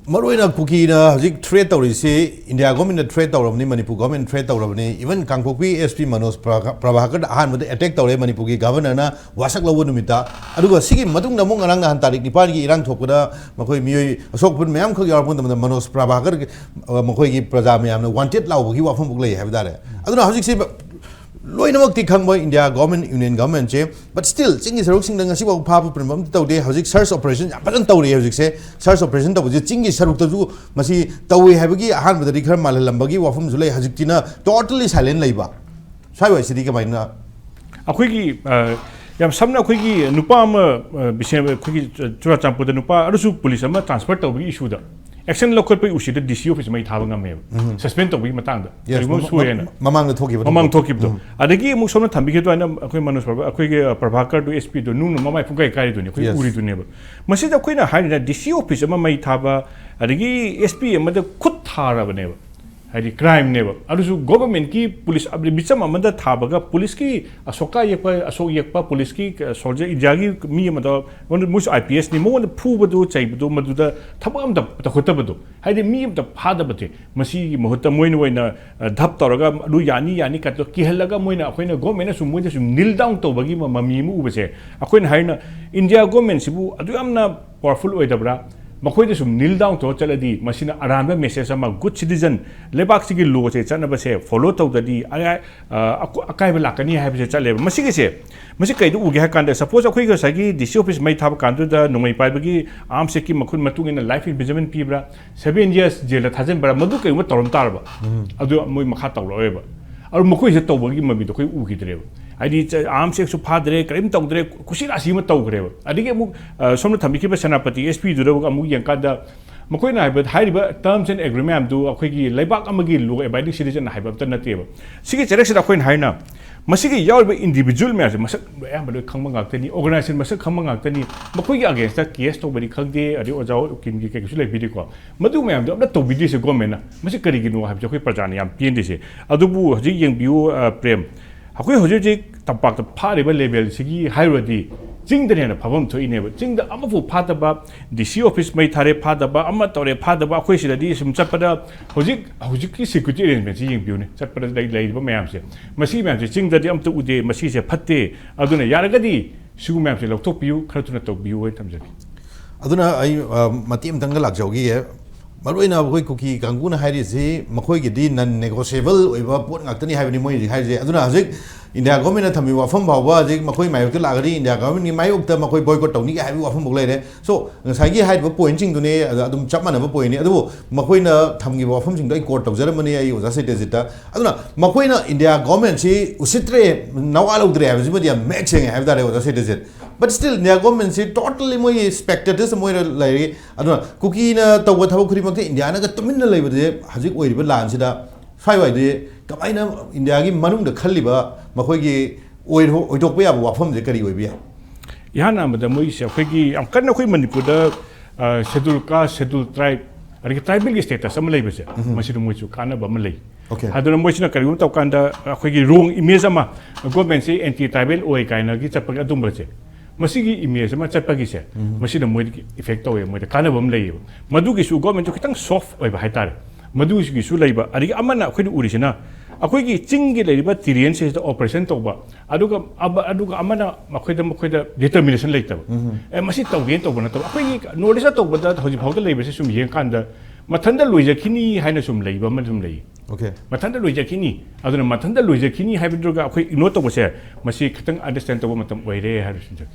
ꯃꯔꯨ ꯑꯣꯏꯅ ꯀꯨꯀꯤꯅ ꯍꯧꯖꯤꯛ threat ꯇꯧꯔꯤꯁꯤ, ꯏꯟꯗꯤꯌꯥ ꯒꯣꯔꯃꯦꯟꯅ threat ꯇꯧꯔꯕꯅꯤ, ꯃꯅꯤꯄꯨꯔ ꯒꯣꯔꯃꯦꯟꯅ threat ꯇꯧꯔꯕꯅꯤ, even ꯀꯥꯡꯄꯣꯛꯄꯤ SP ꯃꯅꯣꯖ ꯄ꯭ꯔꯚꯥ-, ꯄ꯭ꯔꯚꯥꯀꯔꯗ ꯑꯍꯥꯟꯕꯗ attack ꯇꯧꯔꯦ ꯃꯅꯤꯄꯨꯔꯒꯤ ꯒꯚꯔꯅꯔꯅ ꯋꯥꯁꯛ ꯂꯧꯕ ꯅꯨꯃꯤꯠꯇ꯫ ꯑꯗꯨꯒ ꯁꯤꯒꯤ ꯃꯇꯨꯡꯗ ꯑꯃꯨꯛ ꯉꯔꯥꯡ ꯅꯍꯥꯟ ꯇꯥꯔꯤꯛ ꯅꯤꯄꯥꯟꯒꯤ ꯏꯔꯥꯡ ꯊꯣꯛꯄꯗ ꯃꯈꯣꯏ ꯃꯤꯑꯣꯏ ꯑꯁꯣꯛ ꯑꯄꯟ ꯃꯌꯥꯝꯈꯛ ꯌꯥꯎꯔꯛꯄ ꯃꯇꯝꯗ ꯃꯅꯣꯖ ꯄ꯭ꯔꯚꯥꯀꯔ, ꯑ, ꯃꯈꯣꯏꯒꯤ ꯄ꯭ꯔꯖꯥ ꯃꯌꯥꯝꯅ wanted ꯂꯥꯎꯕꯒꯤ ꯋꯥꯐꯝ ꯂꯩ ꯍꯥꯏꯕ ꯇꯥꯔꯦ꯫ ꯑꯗꯨꯅ ꯍꯧꯖꯤꯛꯁꯤ ꯂꯣꯏꯅꯃꯛꯇꯤ ꯈꯪꯕ ꯏꯟꯗꯤꯌꯥ ꯒꯣꯔꯃꯦꯟ, ꯌꯨꯅꯤꯌꯟ ꯒꯣꯔꯃꯦꯟꯁꯦ, but still ꯆꯤꯡꯒꯤ ꯁꯔꯨꯛꯁꯤꯡꯗ ꯉꯁꯤꯐꯥꯎ ꯐꯥꯕ ꯄꯨꯅꯕ ꯑꯝꯇ ꯇꯧꯗꯦ꯫ ꯍꯧꯖꯤꯛ search operation ꯌꯥꯝ ꯐꯖꯅ ꯇꯧꯔꯤ꯫ ꯍꯧꯖꯤꯛꯁꯦ search operation ꯇꯧꯕꯁꯦ ꯆꯤꯡꯒꯤ ꯁꯔꯨꯛꯇꯁꯨ ꯃꯁꯤ ꯇꯧꯏ ꯍꯥꯏꯕꯒꯤ ꯑꯍꯥꯟꯕꯗꯗꯤ ꯈꯔ ꯃꯥꯜꯍꯜꯂꯝꯕꯒꯤ ꯋꯥꯐꯝꯁꯨ ꯂꯩ꯫ ꯍꯧꯖꯤꯛꯇꯤꯅ totally silent ꯂꯩꯕ꯫ ꯁ꯭ꯋꯥꯏꯋꯥꯏꯁꯤꯗꯤ ꯀꯃꯥꯏꯅ? ꯑꯩꯈꯣꯏꯒꯤ ꯑ, ꯌꯥꯝ ꯁꯝꯅ ꯑꯩꯈꯣꯏꯒꯤ ꯅꯨꯄꯥ ꯑꯃ, ꯑ, ꯕꯤꯁꯦꯝ-, ꯑꯩꯈꯣꯏꯒꯤ ꯆꯨꯔꯥꯆꯥꯟꯄꯨꯔꯗ ꯅꯨꯄꯥ ꯑꯗꯨꯁꯨ ꯄꯨꯂꯤꯁ ꯑꯃ transfer ꯇꯧꯕꯒꯤ issue ꯗ action ꯂꯧꯈꯠꯄꯒꯤ issue ꯗ DC office ꯃꯩ ꯊꯥꯕ ꯉꯝꯃꯦꯕ, suspend ꯇꯧꯕꯒꯤ ꯃꯇꯥꯡꯗ꯫ Yes, ꯀꯔꯤꯒꯨꯝꯕ ꯃꯃꯥꯡ-, ꯁꯣꯏ ꯍꯥꯏꯅ꯫ ꯃꯃꯥꯡꯗ ꯊꯣꯛꯈꯤꯕꯗꯣ꯫ ꯃꯃꯥꯡ ꯊꯣꯛꯈꯤꯕꯗꯣ꯫ ꯑꯗꯒꯤ ꯑꯃꯨꯛ ꯁꯣꯝꯅ ꯊꯝꯕꯤꯈꯤꯕ ꯑꯗꯨꯃꯥꯏꯅ ꯑꯩꯈꯣꯏ ꯃꯅꯣꯖ ꯄ꯭ꯔꯚꯥ-, ꯑꯩꯈꯣꯏꯒꯤ, ꯑ, ꯄ꯭ꯔꯚꯥꯀꯔꯗꯨ, SP ꯗꯣ ꯅꯨꯡꯅ ꯃꯃꯥꯏ ꯄꯨꯡꯀꯥꯏ ꯀꯥꯏꯔꯤꯗꯨꯅꯤ, ꯑꯩꯈꯣꯏ Yes. ꯎꯔꯤꯗꯨꯅꯦꯕ꯫ ꯃꯁꯤꯗ ꯑꯩꯈꯣꯏꯅ ꯍꯥꯏꯔꯤꯅ DC office ꯑꯃ ꯃꯩ ꯊꯥꯕ, ꯑꯗꯒꯤ SP ꯑꯃꯗ ꯈꯨꯠ ꯊꯥꯔꯕꯅꯦꯕ, ꯍꯥꯏꯗꯤ crime ꯅꯦꯕ꯫ ꯑꯗꯨꯁꯨ government ꯀꯤ ꯄꯨꯂꯤꯁ, ꯃꯤꯆꯝ ꯑꯃꯗ ꯊꯥꯕꯒ ꯄꯨꯂꯤꯁꯀꯤ ꯑꯁꯣꯛ ꯑꯀꯥꯏ ꯌꯦꯛꯄ, ꯑꯁꯣꯛ ꯌꯦꯛꯄ, ꯄꯨꯂꯤꯁꯀꯤ soldier, ꯏꯟꯗꯤꯌꯥꯒꯤ ꯃꯤ ꯑꯃꯗ, ꯃꯣꯏꯁꯨ IPS ꯅꯤ, ꯃꯉꯣꯟꯗ ꯐꯨꯕꯗꯨ, ꯆꯩꯕꯗꯨ, ꯃꯗꯨꯗ ꯊꯕꯛ ꯑꯝꯇ ꯇꯧꯈꯠꯇꯕꯗꯣ, ꯍꯥꯏꯗꯤ ꯃꯤ ꯑꯝꯇ ꯐꯥꯗꯕꯁꯦ, ꯃꯁꯤꯒꯤ ꯃꯍꯨꯠꯇ ꯃꯣꯏꯅ ꯑꯣꯏꯅ, ꯑ, ꯙꯞ ꯇꯧꯔꯒ ꯑꯗꯨ ꯌꯥꯅꯤ ꯌꯥꯅꯤ ꯀꯥꯏꯅ ꯀꯤꯍꯜꯂꯒ ꯃꯣꯏꯅ, ꯑꯩꯈꯣꯏꯅ government ꯅ ꯁꯨꯝ ꯃꯣꯏꯗ ꯁꯨꯝ kneel down ꯇꯧꯕꯒꯤ ꯃ-, ꯃꯃꯤ ꯑꯃ ꯎꯕꯁꯦ, ꯑꯩꯈꯣꯏꯅ ꯍꯥꯏꯅ ꯏꯟꯗꯤꯌꯥ government ꯁꯤꯕꯨ ꯑꯗꯨ ꯌꯥꯝꯅ powerful ꯑꯣꯏꯗꯕ꯭ꯔꯥ? ꯃꯈꯣꯏꯗ ꯁꯨꯝ kneel down ꯇꯧꯔ ꯆꯠꯂꯗꯤ ꯃꯁꯤꯅ ꯑꯔꯥꯟꯕ message ꯑꯃ, good citizen, ꯂꯩꯕꯥꯛꯁꯤꯒꯤ law ꯁꯦ ꯆꯠꯅꯕꯁꯦ follow ꯇꯧꯗ꯭ꯔꯗꯤ ꯑꯀꯥꯏ-, ꯑ, ꯑꯀꯨ-, ꯑꯀꯥꯏꯕ ꯂꯥꯛꯀꯅꯤ ꯍꯥꯏꯕꯁꯦ ꯆꯠꯂꯦꯕ꯫ ꯃꯁꯤꯒꯤꯁꯦ, ꯃꯁꯤ ꯀꯩꯗ ꯎꯒꯦ ꯍꯥꯏ ꯀꯥꯟꯗ, suppose ꯑꯩꯈꯣꯏꯒꯤ ꯉꯁꯥꯏꯒꯤ DC office ꯃꯩ ꯊꯥꯕ ꯀꯥꯟꯗꯨꯗ ꯅꯣꯡꯃꯩ ꯄꯥꯏꯕꯒꯤ arms act ꯀꯤ ꯃꯈꯨꯟ ꯃꯇꯨꯡ ꯏꯟꯅ life imprisonment ꯄꯤꯕ꯭ꯔꯥ, seven years jail ꯗ ꯊꯥꯖꯤꯟꯕ꯭ꯔꯥ, ꯃꯗꯨ ꯀꯩꯒꯨꯝꯕ ꯇꯧꯔꯝ ꯇꯥꯔꯕ, ꯑꯗꯨ ꯃꯣꯏ ꯃꯈꯥ ꯇꯧꯔꯛꯑꯣꯏꯕ꯫ ꯑꯗꯨ ꯃꯈꯣꯏꯁꯤꯗ ꯇꯧꯕꯒꯤ ꯃꯃꯤꯗꯣ ꯑꯩꯈꯣꯏ ꯎꯈꯤꯗ꯭ꯔꯦꯕ꯫ ꯍꯥꯏꯗꯤ, arms act ꯁꯨ ꯐꯥꯗ꯭ꯔꯦ, ꯀꯔꯤꯝ ꯇꯧꯗ꯭ꯔꯦ, ꯀꯨꯁꯤ ꯔꯥꯁꯤ ꯑꯃ ꯇꯧꯈ꯭ꯔꯦꯕ꯫ ꯑꯗꯒꯤ ꯑꯃꯨꯛ, ꯑ, ꯁꯣꯝꯅ ꯊꯝꯕꯤꯈꯤꯕ ꯁꯦꯅꯥꯄꯇꯤ SP ꯗꯨꯗ ꯑꯃꯨꯛ ꯌꯦꯡꯀꯥꯟꯗ, ꯃꯈꯣꯏꯅ ꯍꯥꯏꯕ, ꯍꯥꯏꯔꯤꯕ terms and agreement ꯃꯌꯥꯝꯗꯨ ꯑꯩꯈꯣꯏꯒꯤ ꯂꯩꯕꯥꯛ ꯑꯃꯒꯤ law abiding citizen ꯍꯥꯏꯕ ꯑꯝꯇ ꯅꯠꯇꯦꯕ꯫ ꯁꯤꯒꯤ ꯆꯩꯔꯛꯁꯤꯗ ꯑꯩꯈꯣꯏꯅ ꯍꯥꯏꯅ, ꯃꯁꯤꯒꯤ ꯌꯥꯎꯔꯤꯕ individual ꯃꯌꯥꯝꯁꯦ ꯃꯁꯛ ꯑꯌꯥꯝꯕ ꯂꯣꯏ ꯈꯪꯕ ꯉꯥꯛꯇꯅꯤ, organization ꯃꯁꯛ ꯈꯪꯕ ꯉꯥꯛꯇꯅꯤ, ꯃꯈꯣꯏꯒꯤ against ꯇ case ꯇꯧꯕꯅꯤ ꯈꯪꯗꯦ, ꯑꯗꯩ ꯑꯣꯖꯥ ꯎꯀꯤꯜꯒꯤ ꯀꯩꯀꯩꯁꯨ ꯂꯩꯕꯤꯔꯤꯀꯣ, ꯃꯗꯨ ꯃꯌꯥꯝꯗꯣ ꯑꯝꯇ ꯇꯧꯕꯤꯗ꯭ꯔꯤꯁꯦ government ꯅ꯫ ꯃꯁꯤ ꯀꯔꯤꯒꯤꯅꯣ ꯍꯥꯏꯕꯁꯦ ꯑꯩꯈꯣꯏ ꯄ꯭ꯔꯖꯥꯅ ꯌꯥꯝ ꯄꯦꯟꯗ꯭ꯔꯤꯁꯦ꯫ ꯑꯗꯨꯕꯨ ꯍꯧꯖꯤꯛ ꯌꯦꯡꯕꯤꯌꯨ, ꯑ, ꯄ꯭ꯔꯦꯝ, ꯑꯩꯈꯣꯏ ꯍꯧꯖꯤꯛ ꯍꯧꯖꯤꯛ ꯇꯝꯄꯥꯛꯇ ꯐꯥꯔꯤꯕ level ꯁꯤꯒꯤ ꯍꯥꯏꯔꯨꯔꯗꯤ ꯆꯤꯡꯗꯅ ꯍꯦꯟꯅ ꯐꯕ ꯑꯃ ꯊꯣꯛꯏꯅꯦꯕ꯫ ꯆꯤꯡꯗ ꯑꯃꯐꯥꯎ ꯐꯥꯗꯕ, DC office ꯃꯩ ꯊꯥꯔꯦ ꯐꯥꯗꯕ, ꯑꯃ ꯇꯧꯔꯦ ꯐꯥꯗꯕ, ꯑꯩꯈꯣꯏ ꯁꯤꯗꯗꯤ ꯁꯨꯝ ꯆꯠꯄꯗ ꯍꯧꯖꯤꯛ, ꯍꯧꯖꯤꯛꯀꯤ security arrangement ꯁꯤ ꯌꯦꯡꯕꯤꯌꯨꯅꯦ, ꯆꯠꯄꯗ ꯂꯩ-, ꯂꯩꯔꯤꯕ ꯃꯌꯥꯝꯁꯦ, ꯃꯁꯤ ꯃꯌꯥꯝꯁꯦ ꯆꯤꯡꯗꯗꯤ ꯑꯝꯇ ꯎꯗꯦ꯫ ꯃꯁꯤꯁꯦ ꯐꯠꯇꯦ꯫ ꯑꯗꯨꯅ ꯌꯥꯔꯒꯗꯤ ꯁꯤꯒꯨꯝꯕ ꯃꯌꯥꯝꯁꯦ ꯂꯧꯊꯣꯛꯄꯤꯌꯨ, ꯈꯔ ꯊꯨꯅ ꯇꯧꯕꯤꯌꯨ ꯍꯥꯏꯅ ꯊꯝꯖꯒꯦ꯫ ꯑꯗꯨꯅ ꯑꯩ, ꯑ, ꯃꯇꯦꯛ ꯑꯃꯇꯪꯒ ꯂꯥꯛꯆꯍꯧꯈꯤꯒꯦ꯫ ꯃꯔꯨꯑꯣꯏꯅ ꯑꯩꯈꯣꯏ ꯀꯨꯀꯤ ꯀꯥꯡꯕꯨꯅ ꯍꯥꯏꯔꯤꯁꯤ ꯃꯈꯣꯏꯒꯤꯗꯤ ꯅꯟ ꯅꯦꯒꯣꯁꯤꯌꯦꯕꯜ ꯑꯣꯏꯕ ꯄꯣꯠ ꯉꯥꯛꯇꯅꯤ ꯍꯥꯏꯕꯅꯤ ꯃꯣꯏ ꯍꯧꯖꯤꯛ ꯍꯥꯏꯔꯤꯁꯦ꯫ ꯑꯗꯨꯅ ꯍꯧꯖꯤꯛ ꯏꯟꯗꯤꯌꯥ ꯒꯣꯔꯃꯦꯟꯅ ꯊꯝꯃꯤꯕ ꯋꯥꯐꯝ ꯐꯥꯎꯕ ꯍꯧꯖꯤꯛ ꯃꯈꯣꯏ ꯃꯥꯌꯣꯛꯇ ꯂꯥꯛꯑꯒꯗꯤ ꯏꯟꯗꯤꯌꯥ ꯒꯣꯔꯃꯦꯟꯒꯤ ꯃꯥꯌꯣꯛꯇ ꯃꯈꯣꯏ ꯕꯣꯏꯀꯣꯠ ꯇꯧꯅꯤꯒ ꯍꯥꯏꯕꯒꯤ ꯋꯥꯐꯝ ꯐꯥꯎ ꯂꯩꯔꯦ꯫ ꯁꯣ ꯉꯁꯥꯏꯒꯤ ꯍꯥꯏꯔꯤꯕ ꯄꯣꯏꯟꯁꯤꯡꯗꯨꯅꯦ, ꯑꯗ ꯑꯗꯨꯝ ꯆꯞ ꯃꯥꯟꯅꯕ ꯄꯣꯏꯟꯅꯤ꯫ ꯑꯗꯨꯕꯨ ꯃꯈꯣꯏꯅ ꯊꯝꯈꯤꯕ ꯋꯥꯐꯝꯁꯤꯡꯗꯣ ꯑꯩ ꯀꯣꯠ ꯇꯧꯖꯔꯝꯕꯅꯤ ꯑꯩ ꯑꯣꯖꯥ ꯁꯇ꯭ꯌꯖꯤꯠꯇ꯫ ꯑꯗꯨꯅ ꯃꯈꯣꯏꯅ ꯏꯟꯗꯤꯌꯥ ꯒꯣꯔꯃꯦꯟꯁꯤ ꯎꯁꯤꯠꯇ꯭ꯔꯦ, ꯅꯋꯥ ꯂꯧꯗ꯭ꯔꯦ ꯍꯥꯏꯕꯁꯤꯃꯗꯤ ꯌꯥꯝ ꯃꯌꯦꯛ ꯁꯦꯡꯉꯦ ꯍꯥꯏꯕ ꯇꯥꯔꯦ ꯑꯣꯖꯥ ꯁꯇ꯭ꯌꯖꯤꯠ꯫ ꯕꯠ ꯁ꯭ꯇꯤꯜ ꯏꯟꯗꯤꯌꯥ ꯒꯣꯔꯃꯦꯟꯁꯤ ꯇꯣꯇꯜꯂꯤ ꯃꯣꯏꯒꯤ ꯁ꯭ꯄꯦꯛꯇꯦꯇꯁ ꯑꯃ ꯑꯣꯏꯅ ꯂꯩꯔꯤ꯫ ꯑꯗꯨꯅ ꯀꯨꯀꯤꯅ ꯇꯧꯕ ꯊꯕꯛ ꯈꯨꯗꯤꯡꯃꯛꯇ ꯏꯟꯗꯤꯌꯥꯅꯒ ꯇꯨꯃꯤꯟꯅ ꯂꯩꯕꯁꯦ ꯍꯧꯖꯤꯛ ꯑꯣꯏꯔꯤꯕ ꯂꯥꯟꯁꯤꯗ ꯁ꯭ꯋꯥꯏꯋꯥꯏꯗꯤ ꯀꯃꯥꯏꯅ ꯏꯟꯗꯤꯌꯥꯒꯤ ꯃꯅꯨꯡꯗ ꯈꯜꯂꯤꯕ ꯃꯈꯣꯏꯒꯤ ꯑꯣꯏꯔꯣ-, ꯑꯣꯏꯊꯣꯛꯄ ꯌꯥꯕ ꯋꯥꯐꯝꯁꯦ ꯀꯔꯤ ꯑꯣꯏꯕ ꯌꯥꯏ? ꯏꯍꯥꯟ ꯍꯥꯟꯕꯗ ꯃꯣꯏꯒꯤꯁꯦ ꯑꯩꯈꯣꯏꯒꯤ ꯌꯥꯝ ꯀꯟꯅ ꯑꯩꯈꯣꯏ ꯃꯅꯤꯄꯨꯔꯗ ꯁꯦꯗꯨꯜ ꯀꯥꯁ, ꯁꯦꯗꯨꯜ ꯇ꯭ꯔꯥꯏꯕ, ꯑꯗꯒꯤ ꯇ꯭ꯔꯥꯏꯕꯦꯜꯒꯤ ꯁ꯭ꯇꯦꯇꯁ ꯑꯃ ꯂꯩꯕꯁꯦ, ꯃꯁꯤꯗ ꯃꯣꯏꯁꯨ ꯀꯥꯟꯅꯕ ꯑꯃ ꯂꯩ꯫ Okay. ꯑꯗꯨꯅ ꯃꯣꯏꯁꯤꯅ ꯀꯔꯤꯒꯨꯝꯕ ꯇꯧꯀꯥꯟꯗ ꯑꯩꯈꯣꯏꯒꯤ ꯔꯣꯡ ꯏꯃꯦꯖ ꯑꯃ, ꯒꯣꯔꯃꯦꯟꯁꯤ ꯑꯦꯟꯇꯤ ꯇ꯭ꯔꯥꯏꯕꯦꯜ ꯑꯣꯏ ꯀꯥꯏꯅꯒꯤ ꯆꯠꯄꯒꯤ ꯑꯗꯨꯝꯕꯁꯦ, ꯃꯁꯤꯒꯤ ꯏꯃꯦꯖ ꯑꯃ ꯆꯠꯄꯒꯤꯁꯦ, ꯃꯁꯤꯅ ꯃꯣꯏꯗꯒꯤ ꯏꯐꯦꯛ ꯇꯧꯋꯦ, ꯃꯣꯏꯗ ꯀꯥꯟꯅꯕ ꯑꯃ ꯂꯩꯌꯦꯕ꯫ ꯃꯗꯨꯒꯤꯁꯨ ꯒꯣꯔꯃꯦꯟꯁꯨ ꯈꯤꯇꯪ ꯁꯣꯐ ꯑꯣꯏꯕ ꯍꯥꯏꯇꯥꯔꯦ꯫ ꯃꯗꯨꯒꯤꯁꯨ ꯂꯩꯕ꯫ ꯑꯗꯒꯤ ꯑꯃꯅ ꯑꯩꯈꯣꯏꯅ ꯎꯔꯤꯁꯤꯅ ꯑꯩꯈꯣꯏꯒꯤ ꯆꯤꯡꯒꯤ ꯂꯩꯔꯤꯕ ꯇꯤꯔꯦꯟꯁꯤꯗ ꯑꯣꯄꯔꯦꯁꯟ ꯇꯧꯕ, ꯑꯗꯨꯒ ꯑꯃ-, ꯑꯗꯨꯒ ꯑꯃꯅ ꯃꯈꯣꯏꯗ, ꯃꯈꯣꯏꯗ ꯗꯤꯇꯔꯃꯤꯅꯦꯁꯟ ꯂꯩꯇꯕ꯫ ꯑꯦ, ꯃꯁꯤ ꯇꯧꯒꯦꯅ ꯇꯧꯕ ꯅꯠꯇꯕ꯫ ꯑꯩꯈꯣꯏꯒꯤ ꯅꯣꯔꯠ ꯏꯁꯇ ꯇꯧꯕꯗ ꯍꯧꯖꯤꯛ ꯐꯥꯎꯗ ꯂꯩꯕꯁꯦ ꯁꯨꯝ ꯌꯦꯡꯀꯥꯟꯗ ꯃꯊꯟꯇ ꯂꯣꯏꯖꯈꯤꯅꯤ ꯍꯥꯏꯅ ꯁꯨꯝ ꯂꯩꯕ ꯑꯃ ꯁꯨꯝ ꯂꯩ꯫ Okay. ꯃꯊꯟꯇ ꯂꯣꯏꯖꯈꯤꯅꯤ꯫ ꯑꯗꯨꯅ ꯃꯊꯟꯇ ꯂꯣꯏꯖꯈꯤꯅꯤ ꯍꯥꯏꯕꯗꯨꯒ ꯑꯩꯈꯣꯏ ꯏꯒꯅꯣꯔ ꯇꯧꯕꯁꯦ, ꯃꯁꯤ ꯈꯤꯇꯪ ꯑꯟꯗꯔꯁ꯭ꯇꯦꯟ ꯇꯧꯕ ꯃꯇꯝ ꯑꯣꯏꯔꯦ ꯍꯥꯏꯕꯁꯤꯡꯁꯦ꯫